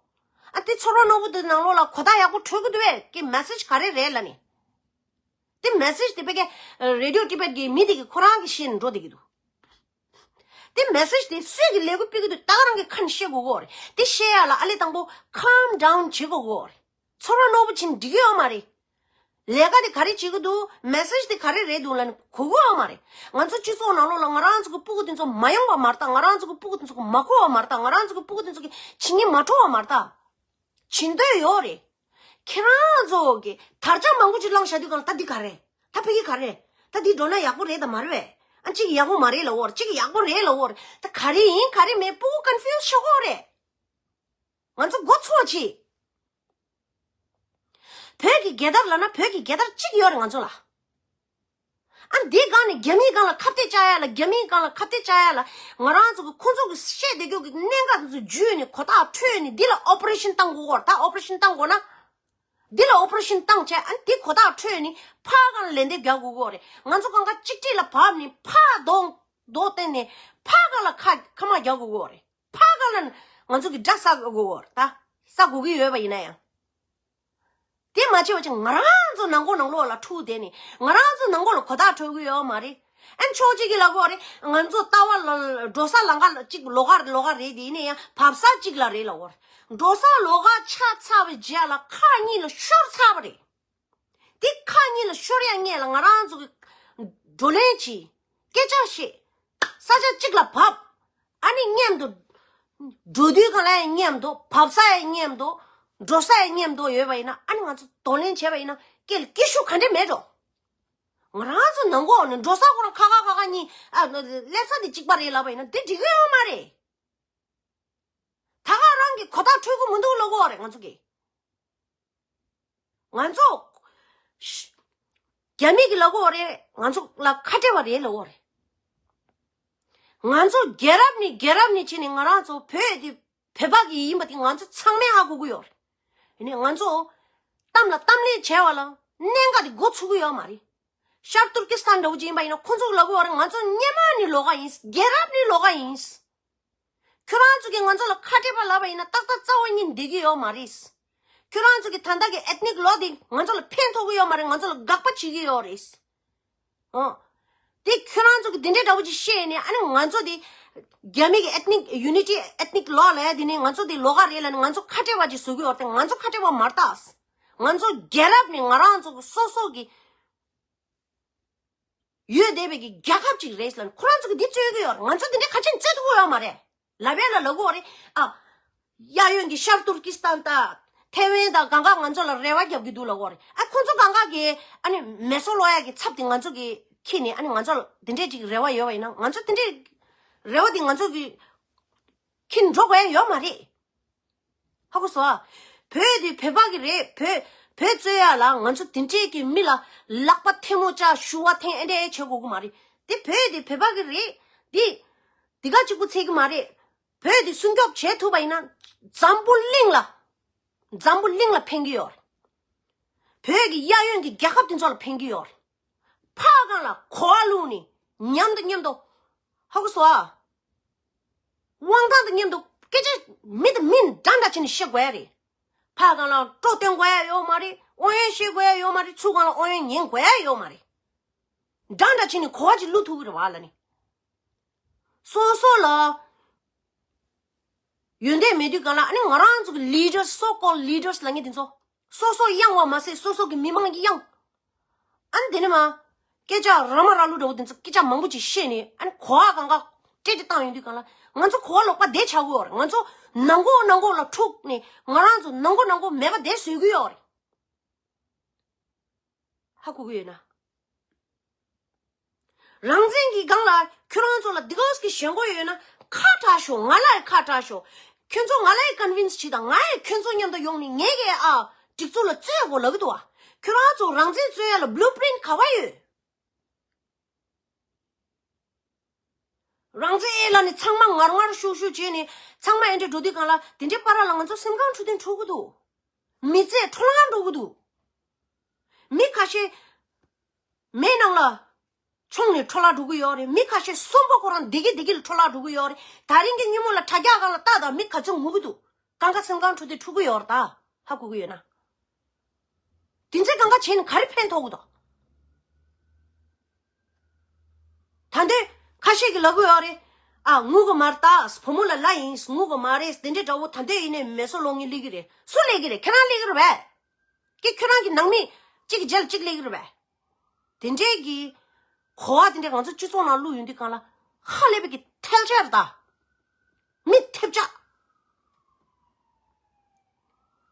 ཨ། དེ་ཚོར་བ་རྣོ་པོ་དེ་ནང་ལོགས་ལ་གོ་བརྡ་ཡག་པོ་འཕྲོད་གི་འདུག་བས། ཀྱི་message་ག་རེ་རེད་ལབ་ནས། དེ་message་དེ་བོད་ཀྱི་Radio Tibet་གི་མི་དེ་གིས་ཁོ་རང་གིས་ཤེས་ནས་འགྲོ་བསྡད་ཀྱི་འདུག་དེ་message་དེ་སུས་ཀྱིས་ལས་འགུལ་སྤེལ་གྱི་འདུག་ད་ག་རང་གི་ཁ་ནས་བཤད་དགོས་ཀྱི་ཡོད་རེད། དེ་བཤད་ཡ་ལ་ཨ་ལས་དང་པོ་calm down་བྱེད་དགོས་ཀྱི་ཡོད་རེད། ཚོར་བ་རྣོ་པོ་བྱས་ནས་འགྲིག་གི་ཡོད་མ་རེད། ལས་ཀ་དེ་ག་རེ་བྱེད་ཀྱི་འདུག message་དེ་ག་རེ་རེད་འདུག་ལབ་ནས་གོ་གི་ཡོད་མ་རེད། ང་ཚོ་སྤྱི་ཚོགས་ནང་ལོགས་ལ་ང་རང་ཚོ་གི་སྤུ་གུ་དེ་ཚོ་མ་ཡོང་བ་མ་རེད་ད། ང་རང་ཚོ་གི་སྤུ་གུ་དེ་ཚོ་གིས་མ་གོ་བ་མ་རེད་ད། ང་རང་ཚོ་གི་སྤུ་གུ་དེ་ཚོ་གིས་བྱེད་སྙིང་མ་བྲོ་བ་མ་རེད་ད། བྱེད་འདོད་ཡོད་རེད། ཁྱེད་རང་ཚོ་གིས་དར་ཆ་མང་པོ་ཅིག་བསླངས་བཞག་དུས་གང་ལ་ད་འདི་ག་རེད། ད་ཕ་གི་ག་རེད། ད་འདི་འགྲོ་ན་ཡག་པོ་རེད་དང་མ་རེད་པས། ཨ། གཅིག་ཡག་པོ་མ་རེད་ལབ་ཀྱི་ཡོད་རེད། གཅིག་ཡག་པོ་རེད་ལབ་ཀྱི་ཡོད་རེད། ད་ག་རེ་ཡིན་ག་རེ་མིན་སྤུ་གུ་confuse་ཆགས་ཀྱི་ཡོད་རེད། ང་ཚོ་འགོ་ཚུགས་པ་བྱེད། བོད་ཀྱི་རྒྱལ་དར་ལབ་ན་བོད་ཀྱི་རྒྱལ་དར་གཅིག་ཡོད་རེད་ང་ཚོ་ལ། ཨ། འདིའི་སྒང་ནས་རྒྱ་མིའི་སྒང་ལ་ཁ་གཏད་བཅག་ཡ་ལ། རྒྱ་མིའི་སྒང་ལ་ཁ་གཏད་བཅག་ཡ་ལ། ང་རང་ཚོ་གི་ཁོང་ཚོ་གི་བཤད་བསྡད་རྒྱུ་གི་གནད་འགག་དེ་ཚོ་བརྗོད་ནས་གོ་རྟོགས་འཕྲོད་ནས་འདི་ལ་operation་བཏང་དགོས་ཀྱི་ཡོད་རེད། ད་operation་བཏང་དགོས་ན། འདི་ལ་operation་བཏང་བྱས། ཨ། འདི་གོ་རྟོགས་འཕྲོད་ནས་ཕར་སྒང་ལ་ལན་འདེབས་རྒྱག་དགོས་ཀྱི་ཡོད་རེད། ང་ཚོ་སྒང་ག་གཅིག་སྒྲིལ་ལ་བབས་ནས་ཕར་རྡོ་རྡོ་བཏོན་ནས་ཕར་སྒང་ལ་ཁ་ཁ་དམག་རྒྱག་དགོས་ཀྱི་ཡོད་རེད། ཕར་སྒང་ལ་ང་ཚོ་གི་དགྲ་ཟ་དགོས་ཀྱི་ཡོད་རེད། ད་ཟ་དགོས་ཀྱི་ཡོད་པ་ཡིན་ན་ཡང་། དེ་མ་བྱས་པ་བྱས་ང་རང་ཚོ་ནང་ཁོག་ནང་ལོགས་ལ་འཁྲུག་བསྡད་ནས་ང་རང་ཚོ་ནང་ཁོག་ལ་གོ་རྟོགས་འཕྲོད་ཀྱི་ཡོད་མ་རེད། ཨན་ཕྱོགས་གཅིག་གིས་ལབ་ཀྱི་ཡོད་རེད། ང་ཚོ་ལྟ་བ་ལ་འགྲོ་ས་ལམ་ཁ་གཅིག་ལོགས་ཀ་ལོགས་ཀ་རེད། དེ་ཡིན་ན་ཡང་བབས་ས་གཅིག་ལ་རེད་ལབ་ཀྱི་ཡོད་རེད། འགྲོ་ས་ལོགས་ཀ་ཆགས་ཚར་བའི་རྗེས་ལ་ཁག་གཉིས་ལ་ཤོར་ཚར་བ་རེད། དེ་ཁག་གཉིས་ལ་ཤོར་ཡ་སྔོན་ལ་ང་རང་ཚོ་གིས་བགྲོ་གླེང་བྱས། སྐད་ཆ་བཤད། ས་ཆ་གཅིག་ལ་བབས། ཨ་ནི་མཉམ་དུ་འགྲོ་དུས་གང་ལ་ཡང་མཉམ་དུ། བབས་ས་ཡང་མཉམ་དུ། འགྲོ་ས་ཡང་མཉམ་དུ་ཡོད་པ་ཡིན་ན། ཨ་ནི་ང་ཚོ་གདོང་ལེན་བྱས་པ་ཡིན་ན་སྐད་ལ་སྐད་ཤུགས་ག་འདྲ་མེད་འགྲོ། ང་རང་ཚོ་ནང་ཁོག་ནས་འགྲོ་ས་ཁོ་རང་ཁ་ཁ་ཁ་ཁ་གཉིས། ཨ། སླེབས་ས་དེ་གཅིག་པ་རེད་ལབ་པ་ཡིན་ན་དེ་འགྲིག་གི་ཡོད་མ་རེད། ད་ག་རང་གི་གོ་རྟོགས་འཕྲོད་ཀྱི་མི་འདུག་ལབ་ཀྱི་ཡོད་རེད་ང་ཚོ་གིས། ང་ཚོ། རྒྱ་མི་གིས་ལབ་ཀྱི་ཡོད་རེད། ང་ཚོ་ལ་ཁ་བྲལ་བ་རེད་ལབ་ཀྱི་ཡོད་རེད། ང་ཚོ་རྒྱལ་རབས་ནས་རྒྱལ་རབས་ནས་བྱས་ནས་ང་རང་ཚོ་བོད་དེ་བོད་པ་གི་ཡིན་པ་དེ་ང་ཚོ་ཚང་མས་ཧ་གོ་གི་ཡོད་རེད། ཡིན་ནའི་ང་ཚོ་གཏམ་ལ་གཏམ་ལན་བྱས་པ་ལ་གནད་འགག་དེ་འགོ་ཚུགས་ཀྱི་ཡོད་མ་རེད། ཤར་ཏུར་ཀི་སི་ཐན་འདྲ་བོ་ཅིག་ཡིན་པ་ཡིན་ན་ཁོང་ཚོ་གིས་ལབ་ཀྱི་ཡོད་རེད། ང་ཚོ་སྔོན་མ་ནས་ལོགས་ཀ་ཡིན། རྒྱལ་རབས་ནས་ལོགས་ཀ་ཡིན། ཁྱོད་རང་ཚོ་གིས་ང་ཚོ་ལ་ཁ་བྲལ་བ་ལབ་པ་ཡིན་ན་ཏག་ཏག་རྩ་བ་ཉིད་བསྡད་ཀྱི་ཡོད་མ་རེད། ཁྱོད་རང་ཚོ་གི་ད་ལྟ་གི་ethnic law་དེ་ང་ཚོ་ལ་ཕན་ཐོགས་ཀྱི་ཡོད་མ་རེད། ང་ཚོ་ལ་དགག་པ་བྱེད་ཀྱི་ཡོད་རེད། ཨོ། དེ་ཁྱོད་རང་ཚོ་གིས་དེ་འདྲའི་འདྲ་བོ་ཅིག་བཤད་ནས་ཨ་ནི་ང་ཚོ་དེ་ རྒྱ་མི་གི་ethnic unity, ethnic law ལབ་ཡ་དེ་ནི་ང་ཚོ་དེ་ལོགས་ཀ་རེད་ལབ་ནི་ང་ཚོ་ཁ་བྲལ་བ་ཅིག་བཟོ་གི་ཡོད་རེད་དེ། ང་ཚོ་ཁ་བྲལ་བ་མ་རེད་ད། ང་ཚོ་རྒྱལ་རབས་ནས་ང་རང་ཚོ་གི་སོ་སོ་གི་ཡོད་བསྡད་པའི་གི་རྒྱལ་ཁབ་ཅིག་རེད་ལབ་ནི་ཁོ་རང་ཚོ་གི་འདི་རྩོད་གི་ཡོད་རེད། ང་ཚོ་དེ་འདྲའི་ཁ་ཆེམས་རྩོད་ཐུབ་ཀྱི་ཡོད་མ་རེད། ལབ་ཡ་ལ་ལབ་གི་ཡོད་རེད་ཨ། གཡས་གཡོན་གྱི་ཤར་ཏུར་ཀི་སི་ཐན་དང་ཐེ་ཝན་དང་གང་ག་ང་ཚོ་ལ་རེ་བ་རྒྱབ་ཀྱི་འདུག་ལབ་གི་ཡོད་རེད་ཨ། ཁོ་ཚོ་གང་ག་གི་ཨ་ནི་མེ་སོ་ལོ་ཡ་གི་ཚབ་དེ་ང་ཚོ་གི་ཁྱེར་ནས་ཨ་ནི་ང་ཚོ་ལ་དེ་འདྲའི་ཅིག་རེ་བ་ཡོད་པ་ཡིན་ན་ང་ཚོ་དེ་འདྲའི་རེ་བ་དེ་ང་ཚོ་གི་ཁྱེར་འགྲོ་དགོས་ཡ་ཡོད་མ་རེད། ཧ་གོ་སོང་ཨ། བོད་དེ་བོད་པ་གི་རེད། བོད་བོད་རྩོད་ཡ་ལ་ང་ཚོ་དེ་འདྲའི་གི་མི་ལ་ལག་པ་ཐལ་མོ་སྦྱར་ཞུ་བ་འཐེན་ཨེ་འདྲ་ཨེ་བྱེད་དགོས་གི་མ་རེད། དེ་བོད་དེ་བོད་པ་གི་རེད། དེ་དེ་ག་གཅིག་པུ་ཚད་གི་མ་རེད། བོད་དེ་སྲུང་སྐྱོབ་བྱེད་ཐུབ་པ་ཡིན་ན་འཛམ་བུ་གླིང་ལ་འཛམ་བུ་གླིང་ལ་ཕན་གི་ཡོད་རེད། བོད་ཀྱི་གཡས་གཡོན་གྱི་རྒྱལ་ཁབ་དེ་ཚོ་ལ་ཕན་གི་ཡོད་རེད། ཕར་སྒང་ལ་གོ་བ་བླུགས་ནས་མཉམ་དུ་མཉམ་དུ། ཧ་གོ་སོང་ཨ། དབང་ཐང་དང་མཉམ་དུ་སྐད་ཆ་མི་དང་མི་འདྲ་འདྲ་བྱས་ནས་བཤད་དགོས་ཡ་རེད། ཕར་སྒང་ལ་སྤྲོ་སྟོན་དགོས་ཡ་ཡོད་མ་རེད། ཨོ་ཡོན་བཤད་དགོས་ཡ་ཡོད་མ་རེད། ཚུར་སྒང་ལ་ཨོ་ཡོན་ཉན་དགོས་ཡ་ཡོད་མ་རེད། འདྲ་འདྲ་བྱས་ནས་གོ་བ་ཅིག་བླུག་ཐུབ་ཀྱི་རེད་བ་ལ་ནི། སོ་སོ་ལ་ཡོན་ཏན་མེད་དུས་གང་ལ་ཨ་ནི་ང་རང་ཚོ་གི་leaders, so called leaders ལབ་མཁན་དེ་ཚོ་སོ་སོ་གཡེང་བ་མ་ཟད་སོ་སོ་གི་མི་མང་གི་གཡེང་། ཨ་ནི་དེ་ནས་མ། སྐད་ཆ་ར་མ་ར་ལུག་འདྲ་བོ་དེ་ཚོ་སྐད་ཆ་མང་པོ་ཅིག་བཤད་ནས་ཨ་ནི་གོ་བ་གང་ག་སྤྲད་དེ་བཏང་ཡོང་དུས་གང་ལ་ང་ཚོ་གོ་བ་ལོག་པ་བསྡད་ཆགས་ཀྱི་ཡོད་རེད། ང་ཚོ་ནང་ཁོག་ནང་ཁོག་ལ་འཁྲུག་ནས་ང་རང་ཚོ་ནང་ཁོག་ནང་ཁོག་མེད་པ་བསྡད་བཟོས་ཀྱི་ཡོད་རེད། ཧ་གོ་གི་ཡོད་ན། རང་བཙན་གྱི་སྒང་ལ་ཁྱོད་རང་ཚོ་ལ་འདི་ག་གི་ཞེན་ཁོག་ཡོད་ན་ཁ་གྲག་ཤོག་ང་ལ་ཡང་ཁ་གྲག་ཤོག་ཁྱོད་ཚོ་ང་ལ་ཡང་convince བྱེད་དང་། ང་ཡང་ཁྱོད་ཚོ་མཉམ་དུ་ཡོང་ནས་ངས་ཀྱི་ཨ་སྒྲིག་འཛུགས་ལ་རྩོད་དགོས་ལབ་ཀྱི་འདུག་བ། ཁྱོད་རང་ཚོ་རང་བཙན་རྩོད་ཡ་ལ་blueprint ག་བ་ཡོད། རང་བཙན་ཨེ་ལ་ནི་ཚང་མ་ངར་ངར་ཤུག་ཤུག་བྱས་ནས་ཚང་མ་ཨེ་འདྲ་འགྲོ་དུས་གང་ལ་དེ་འདྲའི་བར་ལ་ང་ཚོ་སེམས་ཁམས་འཕྲོད་བསྟེན་འཕྲོད་ཀྱི་འདུག་མི་ཚེ་འཕྲོ་བརླག་འགྲོ་གི་འདུག་མི་ཁ་ཤས་མེ་ནང་ལ་མཆོངས་ནས་འཕྲོ་བརླག་འགྲོ་གི་ཡོད་རེད། མི་ཁ་ཤས་གསོན་པོ་ཁོ་རང་བདེ་སྐྱིད་བདེ་སྐྱིད་ལ་འཕྲོ་བརླག་འགྲོ་གི་ཡོད་རེད། ད་རིང་གི་ཉིན་མོ་ལ་དྲ་རྒྱ་སྒང་ལ་ལྟ་དང་མི་ག་ཚོད་ངུ་གི་འདུག་གང་ག་སེམས་ཁམས་འཕྲོད་བསྟེན་འཕྲོད་གི་ཡོད་རེད། ད་ཧ་གོ་གི་ཡོད་ན། དེ་ཚོའི་གང་ག་བྱས་ནས་ག་རེ་ཕན་ཐོགས་གི་འདུག་ད་འདོད་ཁ་ཤས་ཀྱིས་ལབ་གི་ཡོད་རེད། ཨ་ངུ་གི་མ་རེད། ད་བུ་མོ་ལ་ལབ་ཡིན། ངུ་གི་མ་རེད། དེ་འདྲའི་འདྲ་བོ་ད་འདོད་ཡིན་ནའི་མེ་སོ་ལོག་ངེས་སླེབས་ཀྱི་རེད། སུ་སླེབས་ཀྱི་རེད། ཁྱེད་རང་སླེབས་ཀྱི་རེད་པས། ཀྱེ་ཁྱོད་རང་གི་ནང་མི་གཅིག་གི་རྗེས་ལ་གཅིག་སླེབས་ཀྱི་རེད་པས། དེ་འདྲའི་གི་གོ་བ་དེ་འདྲ་ང་ཚོ་སྤྱི་ཚོགས་ནང་བླུགས་ཡོང་དུས་གང་ལ་ཧ་ལས་པའི་གི་ཐལ་ཆ་རེད་ད། མི་ཐེབས་ཆག་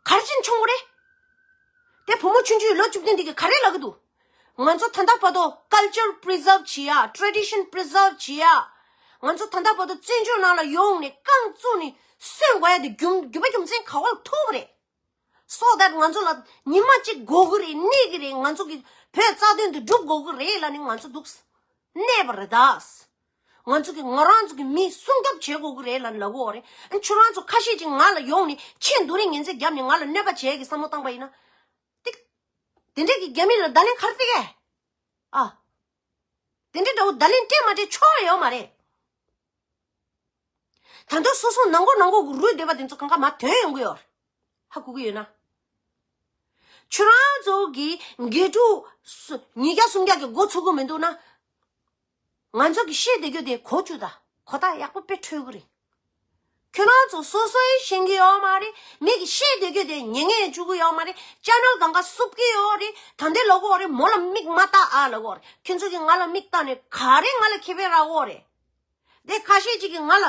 ག་རེ་བྱས་ནས་མཆོང་གི་རེད། དེ་བུ་མོ་ཆུང་ཆུང་ལོ་བཅུ་བདུན་དེ་གིས་ག་རེ་ལབ་ཀྱི་འདུག་ང་ཚོ་ད་ལྟ་བར་དུ་culture preserve བྱེད་ཡ། tradition preserve བྱེད་ཡ། ང་ཚོ་ད་ལྟ་བར་དུ་བཙན་བྱོལ་ནང་ལ་ཡོང་ནས་རྐང་བཙུགས་ནས་གསོན་དགོས་ཡ་དེ་རྒྱུ་རྒྱུ་མ་རྒྱུ་མཚན་ག་བ་ལ་ཐུག་པ་རེད། So that ང་ཚོ་ལ་ཉི་མ་གཅིག་དགོས་ཀྱི་རེད། གནས་ཀྱི་རེད། ང་ཚོ་གི་བོད་རྩ་དོན་དེ་སྒྲུབ་དགོས་ཀྱི་རེད་ལབ་ནས་ང་ཚོ་འདུག་གནས་པ་རེད་ད། ང་ཚོ་གི་ང་རང་ཚོ་གི་མི་སྲུང་སྐྱོབ་བྱེད་དགོས་ཀྱི་རེད་ལབ་ནས་ལབ་ཀྱི་ཡོད་རེད། ཨ་ཁྱོད་རང་ཚོ་ཁ་ཤས་ཅིག་ང་ལ་ཡོང་ནས་ཁྱེད་འདུག་རེད་ངན་ཚད་བརྒྱབ་ནས་ང་ལ་གནོད་པ་བྱེད་ཀྱི་བསམ་བློ་བཏང་པ་ཡིན་ན། ཏིག་དེ་འདྲས་ཀྱི་རྒྱ་མི་ལ་བརྡ་ལན་ག་རེ་སྟེར་གས། ཨ། དེ་འདྲས་འདྲ་བོ་བརྡ་ལན་སྤྲད་མ་སྤྲད་ཆོག་ཡོད་མ་རེད། ད་དུང་སོ་སོ་ནང་སྒོ་ནང་སྒོ་གི་རུལ་བསྡད་པ་དེ་ཚོ་གང་ག་མར་ཐོན་ཡོང་གི་ཡོད་རེད། ཧ་གོ་གི་ཡོད་ན། ཁྱོད་རང་ཚོ་གི་དགེ་ཕྲུག་སུ་ཉིས་བརྒྱ་སུམ་བརྒྱ་གི་མགོ་ཚོད་གི་མི་འདུག་ན། ང་ཚོ་གི་བཤད་བསྡད་རྒྱུ་དེ་གོ་བཅུག་ད། གོ་རྟགས་ཡག་པོ་དཔེ་འཕྲོད་གི་རེད། ཁྱོད་རང་ཚོ་སོ་སོའི་ཤེས་ཀྱི་ཡོད་མ་རེད། མི་གི་བཤད་བསྡད་རྒྱུ་དེ་ཉན་ངེས་བཅུག་གི་ཡོད་མ་རེད། ཅེ་ནལ་གང་ག་སུབ་ཀྱི་ཡོད་རེད། ད་འདི་ལོག་གི་ཡོད་རེད། མོ་ལ་མིག་མ་བལྟ་ཨ་ལབ་གི་ཡོད་རེད། ཁྱོད་ཚོ་གི་ང་ལ་མིག་བལྟ་ནས་ག་རེ་ང་ལ་ཁེ་ཕན་རག་གི་ཡོད་རེད། དེ་ཁ་ཤས་ཅིག་གིས་ང་ལ་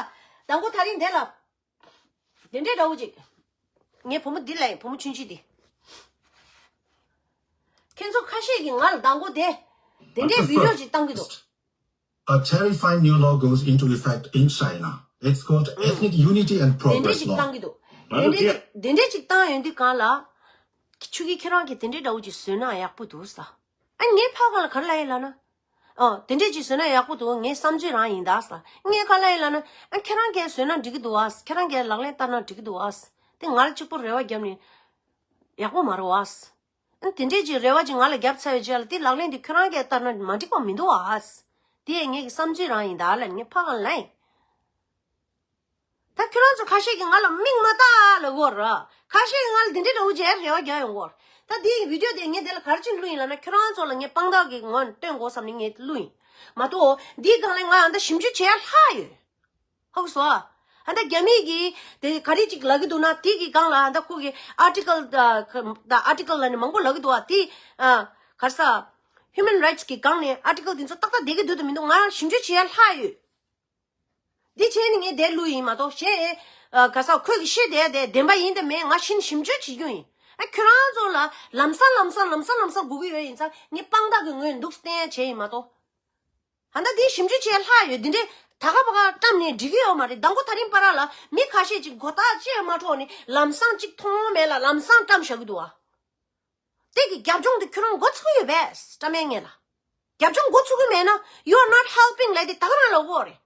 མདང་དགོང་ད་རིང་དེ་ལ་དེ་འདྲའི་འདྲ་བོ་ཅིག་ངའི་བུ་མོ་འདི་ལ་ཡིན། བུ་མོ་ཆུང་ཆུང་འདི། ཁྱེད་ཚོ་ཁ་ཤས་ཀྱིས་ང་ལ་མདང་དགོང་དེ་དེ་འདྲའི་བི་ཌི་ཡོ་ཅིག་བཏང་གི་འདུག A terrifying new law goes into effect in China. It's called Ethnic Unity and དེ་འདྲའི་Progress ཅིག་Law. བཏང་གི་འདུག་དེ་འདྲའི་ཅིག་དེ་འདྲའི་ཅིག་བཏང་ཡོང་དུས་གང་ལ། ཆུ་གི་ཁྱེད་རང་གིས་དེ་འདྲའི་འདྲ་བོ་ཅིག་བཟོས་ན་ཡག་པོ་འདུག་ས། ཨ་ངས་ཕ་ག་ལ་ག་རེ་ལབ་ཡིན་ལབ་ན། ཨོ་དེ་འདྲས་ཅིག་བཟོས་ན་ཡག་པོ་འདུག་ངའི་བསམ་ཚུལ་རང་ཡིན་ད་ཟེར། ངས་ག་ལབ་ཡིན་ལབ་ན། ཨ་ཁྱེད་རང་གིས་བཟོས་ན་འགྲིག་གི་འདུག་ཨ། ཁྱེད་རང་གིས་ལག་ལེན་བསྟར་ན་འགྲིག་གི་འདུག་ཨ། དེ་ང་ལ་གཅིག་པོ་རེ་བ་བརྒྱབ་ནས་ཡག་པོ་མ་རེད་ཨ། ཨ་དེ་འདྲས་ཅིག་རེ་བ་ཅིག་ང་ལ་བརྒྱབ་ཚར་བའི་རྗེས་ལ་དེ་ལག་ལེན་དེ་ཁྱེད་རང་གིས་བསྟར་ན་མ་འགྲིག་པ་མི་འདུག་ཨ། དེ་ངའི་བསམ་ཚུལ་རང་ཡིན་ད་ལབ་ངས་ཕ་ག་ལ་ལབ་ཡིན། ད་ཁྱོད་རང་ཚོ་ཁ་ཤས་ཀྱིས་ང་ལ་མིག་མ་བལྟ་ལབ་གོ་ར། ཁ་ཤས་ཀྱིས་ང་ལ་འདི་འདྲའི་འདྲ་བོ་བྱས་རེ་བ་རྒྱག་ཡོང་གོ་ར། ད་འདིའི་བི་ཌི་ཡོ་དེ་ངས་དེ་ལ་ག་རེ་བྱས་ནས་བླུགས་ཡིན་ལབ་ན། ཁྱོད་རང་ཚོ་ལ་ངས་དཔང་རྟགས་ཀྱི་ངོས་ནས་སྟོན་དགོས་བསམ་ནས་ངས་བླུགས་ཡིན་མ་གཏོགས། འདིའི་སྒང་ལ་ང་ཨ་ད་ཞིབ་འཇུག་བྱེད་ཡ་ལྷག་ཡོད། ཧ་གོ་སོང་ཨ། ཨ་ད་རྒྱ་མི་གིས་དེ་ག་རེ་ཅིག་ལབ་ཀྱི་འདུག་ན་དེ་གི་སྒང་ལ་ཨ་ད་ཁོ་གི་ཨར་ཊི་ཀལ་ད་ཨར་ཊི་ཀལ་ལ་ནི་མང་པོ་ལབ་ཀྱི་འདུག་ཨ། དེ་ཨ་ག་རེ་ཟེར། ཧིའུ་མན་རའིཊ་སི་གི་སྒང་ནས་ཨར་ཊི་ཀལ་དེ་ཚོ་ཏག་ཏག་བསྡད་ཀྱི་འདུག་དང་མི་འདུག་ང་ཞིབ་འཇུག་བྱེད་ཡ་ལྷག་ཡོད། འདི་བྱས་ནས་ངས་དེ་བླུགས་ཡིན་མ་གཏོགས་གཞན་ཨ་ག་རེ་ཟེར་ཁོས་གི་བཤད་བསྡད་དེ་བདེན་པ་ཡིན་དང་མིན་ང་ཕྱིན་ཞིབ་འཇུག་བྱེད་རྒྱུ་ཡིན། ཨ་ཁྱོད་རང་ཚོ་ལ་ལམ་སང་ལམ་སང་ལམ་སང་ལམ་སང་དགོས་ཀྱི་ཡོད་ཡིན་ཙང་ངས་དཔང་རྟགས་ཀྱི་ངོས་འདུག་བསྟན་ཡ་བྱས་ཡིན་མ་གཏོགས། ཨ་ད་འདི་ཞིབ་འཇུག་བྱེད་ཡ་ལྷག་ཡོད། འདི་འདྲའི་ད་ག་ཕ་ག་བཀྲམ་ནས་འགྲིག་གི་ཡོད་མ་རེད། མདང་དགོང་ད་རིང་བར་ལ་མི་ཁ་ཤས་ཅིག་མགོ་ཐག་བཅད་མ་འཕྲོག་ནས་ལམ་སང་ཅིག་མཐོང་མེད་ལ་ལམ་སང་བཀྲམ་བཞག་གི་འདུག་ཨ། དེ་གི་རྒྱབ་ལྗོངས་དེ་ཁྱོད་རང་མགོ་ཚོས་ཡོད་པས་བཀྲམ་ཡ་ངེས་ལ། རྒྱབ་ལྗོངས་མགོ་ཚོས་གི་མེད་ན་you are not helping ལབ་དེ་ད་ག་རང་ལབ་གོ་རེད།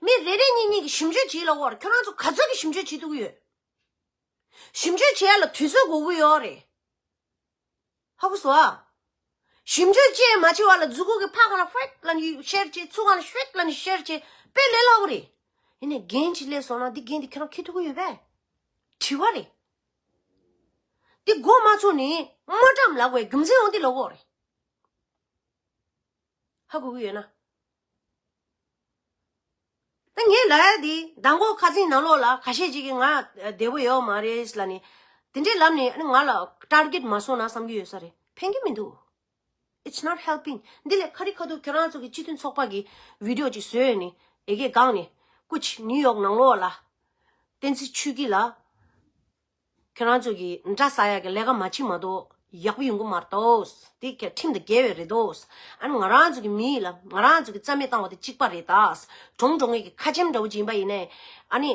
མི་རེ་རེ་གཉིས་གཉིས་ཀྱི་ཞིབ་འཇུག་བྱེད་ལབ་གོ་རེད། ཁྱོད་རང་ཚོ་ག་ཚོད་ཀྱི་ཞིབ་འཇུག་བྱེད་ཐུབ་ཀྱི་ཡོད། ཞིབ་འཇུག་བྱེད་ཡ་ལ་དུས་ཚོད་དགོས་ཀྱི་ཡོད་རེད། ཧ་གོ་སོང་ཨ། ཞིབ་འཇུག་བྱེད་མ་བྱེད་བ་ལ་མཛུ་གུ་གི་ཕར་ག་ལ་ཧྥེག་ལ་ནི་ཤེར་བྱེད་ཚུར་ག་ལ་ཧྥེག་ལ་ནི་ཤེར་བྱེད་དཔེ་ལས་སླ་པོ་རེད། ཡིན་ནའི་འགན་ཅིག་སླེབས་སོང་ན་འདི་འགན་འདི་ཁྱེད་རང་འཁྱེར་ཐུབ་ཀྱི་ཡོད་པས། དྲི་བ་རེད། འདི་མགོ་མ་ཚོས་ནི་མ་བཀྲམ་ལབ་དགོས་རྒྱུ་མཚན་འོང་འདི་ལབ་དགོས་རེད། ཧ་གོ་གི་ཡོད་ན། ད་ངས་ལབ་ཡ་དེ་མདང་དགོང་ཁ་སང་ནང་ལོགས་ལ་ཁ་ཤས་ཅིག་གིས་ང་བདེ་པོ་ཡོད་མ་རེད་ལབ་ནས་དེ་འདྲས་ལབ་ནས་ཨ་ནི་ང་ལ་ཊར་གེཊ་མ་བཟོ་ན་བསམ་གྱི་ཡོད་ས་རེད། ཕན་གྱི་མི་འདུག It's not helping. འདི་ལས་ཁ་རི་ཁ་ཐུག་ཁྱོད་རང་ཚོ་གི་སྤྱི་མཐུན་ཚོགས་པ་གི་བི་ཌི་ཡོ་ཅིག་བཟོས་ནས་ཨེ་གེ་སྒང་ནས་ཀུ་ཆི་ནིའུ་ཡོག་ནང་ལོགས་ལ་བསྟན་འཛིན་ཆོས་སྐྱིད་ལ། ཁྱེད་རང་ཚོ་གིས་འདྲ་ས་ཡ་གི་ལས་ཀ་མ་བྱེད་མ་གཏོགས་ཡག་པོ་ཡོང་གི་མ་རེད་དོ། དེ་ཁྱེད་ཁྲིམས་དང་འགལ་བའི་རེད་དོ། ཨ་ནི་ང་རང་ཚོ་གི་མི་ལ་ང་རང་ཚོ་གི་རྩ་མེད་བཏང་བ་དེ་གཅིག་པ་རེད་ད། གྲོང་གྲོང་ངེད་ཀྱི་ཁ་ཆེམས་འདྲ་བོ་ཅིག་ཡིན་པ་ཡིན་ནའི་ཨ་ནི་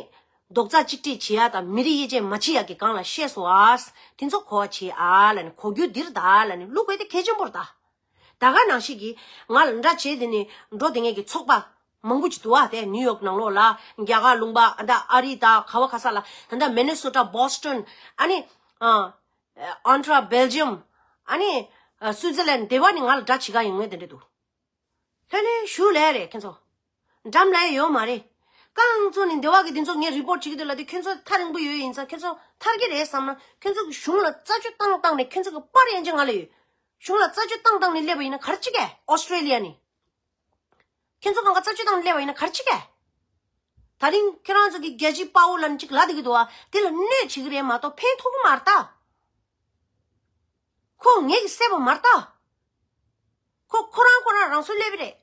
རྡོག་རྩ་གཅིག་སྒྲིལ་བྱེད་ཡ་དང་མི་རིགས་དབྱེ་འབྱེད་མ་བྱེད་ཡ་གི་སྒང་ལ་བཤད་སོང་ཨ། དེ་ཚོ་གོ་བ་བྱེད་ཨ་ལ་ནི་གོ་རྒྱུ་འདིར་ད་ལ་ནི་བླུག་པའི་དེ་གལ་ཆེན་པོ་རེད་ད། ད་ག་ནང་བཞིན་གྱི་ང་ལ་འདྲ་བྱེད་དེ་ནི་འགྲོ་དེ་ངེད་ཀྱི་ཚོགས་པ་མང་པོ་ཅིག་འདུག་བ། དེ་ནིའུ་ཡོག་ནང་ལོགས་ལ་རྒྱ་གར་ལུང་པ་ཨ་ད་ཨ་རི་ད་ག་བ་ག་ས་ལ་ད་ད་མི་ནི་སོ་ཊ་བོ་སི་ཊོན་ཨ་ནི་ཨ་ཨན་ཊ་ར་བྷེལ་ཇི་ཡམ་ཨ་ནི་ཨ་སུའི་ཛར་ལན་དེ་བ་ནི་ང་ལ་འདྲ་བྱེད་ག་ཡོང་ངེས་དེ་འདྲ་འདུག་ལྷོད་ལྷོད་ཞུ་ལས་རེད་ཁྱེད་ཚོ། འགྲམ་ལ་ཡོད་མ་རེད། རྐང་ཚོ་ནི་འདི་བ་གི་འདི་ཚོ་ངས་རི་པོར་ཊི་བྱེད་ཀྱི་འདུག་ལ་དེ་ཁྱོད་ཚོ་ཐག་རིང་པོ་ཡོད་ཡིན་ཙང་ཁྱོད་ཚོ་ཐར་གྱི་རེད་བསམ་ན་ཁྱོད་ཚོ་གི་གཞུང་ལ་རྩད་གཅོད་བཏང་བཏང་ནས་ཁྱོད་ཚོ་གི་པར་ཡན་ཆད་ང་ལ་ཡོད། གཞུང་ལ་རྩད་གཅོད་བཏང་བཏང་ནས་སླེབས་པ་ཡིན་ན་ག་རེ་བྱེད་གས་ཨོ་སི་ཀྲེ་ལི་ཡ་ནི། ཁྱེད་ཚོ་གང་ག་རྩད་གཅོད་བཏང་ནས་སླེབས་པ་ཡིན་ན་ག་རེ་བྱེད་གས། ད་རིང་ཁྱེད་རང་ཚོ་གི་རྒྱལ་སྤྱིའི་དཔའ་བོ་ལ་ནི་ཅིག་ལབ་བསྡད་ཀྱི་འདུག་བ། དེ་ལ་གནོད་བྱེད་ཀྱི་རེད་མ་གཏོགས་ཕན་ཐོགས་ཀྱི་མ་རེད་ད། ཁོ་ངེད་ཀྱི་སྲས་པོ་མ་རེད་ད། ཁོ་ཁོ་རང་ཁོ་རང་རང་སྲོག་བློས་པ་རེད།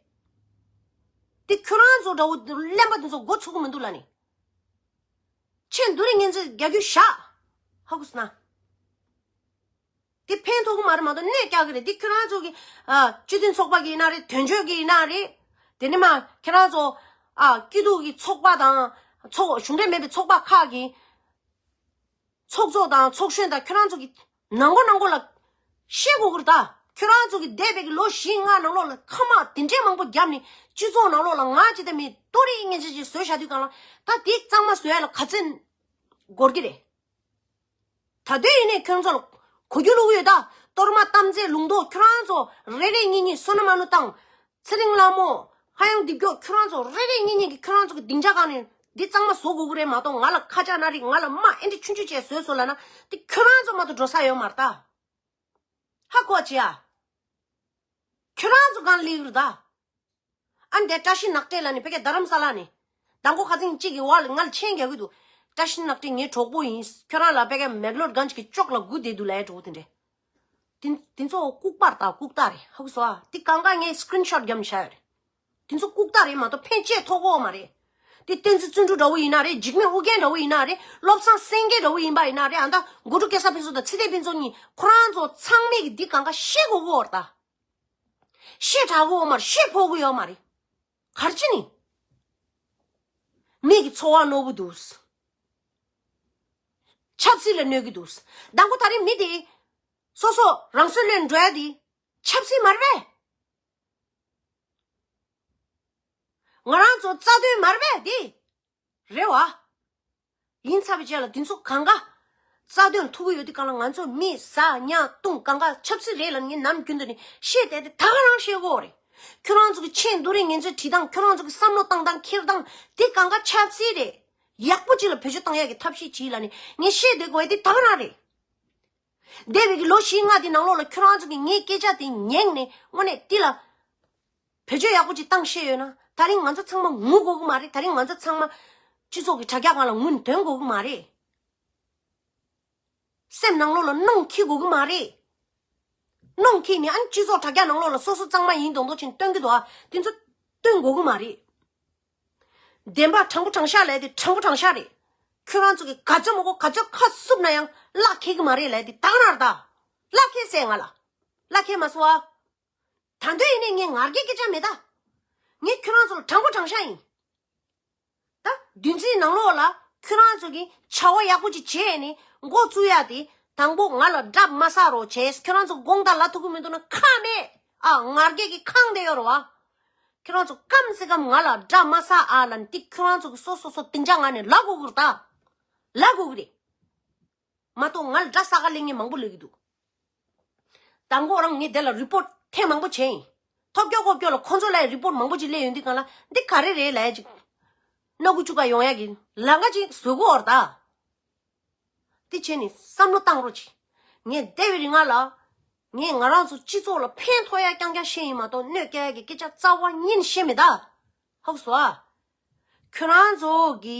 དེ་ཁྱོད་རང་ཚོ་འདྲ་བོ་གླེན་པ་དེ་ཚོ་མགོ་ཚོས་ཀྱི་མི་འདུག་ལབ་ནི། ཆེས་སྡུག་རེད་ངན་ཚོས་རྒྱག་རྒྱུ་བཞག་ཧ་གོ་སོང་ན། དེ་ཕན་ཐོགས་ཀྱི་མ་རེད་མ་གཏོགས་གནོད་རྒྱག་གི་རེད། དེ་ཁྱོད་རང་ཚོ་གི་ཨ་སྤྱི་མཐུན་ཚོགས་པ་གི་ཡིན་ན་རེད། དོན་གཅོད་ཀྱི་ཡིན་ན་རེད། དེ་ནས་མ་ཁྱེད་རང་ཚོ་ཨ་སྐྱིད་སྡུག་གི་ཚོགས་པ་དང་ཚོགས་གཞུང་འབྲེལ་མེད་པའི་ཚོགས་པ་ཁག་གི་ཚོགས་གཙོ་དང་ཚོགས་གཞོན་དང་ཁྱོད་རང་ཚོ་གི་ནང་སྒོ་ནང་སྒོ་ལ་བཤད་དགོས་ཀྱི་རེད་ད། ཁྱོད་རང་ཚོ་གི་འདས་པའི་གི་ལོ་བཞི་ལྔ་ནང་ལོགས་ལ་ཁ་དམག་དེ་འདྲའི་མང་པོ་བརྒྱབ་ནས་སྤྱི་ཚོགས་ནང་ལོགས་ལ་ང་ཅི་ལྟ་མི་ལྟོ་རིགས་ངན་ཅི་ཅི་བཟོས་བཞག་དུས་གང་ལ་ད་དེ་གཙང་མ་བཟོ་ཡ་ལ་ག་ཚོད་འགོར་གི་རེད། ད་ལྟ་ཡིན་ནའི་ཁྱོད་ཚོ་ལ་གོ་རྒྱུ་བླུག་ཡོད་ད། གཏོར་མ་དམ་རྫས་ལུང་རྟོགས་ཁྱོད་རང་ཚོ་རེ་རེ་གཉིས་གཉིས་བསོད་ནམས་ཨ་ནུ་དང་། ཚེ་རིང་ལྷ་མོ། ཧ་ཡང་འདི་མགྱོགས་ཁྱོད་རང་ཚོ་རེ་རེ་གཉིས་གཉིས་ཀྱིས་ཁྱོད་རང་ཚོ་གི་སྡིངས་ཆ་སྒང་ནས་འདི་གཙང་མ་བཟོ་དགོས་ཀྱི་རེད་མ་གཏོགས་ང་ལ་ཁ་ཆག་ན་རིགས་ང་ལ་དམག་ཨེ་འདྲ་ཆུང་ཆུང་བྱས་བཟོས་སོང་ལབ་ན་འདི་ཁྱོད་རང་ཚོ་མ་གཏོགས་འགྲོ་ས་ཡོད་མ་རེད་ད། ཧ་གོ་བྱེད་ཨ། ཁྱོད་རང་ཚོ་སྒང་སླེབས་ཀྱི་རེད་ད། ཨ་ནི་དེ་བཀྲ་ཤིས་ནག་ཏྲེ་ལ་ནི་ཕ་གི་རྡ་རམ་ས་ལ་ནི། མདང་དགོང་ཁ་སང་གཅིག་གི་བར་ལ་ང་ལ་མཆན་རྒྱག་གི་འདུག་བཀྲ་ཤིས་ནག་ཏྲེ་ངའི་གྲོགས་པོ་ཡིན། ཁྱོད་རང་ལ་ཕ་གི་མེག་ལོར་གན་ཇི་གི་ཅོག་ལ་སྒུག་བསྡད་འདུག་ལབ་ཡ་གྲོགས་པོ་དེ་འདྲས། དེ་དེ་ཚོ་ལྐུགས་པ་རེད་ད། ལྐུགས་རྟགས་རེད། ཧ་གོ་སོང་ཨ། དེ་གང་ག་ངས་སི་ཀི་རིན་ཤོཊ་བརྒྱབ་ནས་བཞག་ཡོད་རེད། དེ་ཚོ་ལྐུགས་རྟགས་རེད་མ་གཏོགས་ཕན་ཆད་ཐོགས་ཀྱི་ཡོད་མ་རེད། དེ་བསྟན་འཛིན་བརྩོན་འགྲུས་འདྲ་བོ་ཡིན་ན་རེད། འཇིགས་མེད་ཨོ་རྒྱན་འདྲ་བོ་ཡིན་ན་རེད། བློ་བཟང་སེང་གེ་འདྲ་བོ་ཡིན་པ་ཡིན་ན་རེད། ཨ་ད་མགོ་ཕྲུག་སྐལ་བཟང་ཕུན་ཚོགས་དང་ཚེ་བརྟན་ཕུན་ཚོགས་གཉིས་ཁོ་རང་ཚོ་ཚང་མས་ཀྱི་འདི་གང་ག་ཤེས་དགོས་ཀྱི་ཡོད་རེད་ད། ཤེས་དྲག་གི་ཡོད་མ་རེད། ཤེས་ཕོད་ཀྱི་ཡོད་མ་རེད། ག་རེ་བྱས་ནས། མི་གི་འཚོ་བ་རྣོ་པོ་འདུག་ཆབ་སྲིད་ལ་གནོད་ཀྱི་འདུག་མདང་དགོང་ད་རེས་མི་དེ་སོ་སོ་རང་སྲོག་བློས་འགྲོ་ཡ་དེ་ཆབ་སྲིད་མ་རེད་པས། ང་རང་ཚོ་རྩ་དོན་མ་རེད་པས་དེ། རེད་བ། ཡིན་ཚར་བའི་རྗེས་ལ་དེ་ཚོ་གང་ག་རྩ་དོན་ཐུག་གི་ཡོད་དུས་གང་ལ་ང་ཚོ་མི་ཟ་ཉལ་བཏུང་གང་ག་ཆབ་སྲིད་རེད་ལ་ངས་ནམ་རྒྱུན་དུ་ནས་བཤད་བསྡད་དེ་ད་ག་རང་བཤད་དགོས་རེད། ཁྱོད་རང་ཚོ་གི་མཆན་རྡོ་རིང་ངན་ཚོས་བྲིས་སྟངས། ཁྱོད་རང་ཚོ་གི་བསམ་བློ་བཏང་སྟངས། འཁྱེར་སྟངས་དེ་གང་ག་ཆབ་སྲིད་རེད། ཡག་པོ་ཅིག་ལ་བེད་སྤྱོད་བཏང་ཡག་གི་ཐབས་ཤེས་བྱིས་ལ་ནི་ངས་བཤད་བསྡད་དགོས་ཡ་དེ་ད་ག་རང་རེད། འདས་པའི་གི་ལོ་བཞི་ལྔ་དེ་ནང་ལོགས་ལ་ཁྱོད་རང་ཚོ་གི་ངའི་སྐད་ཆ་དེ་ཉན་ནས་དངོས་གནས་དེ་ལ་བེད་སྤྱོད་ཡག་པོ་ཅིག་བཏང་ཤེས་ཡོད་ན། ད་རིང་ང་ཚོ་ཚང་མ་ངུ་དགོས་ཀྱི་མ་རེད། ད་རིང་ང་ཚོ་ཚང་མ་ སྤྱི་ཚོགས་ཀྱི་དྲ་རྒྱ་སྒང་ལ་ངོས་ནས་འདོན་དགོས་ཀྱི་མ་རེད། སེམས་ནང་ལོགས་ལ་གནོང་འཁྱེར་དགོས་ཀྱི་མ་རེད། གནོང་འཁྱེར་ནས་ཨ་ནི་སྤྱི་ཚོགས་དྲ་རྒྱ་ནང་ལོགས་ལ་སོ་སོ་གཙང་མ་ཡིན་མདོག་མདོག་བྱས་ནས་སྟོན་གྱི་འདུག་ཨ། དེ་ཚོ་སྟོན་དགོས་ཀྱི་མ་རེད། བདེན་པ་དྲང་པོ་དྲང་བཞག་ལབ་དེ་དྲང་པོ་དྲང་བཞག་རེད། ཁྱོད་རང་ཚོ་གི་ག་ཚོད་མང་པོ་ག་ཚོད་ཁ་བསུབ་ན་ཡང་གླགས་འཁེལ་གྱི་མ་རེད་ལབ་དེ་ད་ག་རང་རེད་ད། གླགས་འཁེལ་ཟེར་ང་ལ། གླགས་འཁེལ་མ་སོང་ཨ། ད་དུང་ཡིན་ནའི་ངས་ངར་སྐད་སྐད་ཆ་མེད་ད། ངས་ཁྱོད་རང་ཚོ་ལ་དྲང་པོ་དྲང་བཞག་ཡིན། ད་བདུན་ཚིགས་ནང་ལོགས་ལ་ཁྱོད་རང་ཚོ་གིས་བྱ་བ་ཡག་པོ་ཅིག་བྱས་ནས་འགོ་བཙུགས་ཡ་དེ། དང་པོ་ང་ལ་དགྲ་མ་ཟ་རོགས་བྱས། ཁྱོད་རང་ཚོ་དགོངས་དག་ལ་ཐུག་གི་མི་འདུག་ན་ཁག་མེད། ཨ། ངར་སྐད་ཀྱི་ཁེངས་བསྡད་ཡོད་རེད་བ། ཁྱོད་རང་ཚོ་སྐམ་སེ་སྐམ་ང་ལ་དགྲ་མ་ཟ་ཨ་ལབ་ནས་དེ་ཁྱོད་རང་ཚོ་གིས་སོ་སོ་སོ་སྡིངས་ཆ་ངང་ནས་ལབ་དགོས་ཀྱི་རེད་ད། ལབ་དགོས་ཀྱི་རེད། མ་གཏོགས་ང་ལ་དགྲ་ཟ་ག་སླེབས་མཁན་མང་པོ་སླེབས་ཀྱི་འདུག་དང་པོ་རང་ངས་དེ་ལ་རི་པོར་ཊི་ཐེངས་མང་པོ་བྱས་ཡིན། ཐོབ་སྐྱོ་ཁོབ་སྐྱོ་ལ་ཁོང་ཚོ་ལ་རི་པོར་ཊི་མང་པོ་ཅིག་སླེབས་ཡོང་དུས་སྒང་ལ་འདི་ག་རེ་རེད་ལབ་ཡ་ཅིག་སྣ་ཁུག་བཅུག་ག་ཡོང་ཡ་གི་ལམ་ཁ་ཅིག་བཟོ་གི་ཡོད་རེད་ད། དེ་བྱས་ནས་བསམ་བློ་བཏང་རོགས་གྱིས། ངས་འདས་པའི་རིང་ལ། ངས་ང་རང་ཚོ་སྤྱི་ཚོགས་ལ་ཕན་ཐོགས་ཡ་རྐྱང་རྐྱང་བཤད་ཡིན་མ་གཏོགས་གནོད་སྐྱེལ་ཡ་གི་སྐད་ཆ་རྩ་བ་ཉིད་ནས་བཤད་མེད་ད། ཧ་གོ་སོང་ཨ། ཁྱོད་རང་ཚོ་གི་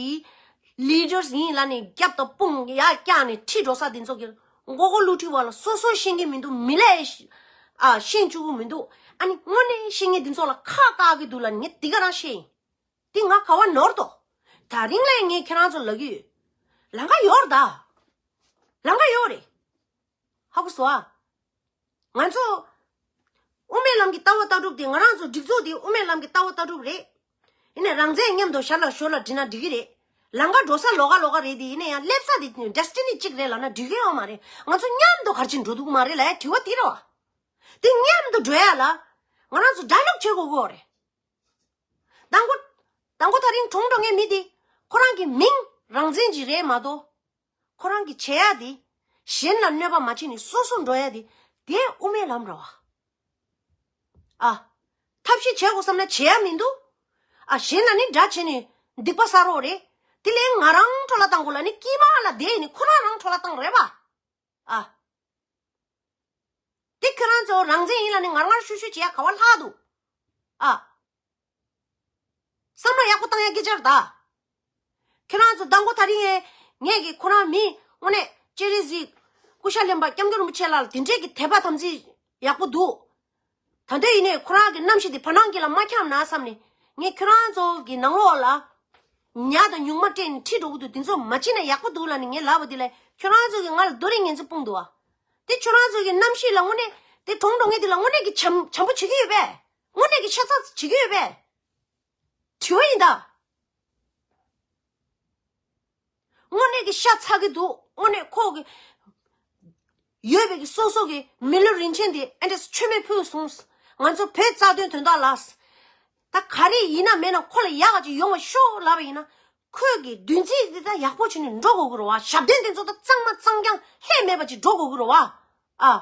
ལི་ཌར་སི་ཡིན་ལབ་ནས་རྒྱབ་དང་དཔུང་ཡར་བཀྱགས་ནས་ཁྲིད་འགྲོ་ས་དེ་ཚོ་གི་མགོ་སྐོར་བསླུ་བྲིད་པ་ལ་སོ་སོ་ཤེས་ཀྱི་མི་འདུག་མི་ལས་ཤ་ཨ་ཤེས་བཅུག་གི་མི་འདུག་ཨ་ནི་དངོས་གནས་ཤེས་མཁན་དེ་ཚོ་ལ་ཁག་བཀག་གི་འདུག་ལབ་ནས་ངས་དེ་ག་རང་བཤད་ཡིན། དེ་ང་ག་བ་ནོར་ཏོ། ད་རིང་ལས་ངས་ཁྱེད་རང་ཚོ་ལབ་ཀྱི་ཡོད། ལམ་ཁ་ཡོད་རེད་ད། ལམ་ཁ་ཡོད་རེད། ཧ་གོ་སོང་ཨ། ང་ཚོ། དབུ་མའི་ལམ་གྱི་ལྟ་བ་ལྟ་གྲུབ་དེ་ང་རང་ཚོ་སྒྲིག་འཛུགས་དེ་དབུ་མའི་ལམ་གྱི་ལྟ་བ་ལྟ་གྲུབ་རེད། ཡིན་ནའི་རང་བཙན་མཉམ་དུ་ཞར་ལ་ཞོར་ལ་བྲིས་ན་འགྲིག་གི་རེད། ལམ་ཁ་འགྲོ་ས་ལོགས་ཀ་ལོགས་ཀ་རེད་དེ་ཡིན་ན་ཡང་སླེབས་ས་དེ་ཌེ་སི་ཊི་ནི་གཅིག་རེད་ལབ་ན་འགྲིག་གི་ཡོད་མ་རེད། ང་ཚོ་མཉམ་དུ་ག་རེ་བྱས་འགྲོ་ཐུབ་ཀྱི་མ་རེད་ལབ་ཡ་དྲི་བ་དེ་རེད་བ། དེ་མཉམ་དུ་འགྲོ་ཡ་ལ། ང་རང་ཚོ་ཌའི་ལོག་བྱེད་དགོས་ཀྱི་ཡོད་རེད། དང་པོ། དང་པོ་ད་རིང་གྲོངས་འགྲོ་མཁན་མི་དེ། ཁོ་རང་གི་མིང་རང་བཙན་གྱི་རེད་མ་གཏོགས། ཁོ་རང་གི་བྱེད་ཡ་དེ། གཞན་ལ་གནོད་པ་མ་བྱས་ནས་སོ་སོ་འགྲོ་ཡ་དེ། དེ་དབུ་མའི་ལམ་རེད་བ། ཨ། ཐབས་ཤེས་བྱེད་དགོས་བསམ་ན་བྱེད་ཡ་མི་འདུག་ཨ། གཞན་ལ་ནི་དགྲ་བྱས་ནས་སྡིག་པ་བསགས་རོགས་རེད། དེ་ལས་ང་རང་འཕྲོ་བརླག་བཏང་དགོས་ལབ་ནི་དཀྱིལ་མ་ལ་བསྡད་ནི་ཁོ་རང་རང་འཕྲོ་བརླག་བཏང་རེད་བ། ཨ། དེ་ཁྱོད་རང་ཚོ་རང་བཙན་ཡིན་ལབ་ནི་ངར་ངར་ཤུ་ཤུ་བྱེད་ཡ་ག་བ་ལྷག་འདུག་ཨ། བསམ་བློ་ཡག་པོ་བཏང་ཡ་སྐད་ཆ་རེད་ད། ཁྱེད་རང་ཚོ་དང་པོ་ད་རིང་ངས་ངས་ཀྱི་ཁོ་རང་མི་དངོས་གནས་སྤྱན་རས་གཟིགས་སྐུ་ཤ་ལེན་པ་སྐྱབས་མགོན་རིན་པོ་ཆེ་ལགས་ལ་དེ་འདྲས་ཀྱི་དད་པ་དམ་ཚིག་ཡག་པོ་འདུག་ད་ལྟ་ཡིན་ནའི་ཁོ་རང་གི་རྣམ་ཤེས་དེ་བར་སྣང་གི་ལ་མ་འཁྱམས་ན་བསམ་ནས་ངས་ཁྱོད་རང་ཚོ་གི་ནང་ལོགས་ལ་ཉ་དང་ཉུང་མ་སྤྲད་ནས་ཁྲིད་འགྲོ་གི་འདུག་དེ་ཚོ་མ་བྱེད་ན་ཡག་པོ་འདུག་ལབ་ནས་ངས་ལབ་པ་དེ་ལས་ཁྱོད་རང་ཚོ་གི་ང་ལ་རྡོ་རིང་ངན་ཚོ་སྤུངས་འདུག་བ། དེ་ཁྱོད་རང་ཚོ་གི་རྣམ་ཤེས་ལ་དངོས་གནས་དེ་གྲོངས་འགྲོ་མཁན་དེ་ལ་དངོས་གནས་ཀྱི་བྱམས་བྱམས་པོ་བྱེད་ཀྱི་ཡོད་པས། དངོས་གནས་ཀྱི་ཤ་ཚ་བྱེད་ཀྱི་ཡོད་པས། དྲི་བ་ཡིན་ད། དངོས་གནས་ཀྱི་ཤ་ཚ་གི་འདུག་དངོས་གནས་ཁོ་གི་ཡོད་པའི་གི་སོ་སོ་གི་མི་ལུས་རིན་ཆེན་དེ་ཨེ་འདྲས་མཆོད་མེ་ཕུལ་སོང་། ང་ཚོ་བོད་རྩ་དོན་དོན་དག་ལ། ད་ག་རེ་ཡིན་ན་མེད་ན་ཁོ་ལ་ཡག་ག་ཅིག་ཡོང་བ་ཤོག་ལབ་པ་ཡིན་ན། ཁོས་གི་བདུན་ཚིགས་དེ་ད་ཡག་པོ་བྱས་ནས་འགྲོ་དགོས་ཀྱི་རེད་བ། ཞབས་བརྟན་དེ་ཚོ་ད་གཙང་མ་གཙང་རྐྱང་ལྷད་མེད་པ་ཅིག་འགྲོ་དགོས་ཀྱི་རེད་བ། ཨ།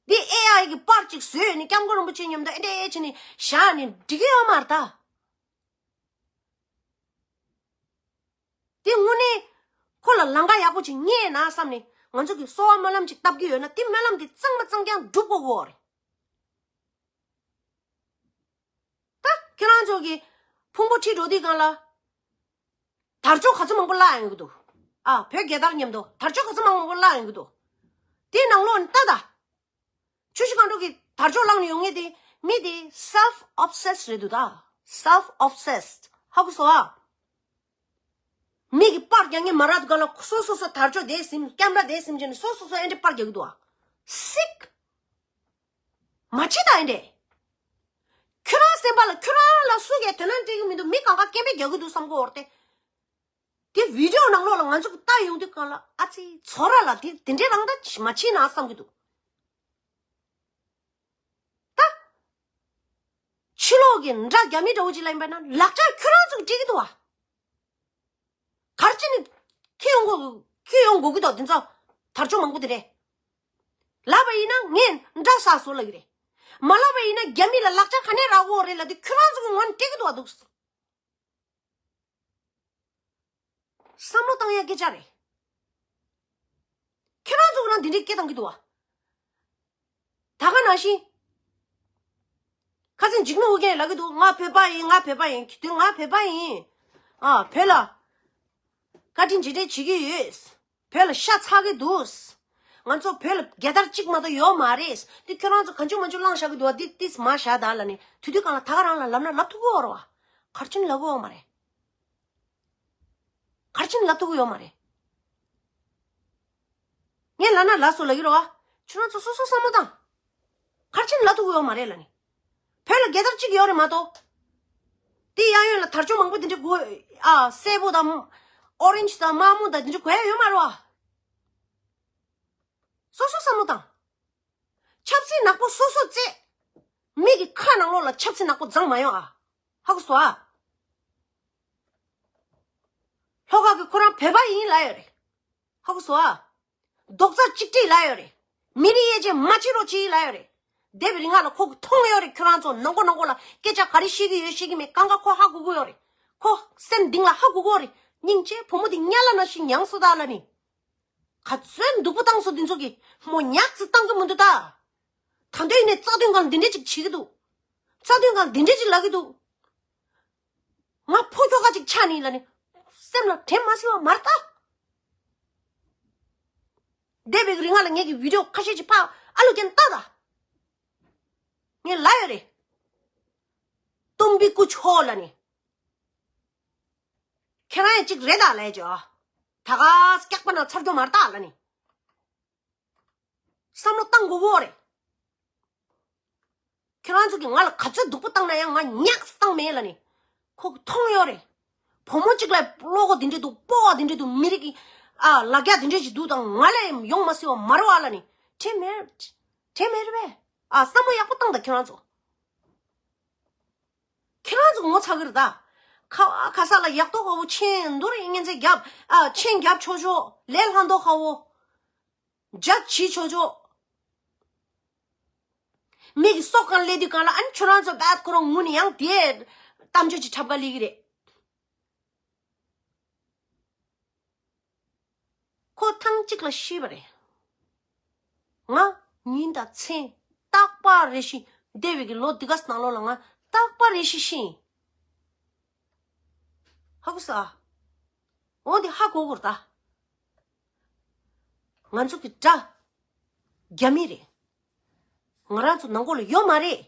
འདི་ཨེ་ཨའི་གི་པར་ཅིག་བཟོས་ནས་སྐྱབས་མགོན་རིན་པོ་ཆེ་མཉམ་དུ་ཨེ་འདྲས་བྱས་ནས་བཞག་ནས་འགྲིག་གི་ཡོད་མ་རེད་ད། དེ་དངོས་གནས་ཁོ་ལ་ལམ་ཁ་ཡག་པོ་ཅིག་རྙེད་ན་བསམ་ནས་ང་ཚོ་གི་གསོལ་བ་སྨོན་ལམ་ཅིག་བཏབ་ཀྱི་ཡོད་ན་དེ་སྨོན་ལམ་དེ་གཙང་མ་གཙང་རྐྱང་འགྲུབ་དགོས་ཀྱི་ཡོད་རེད། ད་ཁྱེད་རང་ཚོ་གི་ཕུང་པོ་ཁྲིད་འགྲོ་དུས་སྒང་ལ། དར་ལྕོག་ག་ཚོད་མང་པོ་བརླག་ཡོང་གི་འདུག་ཨ། བོད་རྒྱལ་དར་མཉམ་དུ་དར་ལྕོག་ག་ཚོད་མང་པོ་བརླག་ཡོང་གི་འདུག་དེའི་ནང་ལོགས་ནས་ལྟ་ད། ཆུ་བཞི་སྒང་དྲུག་གི་དར་ལྕོག་བརླག་ནས་ཡོང་མཁན་དེ་མི་དེ་self obsessed རེད་འདུག་ད། Self obsessed ཧ་གོ་སོང་ཨ། མི་གི་པར་རྒྱག་མཁན་མ་རག་དུས་སྒང་ལ་སོ་སོ་སོ་དར་ལྕོག་དེ་ཟིན། ཀེམ་ར་དེ་ཟིན་བྱས་ནས་སོ་སོ་སོ་ཨེ་འདྲས་པར་རྒྱག་གི་འདུག་ཨ། སིག་མ་བྱེད་ད་ཨེ་འདྲས། ཁྱོད་རང་སེམས་པ་ལ་ཁྱོད་རང་ལ་སུ་གིས་དོ་སྣང་སྤྲད་ཀྱི་མི་འདུག་མི་གང་ག་སྐད་འབོད་རྒྱག་གི་འདུག་བསམ་གི་ཡོད་རེད་དེ། དེ་བི་ཌི་ཡོ་ནང་ལོགས་ལ་ང་ཚོ་གིས་ལྟ་ཡོང་དུས་སྒང་ལ་ཨ་ཙི་ཚོར་ར་ལ་དེ་དེ་འདྲའི་རང་ད་མ་བྱེད་ན་བསམ་གྱི་འདུག་ད། ཕྱི་ལོགས་ཀྱི་འདྲ་རྒྱ་མི་འདྲ་བོ་ཅིག་ལ་ཡིན་པ་ན་ལག་ཆ་ཁྱོད་རང་ཚོ་གིས་སྤྲད་ཀྱི་འདུག་བ། ག་རེ་བྱས་ནས་ཁྱེར་ཡོང་དགོས་ཁྱེར་ཡོང་དགོས་ཀྱི་འདུག་དེ་ཚོ་དར་ལྕོག་མང་པོ་དེ་རེད། ལབ་པ་ཡིན་ན་ངས་འདྲ་བསགས་སོང་ལབ་ཀྱི་རེད། མ་ལབ་པ་ཡིན་ན་རྒྱ་མི་ལ་ལག་ཆ་ག་ནས་རག་གི་ཡོད་རེད་ལབ་དུས་ཁྱོད་རང་ཚོ་གི་ངོ་ནས་སྤྲད་ཀྱི་འདུག་བ་འདུག་བསམ་བློ་བཏང་ཡ་སྐད་ཆ་རེད། ཁྱེད་རང་ཚོ་རང་འདི་འདྲའི་སྐད་བཏང་གི་འདུག་བ། ད་ག་ནང་བཞིན། ཁ་སང་འཇིགས་མེད་ཨོ་རྒྱན་ལབ་ཀྱི་འདུག་ང་བོད་པ་ཡིན། ང་བོད་པ་ཡིན། དེ་ང་བོད་པ་ཡིན། ཨ་བོད་ལ་བཀའ་དྲིན་རྗེས་དྲན་བྱེད་ཀྱི་ཡོད། བོད་ལ་ཤ་ཚ་གི་འདུག་ང་ཚོ་བོད་ལ་རྒྱལ་དར་གཅིག་མ་གཏོགས་ཡོད་མ་རེད། འདི་ཁྱོད་རང་ཚོ་གང་བྱུང་མང་བྱུང་བླངས་བཞག་གི་འདུག་བ། འདི་ཏིས་མ་བཞག་ད་ལ་ནི་དུས་དུས་གང་ལ་ད་ག་རང་ལ་ལབ་ན་ལབ་ཐུབ་ཀྱི་ཡོད་རེད་བ། གར་ཆེན་ལབ་ཀྱི་ཡོད་མ་རེད། གར་ཆེན་ལབ་ཐུབ་ཀྱི་ཡོད་མ་རེད། ངས་ལབ་ན་ལབ་སོང་ལབ་ཀྱི་རེད་བ། ཁྱོད་རང་ཚོ་སོ་སོ་བསམ་བློ་བཏང་། གར་ཆེན་ལབ་ཐུབ་ཀྱི་ཡོད་མ་རེད་ལབ་ནི། བོད་ལ་རྒྱལ་དར་གཅིག་ཡོད་རེད་མ་གཏོགས། དེ་གཡས་གཡོན་ལ་དར་ལྕོག་མང་པོ་དེ་འདྲ་དགོས། ཨ་སེར་པོ་དང་། ཨོ་རེན་ཇི་དང་དམར་མོ་དང་དེ་འདྲ་དགོས་ཡ་ཡོད་མ་རེད་བ། སོ་སོ་བསམ་བློ་བཏང་། ཆབ་སྲིད་ནག་པོ་སོ་སོ་རྩེད། མི་གི་ཁ་ནང་ལོགས་ལ་ཆབ་སྲིད་ནག་པོ་འཛིང་མ་ཡོང་ཨ། ཧ་གོ་སོང་ཨ། ལྷོ་ཁ་གི་ཁོ་རང་བོད་པ་ཡིན་ལབ་ཡོད་རེད། ཧ་གོ་སོང་ཨ། རྡོག་རྩ་གཅིག་སྒྲིལ་ལབ་ཡོད་རེད། མི་རིགས་དབྱེ་འབྱེད་མ་བྱེད་རོགས་གྱིས་ལབ་ཡོད་རེད། འདས་པའི་རིང་ལ་ཁོ་གིས་མཐོང་ཡོད་རེད། ཁྱོད་རང་ཚོ་ནང་ཁོ་ནང་ཁོ་ལ་སྐད་ཆ་ག་རེ་བཤད་ཀྱི་ཡོད་བཤད་ཀྱི་མེད་གང་ག་ཁོ་ཧ་གོ་གི་ཡོད་རེད། ཁོ་སེམས་གཏིང་ལ་ཧ་གོ་གི་ཡོད་རེད། སྙིང་རྗེ་བུ་མོ་དེ་གཉའ་ལ་ནང་བཞིན་མྱངས་སོང་ད་ལབ་ནི། ག་ཚོད་སྡུག་པོ་བཏང་སོང་དེ་ཚོ་གིས། མོ་ཉག་ཙི་བཏང་གི་མི་འདུག་ད། ད་འདོད་ཡིན་ནས་རྩ་དོན་སྒང་འདི་འདྲས་ཅིག་བྱེད་ཀྱི་འདུག་རྩ་དོན་སྒང་འདི་འདྲས་ཅིག་ལབ་ཀྱི་འདུག་ང་ཕོ་ཁྱོ་ག་ཅིག་ཆགས་ནི་ལབ་ནི། སེམས་ལ་དྲན་མ་སྲིད་པ་མ་རེད་ད། འདས་པའི་རིང་ལ་ངེད་ཀྱི་བི་ཌིའོ་ཁ་ཤས་ཅིག་ཕར་ཨ་ལོ་ཀྱན་ལྟ་ད། ངས་ལབ་ཡོད་རེད། ཏུམ་བི་ཀུ་ཆོ་ལབ་ནི། ཁྱེད་རང་ཡང་ཅིག་རེད་ད་ལབ་ཀྱི། ད་ག་སྐྱག་པ་ན་ཚར་རྒྱུ་མ་རེད་ད་ལབ་ནི། བསམ་བློ་བཏང་དགོས་གོ་རེད། ཁྱེད་རང་ཚོ་གིས་ང་ལ་ག་ཚོད་སྡུག་པོ་བཏང་ན་ཡང་ང་ཉག་བཏང་མེད་ལབ་ནི། ཁོ་གིས་མཐོང་ཡོད་རེད། བུ་མོ་གཅིག་ལ་བློ་ཁོག་དེ་འདྲ་འདུག་སྤོབས་པ་དེ་འདྲ་འདུག་མི་རིགས་ཀྱི་ཨ་ལ་རྒྱ་དེ་འདྲ་ཞིག་འདུག་དང་ང་ལ་ཡང་ཡོང་མ་སྲིད་པ་མ་རེད་བ་ལབ་ནི། དྲན་མེད། དྲན་མེད་རེད་པས། ཨ་བསམ་བློ་ཡག་པོ་བཏང་ད་ཁྱེད་རང་ཚོ། ཁྱེད་རང་ཚོ་ངོ་ཚ་གི་རེད་ད། ཁ་བ་ཁ་ས་ལ་ཡག་ཏོ་ཁ་བོ་ཆེན་འདུག་རེད། ངན་ཚེ་རྒྱབ་ཨ་ཆེན་རྒྱབ་ཆོག་ཆོག་ལས་སླ་མདོག་ཁ་བོ། རྒྱ་བྱེད་ཆོག་ཆོག་མི་གི་སྲོག་གང་ལས་དུས་གང་ལ་ཨ་ནི་ཁྱོད་རང་ཚོ་བད་ཁོ་རང་ངུ་ནས་ཡང་དེ་གཏམ་བརྗོད་ཅིག་འཁྲབ་ག་ལི་གི་རེད། ཁོ་ཐེངས་གཅིག་ལ་ཤི་བ་རེད། ང་ཉིན་དང་མཚན་རྟག་པར་རེ་ཞིག་འདས་པའི་གི་ལོ་འདི་ག་ནང་ལོགས་ལ་ང་རྟག་པར་རེ་ཞིག་ཤི་ཡིན། ཧ་གོ་སོང་ཨ། འོ་འདི་ཧ་གོ་དགོས་རེད་ད། ང་ཚོ་གི་དགྲ་རྒྱ་མི་རེད། ང་རང་ཚོ་ནང་ཁོག་ལ་ཡོད་མ་རེད།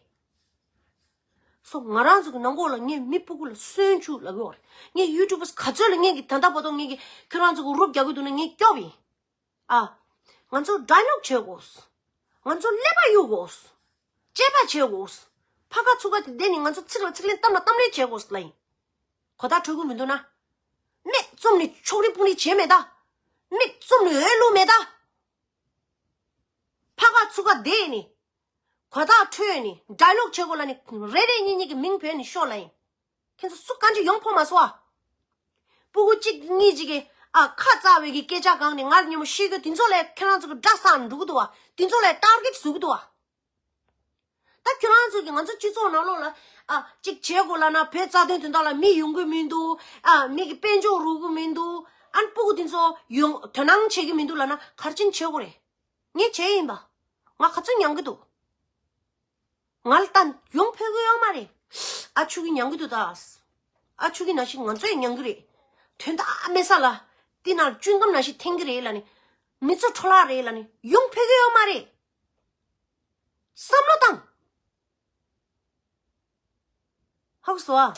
སོ་ང་རང་ཚོ་གི་ནང་ཁོག་ལ་ངས་མི་སྤུ་གུ་ལ་སོན་བཅུག་ལབ་ཀྱི་ཡོད་རེད། ངས་ཡུ་ཊུབ་པར་ག་ཚོད་ལ་ངས་ཀྱི་ད་ལྟ་བར་དུ་ངས་ཀྱི་ཁྱོད་རང་ཚོ་གི་རོབ་རྒྱག་གི་འདུག་ན་ངས་སྐྱོབ་ཡིན། ཨ། ང་ཚོ་ཌའི་ལོག་བྱེད་དགོས། ང་ཚོ་ཀླད་པ་གཡུག་དགོས། དཔྱད་པ་བྱེད་དགོས། ཕ་ཁ་ཚུགས་ཀ་དེ་བསྡད་ནས་ང་ཚོ་ཚིག་ལ་ཚིག་ལན་གཏམ་ལ་གཏམ་ལན་བྱེད་དགོས་ལབ་ཡིན། གོ་བརྡ་འཕྲོད་ཀྱི་མི་འདུག་ན། མིག་བཙུམ་ནས་ཕྱོགས་རིས་སྤུ་རིས་བྱེད་མེད་ད། མིག་བཙུམ་ནས་འོས་བླུག་མེད་ད། ཕ་ཁ་ཚུགས་ཀ་བསྡད་ནས། གོ་བརྡ་འཕྲོད་ནས་ཌའི་ལོག་བྱེད་དགོས་ལབ་ནས་རེ་རེ་གཉིས་གཉིས་ཀྱི་མིང་བོས་ནས་ཤོག་ལབ་ཡིན། ཁྱེད་ཚོ་སུ་གང་ཅི་ཡོང་ཕོད་མ་སོང་ཨ། སྤུ་གུ་གཅིག་གཉིས་ཅིག་གིས་ཨ་ཁ་རྩ་བའི་གི་སྐད་ཆ་གང་ནས་ང་ལ་ཉིན་མོ་ཤེས་རྒྱུ་དེ་ཚོ་ལས་ཁྱེད་རང་ཚོ་གི་དགྲ་ཟ་འགྲོ་གི་འདུག་བ། དེ་ཚོ་ལས་ཊར་གེ་ཊི་བཟོ་གི་འདུག་བ། ད་ཁྱེད་རང་ཚོ་གི་ང་ཚོ་སྤྱི་ཚོགས་ནང་ལོགས་ལ་ཨ་གཅིག་བྱེད་དགོས་ལབ་ན་བོད་རྩ་དོན་དོན་དག་ལ་མི་ཡོང་གི་མི་འདུག་ཨ་མི་གི་དཔལ་འབྱོར་རུག་གི་མི་འདུག་ཨ་ནི་སྤུ་གུ་དེ་ཚོ་ཡོང་དོ་སྣང་བྱེད་ཀྱི་མི་འདུག་ལབ་ན་ག་རེ་བྱེད་དགོས་རེད། ངས་བྱས་ཡིན་པ། ང་ག་ཚོད་མྱང་གི་འདུག་ང་ལ་ལྟ་ཡོང་ཕོད་ཀྱི་ཡོད་མ་རེད། ཨ་ཆུ་གི་མྱང་གི་འདུག་ད། ཨ་ཆུ་གི་ནང་བཞིན་ང་ཚོ་ཡང་མྱང་གི་རེད། དོན་དག་མེད་ས་ལ། འདི་ནང་ལ་ཅུན་ཏམ་ནང་བཞིན་འཐེན་གི་རེད་ལབ་ནས། མི་ཚོ་འཕྲོ་བརླག་རེད་ལབ་ནས་ཡོང་ཕོད་ཀྱི་ཡོད་མ་རེད། བསམ་བློ་བཏང་། ཧ་གོ་སོང་ཨ།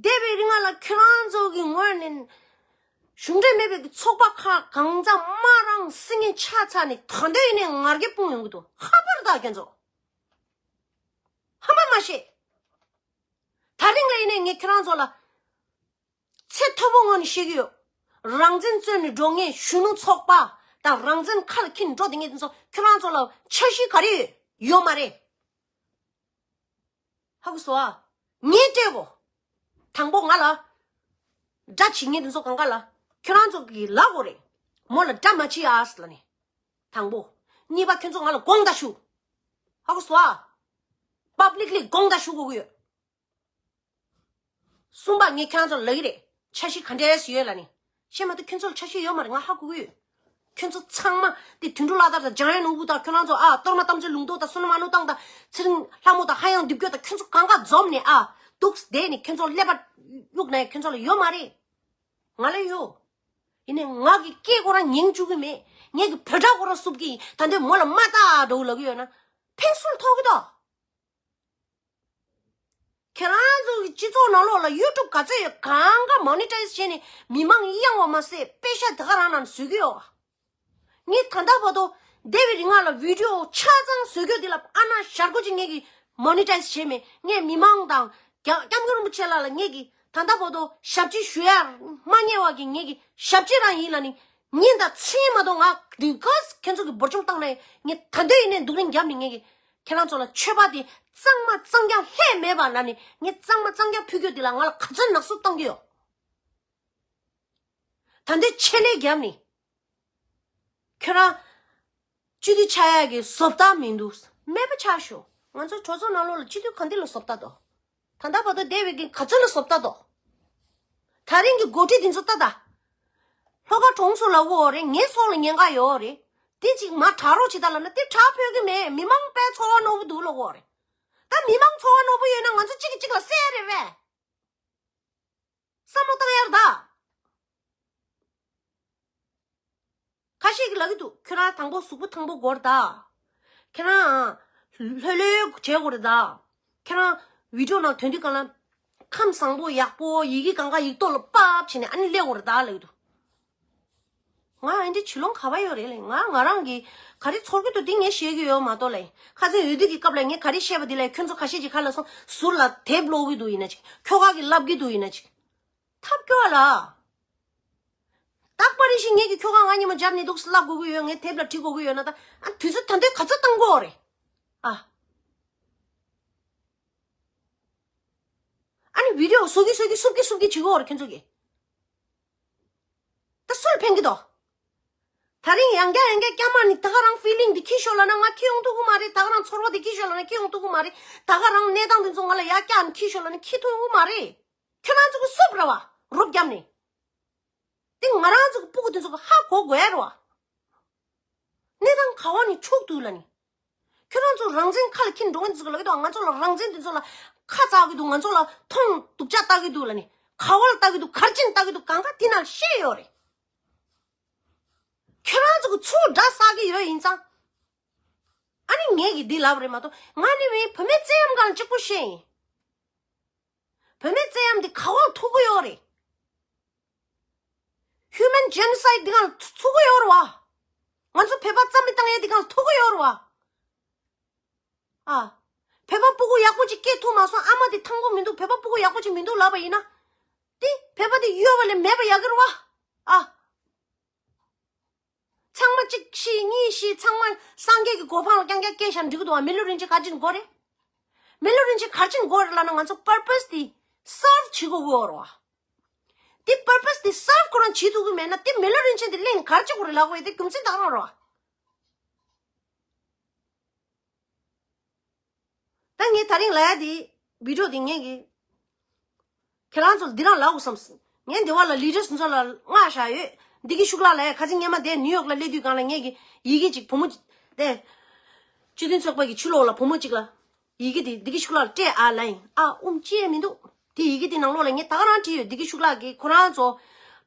འདས་པའི་རིང་ལ་ཁྱོད་རང་ཚོ་གི་ངོས་ནས་གཞུང་འབྲེལ་མེད་པའི་ཚོགས་པ་ཁག་གང་ཚང་མ་རང་སྲིད་ངན་ཆགས་ཚར་ནས་ད་དུང་ཡིན་ནའི་ང་རྒྱལ་སྤུངས་ཡོང་གི་འདུག་ཧ་པར་ད་ཁྱོད་ཚོ། ཧ་མ་མ་ཤེས། ད་རིང་ལ་ཡིན་ནའི་ངས་ཁྱོད་རང་ཚོ་ལ་ཚད་མཐོ་པོ་ངང་ནས་བཤད་ཀྱི་ཡོད། རང་བཙན་རྩོད་ནས་འགྲོ་མཁན་གཞོན་ནུ་ཚོགས་པ་དང་རང་བཙན་ཁ་ལ་འཁྱེར་འགྲོ་བསྡད་མཁན་དེ་ཚོ་ཁྱོད་རང་ཚོ་ལ་འཆར་གཞི་ག་རེ་ཡོད་ཡོད་མ་རེད། ཧ་གོ་སོང་ཨ། ངས་སྤྲད་གོ། དང་པོ་ང་ལ། དགྲ་བྱེད་མཁན་དེ་ཚོ་གང་ག་ལ། ཁྱོད་རང་ཚོ་གིས་ལབ་དགོས་རེད། མོ་ལ་དགྲ་མ་བྱེད་ཨ་ཟེར་ལབ་ནས། དང་པོ། གཉིས་པ་ཁྱོད་ཚོ་ང་ལ་དགོངས་དག་ཞུ། ཧ་གོ་སོང་ཨ། པབ་ལིག་ལི་དགོངས་དག་ཞུ་དགོས་ཀྱི་ཡོད། གསུམ་པ་ངས་ཁྱེད་རང་ཚོ་ལ་ལབ་ཀྱི་རེད། འཆར་གཞི་ག་འདྲས་ཡོད་ལབ་ནས། བཤད་མ་ཐུབ། ཁྱོད་ཚོ་ལ་འཆར་གཞི་ཡོད་མ་རེད། ང་ཧ་གོ་གི་ཡོད། ཁྱོད་ཚོ་ཚང་མ་དེ་དོན་གྲུབ་བླ་དར་དང་འཇམ་དབྱངས་ནོར་བུ་དང་ཁྱོད་རང་ཚོ་ཨ་གཏོར་མ་རྟ་མགོ་ཚེ་ལུང་རྟོགས་དང་བསོད་ནམས་ཨ་ནུ་ཏང་དང་ཚེ་རིང་ལྷ་མོ་དང་ཧ་ཡང་འདི་བརྒྱུད་དང་ཁྱོད་ཚོ་གང་ག་འཛོམས་ནས་ཨ་ འདུག་བསྡད་ནས་ཁྱོད་ཚོ་ཀླད་པ་གཡུག་ན་ཁྱོད་ཚོ་ལ་ཡོད་མ་རེད། ང་ལ་ཡོད། ཡིན་ནའི་ང་གི་སྐད་ཁོ་རང་ཉན་བཅུག་གི་མེད། ངེད་ཀྱི་བོད་སྒྲ་ཁོ་རང་བསུབ་ཀྱི་ཡིན། ད་འདོད་མོ་ལ་མ་བལྟ་འགྲོ་ལབ་ཀྱི་ཡོད་ན་ཕན་སུ་ལ་ཐོགས་ཀྱི་དོ། ཁྱེད་རང་ཚོ་གི་སྤྱི་ཚོགས་ནང་ལོགས་ལ་ཡུ་ཊུབ་ག་ཚོད་ཡོད་གང་ག་མོ་ནི་ཊའི་ཛི་བྱས་ནས་མི་མང་གཡེང་བ་མ་ཟད་པེ་ཤ་དེ་ག་རང་ནང་བཟོས་ཀྱི་ཡོད། ངས་ད་ལྟ་བར་དུ་འདས་པའི་རིང་ལ་བི་ཌི་ཡོ་ཆ་ཚང་བཟོ་རྒྱུ་འདི་ལ་ཨ་ན་ཞར་སྒོ་ཅིག་ངས་ཀྱི་མོ་ནི་ཊའི་ཛི་བྱས་མེད། ངས་མི་མང་དང་སྐྱབས་སྐྱབས་མགོན་རིན་པོ་ཆེ་ལགས་ལ་ངས་ཀྱི་ད་ལྟ་བར་དུ་ཞབས་ཕྱི་ཞུ་ཡ་མ་རྙེད་པ་གི་ངས་ཀྱི་ཞབས་ཕྱི་རང་ཡིན་ལ་ནི་ཉིན་དང་མཚན་མ་གཏོགས་ང་འདི་ག་ཁྱེད་ཚོ་གི་འབོར་ཆུང་བཏང་ནས་ངས་ད་འདོད་ཡིན་ནས་འདུག་རིང་རྒྱབ་ནས་ངས་ཀྱི་ཁྱེད་རང་ཚོ་ལ་མཆོད་པ་དེ་གཙང་མ་གཙང་རྐྱང་ལྷད་མེད་པ་ལ་ནི་ངས་གཙང་མ་གཙང་རྐྱང་ཕུལ་རྒྱུ་འདི་ལ་ང་ལ་ག་ཚོད་ནག་སུབ་བཏང་གི་ཡོད། ད་འདོད་ཆེད་ལས་རྒྱབ་ནས། ཁྱོད་རང་སྤྱི་འཐུས་ཆགས་ཡག་གི་བཟོ་ལྟ་མི་འདུག་མེད་པ་ཆགས་ཤོག་ང་ཚོ་གྲོས་ཚོགས་ནང་ལོགས་ལ་སྤྱི་འཐུས་ག་འདི་ལ་བཟོ་ལྟ་དོ། ད་ལྟ་བར་དུ་བསྡད་པའི་གི་ག་ཚོད་ལ་བཟོ་ལྟ་དོ། ད་རིང་གི་འགོ་ཁྲིད་འདི་ཚོ་ལྟ་ད། ལྷོ་ཁ་གྲོང་ཚོ་ལ་འོ་རེད། ངའི་སྲོག་ལ་ཉེན་ཁ་ཡོད་རེད། དེ་ཅིག་མ་དྲག་རོགས་བྱེད་ད་ལབ་ན་དེ་དྲག་ཕོད་ཀྱི་མེད། མི་མང་དཔེ་ཚོར་བ་རྣོ་པོ་འདུག་ལབ་དགོས་རེད། ད་མི་མང་ཚོར་བ་རྣོ་པོ་ཡོད་ན་ང་ཚོ་གཅིག་གིས་གཅིག་ལ་བསད་རེད་པས། བསམ་བློ་བཏང་ཡར་ད། ཁ་ཤས་ཀྱིས་ལབ་ཀྱི་འདུག་ཁྱོད་རང་དང་པོ་གཟུགས་པོ་ཐང་པོ་དགོས་རེད་ད། ཁྱེད་རང་ལྷོད་ལྷོད་བྱེད་དགོས་རེད་ད། ཁྱེད་རང་བི་ཌི་ཡོ་ནང་དོན་དུས་གང་ལ་ཁམས་བཟང་པོ་ཡག་པོ་ཡི་གེ་གང་ག་ཡིག་ཐོག་ལ་ཕབ་བྱས་ནས་ཨ་ནི་སླེབས་དགོས་རེད་ད་ལབ་ཀྱི་འདུག་ང་ཨ་འདྲ་བྱེད་ལོང་ག་པར་ཡོད་རེད་ལས། ང་ང་རང་གིས་ག་རེ་ཚོར་གྱི་འདུག་འདི་ངས་བཤད་ཀྱི་ཡོད་མ་གཏོགས་ལས། ཁ་སང་འོས་བསྡུ་གི་སྐབས་ལ་ངས་ག་རེ་བཤད་པ་འདི་ལས་ཁྱོད་ཚོ་ཁ་ཤས་ཀྱིས་ག་ལ་སོང་ཟུར་ལ་དེབ་ཀློག་གི་འདུག་ཡིན་ན་ཅིག་ཁྱོ་ག་གིས་ལབ་ཀྱི་འདུག་ཡིན་ན་ཅིག་ཐབས་སྐྱོ་བ་ལ། རྟག་པར་རེ་བཞིན་ངེད་ཀྱི་ཁྱོ་ག་ང་ཉི་མ་སྦྱར་ནས་འདུག་ལབ་དགོས་ཀྱི་ཡོད། ངས་དེབ་ལ་བྲིས་དགོས་ཀྱི་ཡོད་ན་ད་ཨ་དུས་ཚོད་ད་འདོད་ག་ཚོད་བཏང་དགོས་རེད། ཨ། ཨ་ནི་བི་ཌི་ཡོ་བཟོ་གི་བཟོ་གི་སུབ་གི་སུབ་གི་བྱེད་དགོས་རེད་ཁྱོད་ཚོ་གིས། ད་སུར་ཕན་གི་དོ། ད་རིང་ཡང་བསྐྱར་ཡང་བསྐྱར་སྐྱ་མ་ནི་ད་ག་རང་ཕི་ལིང་འདི་འཁྱེར་ཤོག་ལབ་ན་ང་འཁྱེར་ཡོང་ཐུབ་ཀྱི་མ་རེད། ད་ག་རང་ཚོར་བ་འདི་འཁྱེར་ཤོག་ལབ་ན་འཁྱེར་ཡོང་ཐུབ་ཀྱི་མ་རེད། ད་ག་རང་གནས་སྟངས་འདི་ཚོ་ང་ལ་ཡར་བསྐྱར་ནས་འཁྱེར་ཤོག་ལབ་ན་འཁྱེར་ཐུབ་ཡོང་གི་མ་རེད། ཁྱོད་རང་ཚོ་གི་སུབ་ར་བ་རུབ་བརྒྱབ་ནས། དེ་ང་རང་ཚོ་གི་སྤུ་གུ་དེ་ཚོ་གི་ཧ་གོ་དགོས་ཡ་རེད་བ། གནས་སྟངས་ག་བ་ནས་འཁྱུག་འདུག་ལབ་ནི། ཁྱོད་རང་ཚོ་རང་བཙན་ཁ་ལ་འཁྱེར་འགྲོ་མཁན་དེ་ཚོ་གི་ལབ་ཀྱི་འདུག་ང་ཚོ་ལ་རང་བཙན་དེ་ཚོ་ལ་ཁ་བཙག་གི་འདུག་ང་ཚོ་ལ་མཐོང་སྡུག་ཅག་ལྟ་གི་འདུག་ལབ་ནི། ག་བ་ལ་ལྟ་གི་འདུག་ག་རེ་བྱས་ནས་ལྟ་གི་འདུག་གང་ག་དེ་ནང་བཤད་ཡོད་རེད། ཁྱོད་རང་ཚོ་གི་ཚུར་དགྲ་བསགས་ཀྱི་ཡོད་ཡིན་ཙང་། ཨ་ནི་ངས་ཀྱིས་འདི་ལབ་རེད་མ་གཏོགས་ང་ནི་མི་བུད་མེད་བཙན་གཡེམ་སྒང་གཅིག་པོ་བཤད་ཡིན། བུད་མེད་བཙན་གཡེམ་འདི་ག་བ་ལ་ཐུག་གི་ཡོད་རེད། Human genocide འདི་གང་ལ་ཐུག་གི་ཡོད་རེད་བ། ང་ཚོ་བོད་པ་རྩ་མེད་བཏང་ཡས་འདི་གང་ལ་ཐུག་གི་ཡོད་རེད་བ། ཨ། བོད་པ་སྤུ་གུ་ཡག་པོ་ཅིག་སྐྱེ་ཐུབ་མ་སོང་། ཨ་མ་དེ་ཐང་པོ་མི་འདུག་བོད་པ་སྤུ་གུ་ཡག་པོ་ཅིག་མི་འདུག་ལབ་པ་ཡིན་ན། དེ་བོད་པ་དེ་ཡོད་པ་ལས་མེད་པ་ཡག་གི་རེད་བ། ཨ། ཚང་མ་གཅིག་ཤི་གཉིས་ཤི་ཚང་མ་སངས་རྒྱས་ཀྱི་གོ་འཕང་ལ་རྐྱང་རྐྱང་སྐྱེས་ཤག་འགྲིག་གི་འདུག་བ། མི་ལུས་རིན་ཆེན་ག་རེ་བྱེད་དགོས་རེད། མི་ལུས་རིན་ཆེན་ག་རེ་བྱེད་དགོས་རེད་ལབ་ན་ང་ཚོ་purpose དེ་serve བྱེད་དགོས་ཀྱི་ཡོད་རེད་བ། དེ་purpose དེ་serve ཁོ་རང་བྱེད་ཐུབ་ཀྱི་མེད་ན་དེ་མི་ལུས་རིན་ཆེན་དེ་གླེང་ག་རེ་བྱེད་དགོས་རེད་ལབ་དགོས་ཡ་དེ་རྒྱུ་མཚན་དག་རང་རེད་བ། ད་ངས་ད་རིང་ལབ་ཡ་དེ་བི་ཌི་ཡོ་དེ་ངས་གི་ཁྱེད་རང་ཚོ་ལ་འདི་རང་ལབ་དགོས་བསམ། ངས་འདི་བ་ལ་ལི་ཌར་སི་ཚོ་ལ་མངགས་བཞག་ཡོད། འདི་གི་ཤུགས་ལ་ལབ་ཡ། ཁ་སང་སྔོན་མ་དེ་ནིའུ་ཡོག་ལ་སླེབས་དུས་སྒང་ལ་ངས་གི་ཡི་གེ་ཅིག་བུ་མོ་དེ་སྤྱི་མཐུན་ཚོགས་པ་གི་ཕྱི་ལོགས་ལ་བུ་མོ་ཅིག་ལ་ཡི་གེ་དེ་འདི་གི་ཤུགས་ལ་སྤྲད་ཨ་ལབ་ཡིན། ཨ་ཨུམ་ཅི་ཡང་མི་འདུག་དེ་ཡི་གེ་དེ་ནང་ལོགས་ལ་ངས་ད་ག་རང་བྲིས་ཡོད། འདི་གི་ཤུགས་ལ་གི་ཁོ་རང་ཚོ་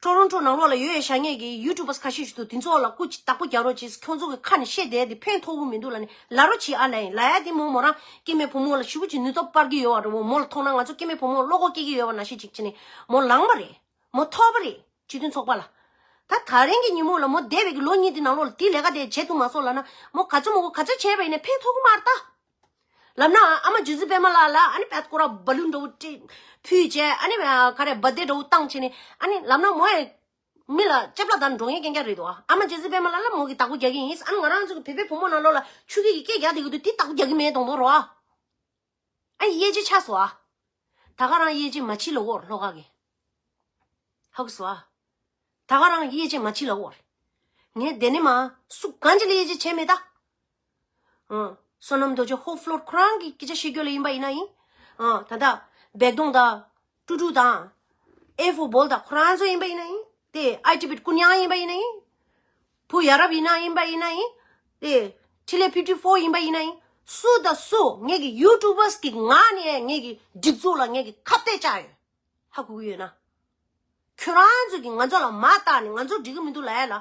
ཊོ་རོན་ཊོ་ནང་ལོགས་ལ་ཡོད་ཡ་བཞག་མཁན་གི་ཡུ་ཊུབ་པར་ཁ་ཤས་ཤིག་འདུག་དེ་ཚོ་ལ་སྐུ་མཁྱེན་བདག་པོ་རྒྱག་རོགས་གྱིས། ཁྱོད་ཚོ་གི་ཁ་ནས་བཤད་བསྡད་དེ་ཕན་ཐོགས་པོ་མི་འདུག་ལབ་ནས་ལབ་རོགས་གྱིས་ཨ་ལབ་ཡིན། ལབ་ཡ་དེ་མོ་མོ་རང་སྐྱེ་དམན་བུ་མོ་ལ་ཞེ་པོ་ཅིག་ནུས་སྟོབས་སྤར་གྱི་ཡོད་པ་རེད་བ། མོ་ལ་མཐོང་ན་ང་ཚོ་སྐྱེ་དམན་བུ་མོ་བློ་ཁོག་སྐྱེ་གི་ཡོད་པ་ནང་བཞིན་ཅིག་བྱས་ནས་མོ་ལངས་པ་རེད། མོ་ཐོབ་པ་རེད། སྤྱི་མཐུན་ཚོགས་པ་ལ། ད་ད་རིང་གི་ཉིན་མོ་ལ་མོ་འདས་པའི་གི་ལོ་གཉིས་དེ་ནང་ལོགས་ལ་དེ་ལས་ཀ་དེ་བྱེད་ཐུབ་མ་སོང་ལབ་ན་མོ་ག་ཚོད་མོ་གོ་ག་ཚོད་བྱས་པ་ཡིན་ན་ཕན་ཐོགས་གི་མ་རེད་ད། ལབ་ན་ཨ་མ་རྗེ་བཙུན་པད་མ་ལགས་ལ་ཨ་ནི་བད་ཀོ་ར་བ་ལུན་འདྲ་བོ་ཕུལ་བྱས་ཨ་ནི་ག་རེ་བར་ཐི་ཌེ་འདྲ་བོ་བཏང་བྱས་ནས་ཨ་ནི་ལབ་ན་མོ་ཡང་མི་ལ་སྐྱབས་ལ་བརྡ་འགྲོ་མཁན་རྐྱང་རྐྱང་རེད་འདུག་ཨ་མ་རྗེ་བཙུན་པད་མ་ལགས་ལ་མོ་གི་བདག་པོ་རྒྱག་གི་ཡིན། ཨ་ནི་ང་རང་ཚོ་གི་བོད་པའི་བུ་མོ་ནང་ལོགས་ལ་ཆུ་སྐྱེས་ཀྱི་སྐད་རྒྱག་བསྡད་ཀྱི་འདུག་དེ་བདག་པོ་རྒྱག་གི་མེད་དང་པོ་རོ། ཨ་དབྱེ་འབྱེད་ཆགས་སོང་ཨ། ད་ག་རང་དབྱེ་འབྱེད་མ་བྱེད་ལབ་ཀྱི་ཡོད་རེད་ལྷོ་ཁ་གིས། ཧ་གོ་སོང་ཨ། ད་ག་རང་དབྱེ་འབྱེད་མ་བྱེད་ལབ་ཀྱི་ཡོད་རེད། ངས་དེ་ནས་མ་སུ་གང་ཅི་ལ་དབྱེ་འབྱེད་བྱས་མེད་ད། ཨང་། བསོད་ནམས་རྡོ་རྗེ་ཧོབ་ཕློར་ཁོ་རང་གི་སྐད་ཆ་བཤད་རྒྱུ་ལ་ཡིན་པ་ཡིན་ན་ཡིན། ཨང་། ད་ལྟ་བེག་དོང་དང་ཀྲུ་ཀྲུ་དང་ཨེ་ཧྥོ་བོལ་དང་ཁོ་རང་ཚོ་ཡིན་པ་ཡིན་ན་ཡིན། དེ་ཨའི་ཊི་བི་ཀུན་དབྱང་ཡིན་པ་ཡིན་ན་ཡིན། བུ་ཡ་རབས་ཡིན་ན་ཡིན་པ་ཡིན་ན་ཡིན། དེ་འཕྲིན་ལས་ཕིབ་ཊི་ཕོར་ཡིན་པ་ཡིན་ན་ཡིན། སུ་དང་སུ་ངེད་ཀྱི་ཡུ་ཊུབ་པར་གྱི་ངག་ནས་ངེད་ཀྱི་སྒྲིག་འཛུགས་ལ་ངེད་ཀྱི་ཁ་གཏད་བཅག་ཡོད། ཧ་གོ་གི་ཡོད་ན། ཁྱོད་རང་ཚོ་གིས་ང་ཚོ་ལ་མ་བལྟས་ནས་ང་ཚོ་འགྲིག་གི་མི་འདུག་ལབ་ཡ་ལ།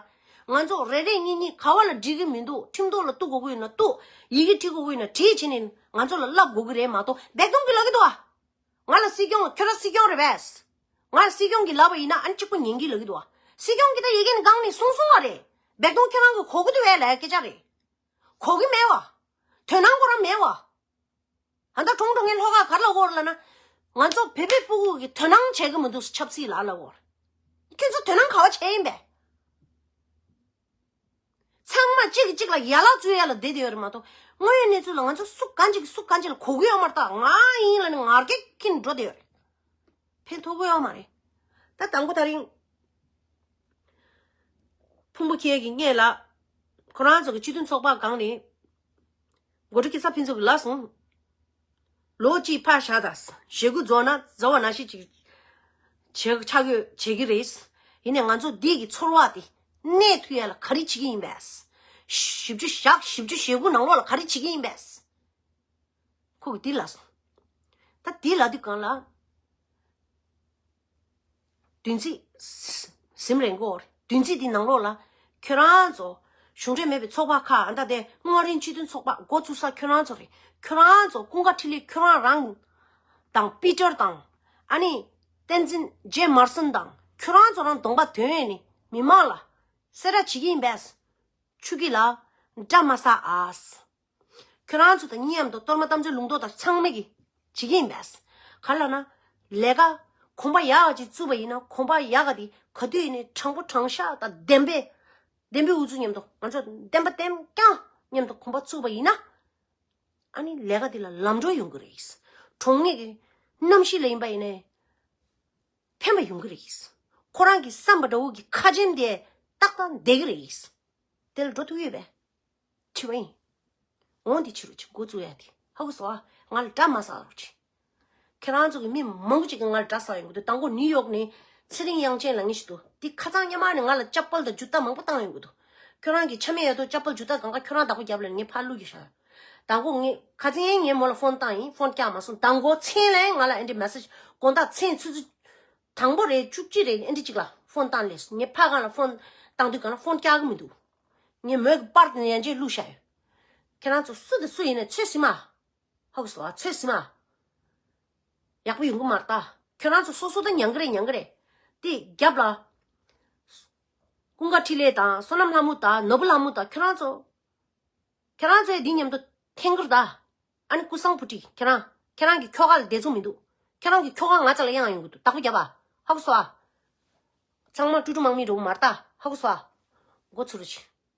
ང་ཚོ་རེ་རེ་གཉིས་གཉིས་ག་བ་ལ་འགྲིག་གི་མི་འདུག་ཁྲིམས་ཐོག་ལ་གཏུག་དགོས་ཀྱི་ཡོད་ན་གཏུག་ཡི་གེ་བྲིས་དགོས་ཀྱི་ཡོད་ན་བྲིས་བྱས་ནས་ང་ཚོ་ལ་ལབ་དགོས་ཀྱི་རེད་མ་གཏོགས། བེག་དུང་གིས་ལབ་ཀྱི་འདུག་ཨ། ང་ལ་སྲིད་སྐྱོང་ལ་ཁྱོད་རང་སྲིད་སྐྱོང་རེད་པས། ང་ལ་སྲིད་སྐྱོང་གིས་ལབ་པ་ཡིན་ན་ཨ་ནི་གཅིག་པོ་ཉན་གི་ལབ་ཀྱི་འདུག་ཨ། སྲིད་སྐྱོང་གིས་ད་ཡི་གེ་ནས་སྒང་ནས་གསུངས་སོང་བ་རེད། བེག་དུང་ཁྱོད་རང་གིས་གོ་གི་འདུག་བས་ལབ་ཡ་སྐད་ཆ་རེད། གོ་གི་མེད་བ། དོ་སྣང་ཁོ་རང་མེད་བ། ཨ་ད་གྲོང་གྲོང་ངའི་ལྷོ་ཁ་གར་ལ་འོར་ལ་ན། ང་ཚོ་བོད་པའི་སྤུ་གུ་གི་དོ་སྣང་བྱེད་གི་མི་འདུག་ཆབ་སྲིད་ལ་ལ་འོར། ཁྱོད་ཚོ་དོ་སྣང་ག་བ་བྱས་ཡིན་པས། ཚང་མ་གཅིག་གིས་གཅིག་ལ་ཡ་ལག་འཛུལ་ཡ་ལ་བསྡད་དེ་ཡོད་རེད་མ་གཏོགས། དངོས་ཡོད་གནས་ཚུལ་ལ་ང་ཚོ་སུ་གང་ཅིག་སུ་གང་ཅིག་ལ་གོ་གི་ཡོད་མ་རེད། ད་ང་ཡིན་ལ་ནི་ངར་སྐད་འཁྱེར་འགྲོ་དེ་ཡོད་རེད། ཕན་ཐོགས་ཀྱི་ཡོད་མ་རེད། ད་དང་པོ་ད་རིང་། ཕུང་པོ་ཁྱེད་ཀྱི་སྔས་ལ། ཁོ་རང་ཚོ་གི་སྤྱི་མཐུན་ཚོགས་པ་སྒང་ནས། འགོ་ཁྲིད་སྐྱིད་ས་ཕུན་ཚོགས་ཀྱིས་ལབ་སོང་། ལོ་གཅིག་ཕར་བཞག་དང་། ཞེ་དགུ་རྫོགས་ན་རྫོགས་པ་ནང་བཞིན་ཅིག་བྱེད་ཆགས་ཡོད་བྱེད་ཀྱི་རེད། ཡིན་ནའི་ང་ཚོ་འདི་གི་ཚོར་བ་དེ་གནས་ཐུབ་ཡ་ལ་ག་རེ་བྱེད་ཀྱི་ཡིན་པས། བཞི་བཅུ་ཞག་བཞི་བཅུ་ཞེ་དགུ་ནང་ལོགས་ལ་ག་རེ་བྱེད་ཀྱི་ཡིན་པས། ཁོ་གིས་འདི་ལབ་སོང་། ད་འདི་ལབ་དུས་སྒང་ལ། བདུན་ཚིགས། ཟིན་རན་གོ། བདུན་ཚིགས་འདི་ནང་ལོགས་ལ། ཁྱོད་རང་ཚོ། གཞུང་འབྲེལ་མེད་པའི་ཚོགས་པ་ཁག་ཨ་ད་དེ་དངོས་རིགས་སྤྱི་མཐུན་ཚོགས་པ་འགོ་བཙུགས་ས་ཁྱོད་རང་ཚོ་རེད། ཁྱོད་རང་ཚོ་ཀུན་དགའ་འཕྲིན་ལས་ཁྱོད་རང་རང་། དང་པི་ཏར་དང་། ཨ་ནི། བསྟན་འཛིན་ཇེ་མར་སན་དང་ཁྱོད་རང་ཚོ་རང་གདོང་པ་དོན་ནས་མི་མང་ལ། གསལ་བསྒྲགས་བྱེད་ཀྱི་ཡིན་པས། ཆུ་སྐྱིད་ལ། འདྲ་མ་ཟ་ཨ། ཁྱོད་རང་ཚོ་དང་མཉམ་དུ་གཏོར་མ་དམ་ཚིག་ལུང་རྟོགས་དང་ཚང་མ་གིས་བྱེད་ཀྱི་ཡིན་པས། ག་ལ་ན། ལས་ཀ། གོམ་པ་ཡག་ཅིག་བཙུགས་པ་ཡིན་ན་གོམ་པ་ཡག་ག་དེ་ག་དུས་ཡིན་ནའི་དྲང་པོ་དྲང་བཞག་དང་བདེན་པའི། བདེན་པའི་འུ་ཚུགས་མཉམ་དུ་ང་ཚོ་བདེན་པ་བདེན་རྐྱང་མཉམ་དུ་གོམ་པ་བཙུགས་པ་ཡིན་ན། ཨ་ནི་ལས་ཀ་དེ་ལ་ལམ་འགྲོ་ཡོང་གི་རེད། གྲོང་ངེད་ཀྱི་གནམ་གཤིས་ལ་ཡིན་པ་ཡིན་ནའི། ཕན་པ་ཡོང་གི་རེད། ཁོ་རང་གི་བསམ་པ་འདྲ་བོ་གི་ཁ་ཆེམས་དེ་ཏག་ཏག་བསྡད་ཀྱི་རེད། དེ་ལ་འགྲོ་ཐུབ་ཡོད་པས། འཆི་བ་ཡིན། འོང་དེ་ཕྱི་རུ་ཅིག་འགོ་བཙུགས་ཡ་དེ་ཧ་གོ་སོང་ཨ། ང་ལ་དགྲ་མ་ཟ་རོགས་གྱིས། ཁྱེད་རང་ཚོ་གི་མི་མང་པོ་ཅིག་གིས་ང་ལ་དགྲ་ཟ་ཡོང་གི་འདུག་དང་པོ་ནིའུ་ཡོག་ནས་ཚེ་རིང་དབྱངས་ཅན་ལབ་མཁན་ཞིག་འདུག་དེ་ཁ་སང་སྔོན་མ་ནས་ང་ལ་ཅབ་པལ་དང་ཇུ་ཏ་མང་པོ་བཏང་ཡོང་གི་འདུག་ཁྱོད་རང་གི་ཆ་མེད་ཡ་དོ་ཅབ་པལ་ཇུ་ཏ་གང་ག་ཁྱོད་རང་བདག་པོ་རྒྱབ་ལ་ངས་ཕར་བླུགས་ཀྱི་ཤག་དང་པོ་ངས་ཁ་སང་ངས་མོ་ལ་ཕོན་བཏང་ཡིན། ཕོན་བཀྱག་མ་སོང་། དང་པོ་མཚན་ལ་ང་ལ་ཨེ་འདྲི་མེ་སེཇ་དགོང་དག་མཚན་ཆུ་ཚོད་དང་པོ་རེད་བཅུ་གཅིག་རེད་ཨེ་འདྲི་གཅིག་ལ་ཕོན་བཏང་ལས་ངས་ཕ་གང་ལ་ཕོན་བཏང་དུས་གང་ལ་ཕོན་བཀྱག་གི་མི་འདུག་ངས་མོས་གི་པར་དེ་ཡན་ཆད་བླུགས་བཞག་ཡོད། ཁྱེད་རང་ཚོ་སུ་དང་སུ་ཡིན་ནའི་ཚོད་ཟིན་མ། ཧ་གོ་སོང་ཨ། ཚོད་ཟིན་མ། ཡག་པོ་ཡོང་གི་མ་རེད་ད། ཁྱོད་རང་ཚོ་སོ་སོ་ད་མྱང་གི་རེད་མྱང་གི་རེད། དེ་རྒྱབ་ལ། ཀུན་དགའ་འཕྲིན་ལས་དང་བསོད་ནམས་ལྷ་མོ་དང་ནོར་བུ་ལྷ་མོ་དང་ཁྱོད་རང་ཚོ། ཁྱོད་རང་ཚོའི་འདི་མཉམ་དུ་འཐེན་གི་རེད་ད། ཨ་ནི་ཀུན་བཟང་བུ་ཁྲིད་ཁྱེད་རང་། ཁྱེད་རང་གི་ཁྱོ་ག་ལ་བདེ་ཚོར་མི་འདུག་ཁྱེད་རང་གི་ཁྱོ་ག་ང་རྩ་ལ་གཡང་ཡོང་གི་འདུག་བདག་པོ་རྒྱབ་ཨ། ཧ་གོ་སོང་ཨ། ཚང་མ་ཀྲུ་ཀྲུ་དམག་མི་འདྲ་བོ་མ་རེད་ད། ཧ་གོ་སོང་ཨ། མགོ་ཚོས་རོགས་གྱིས།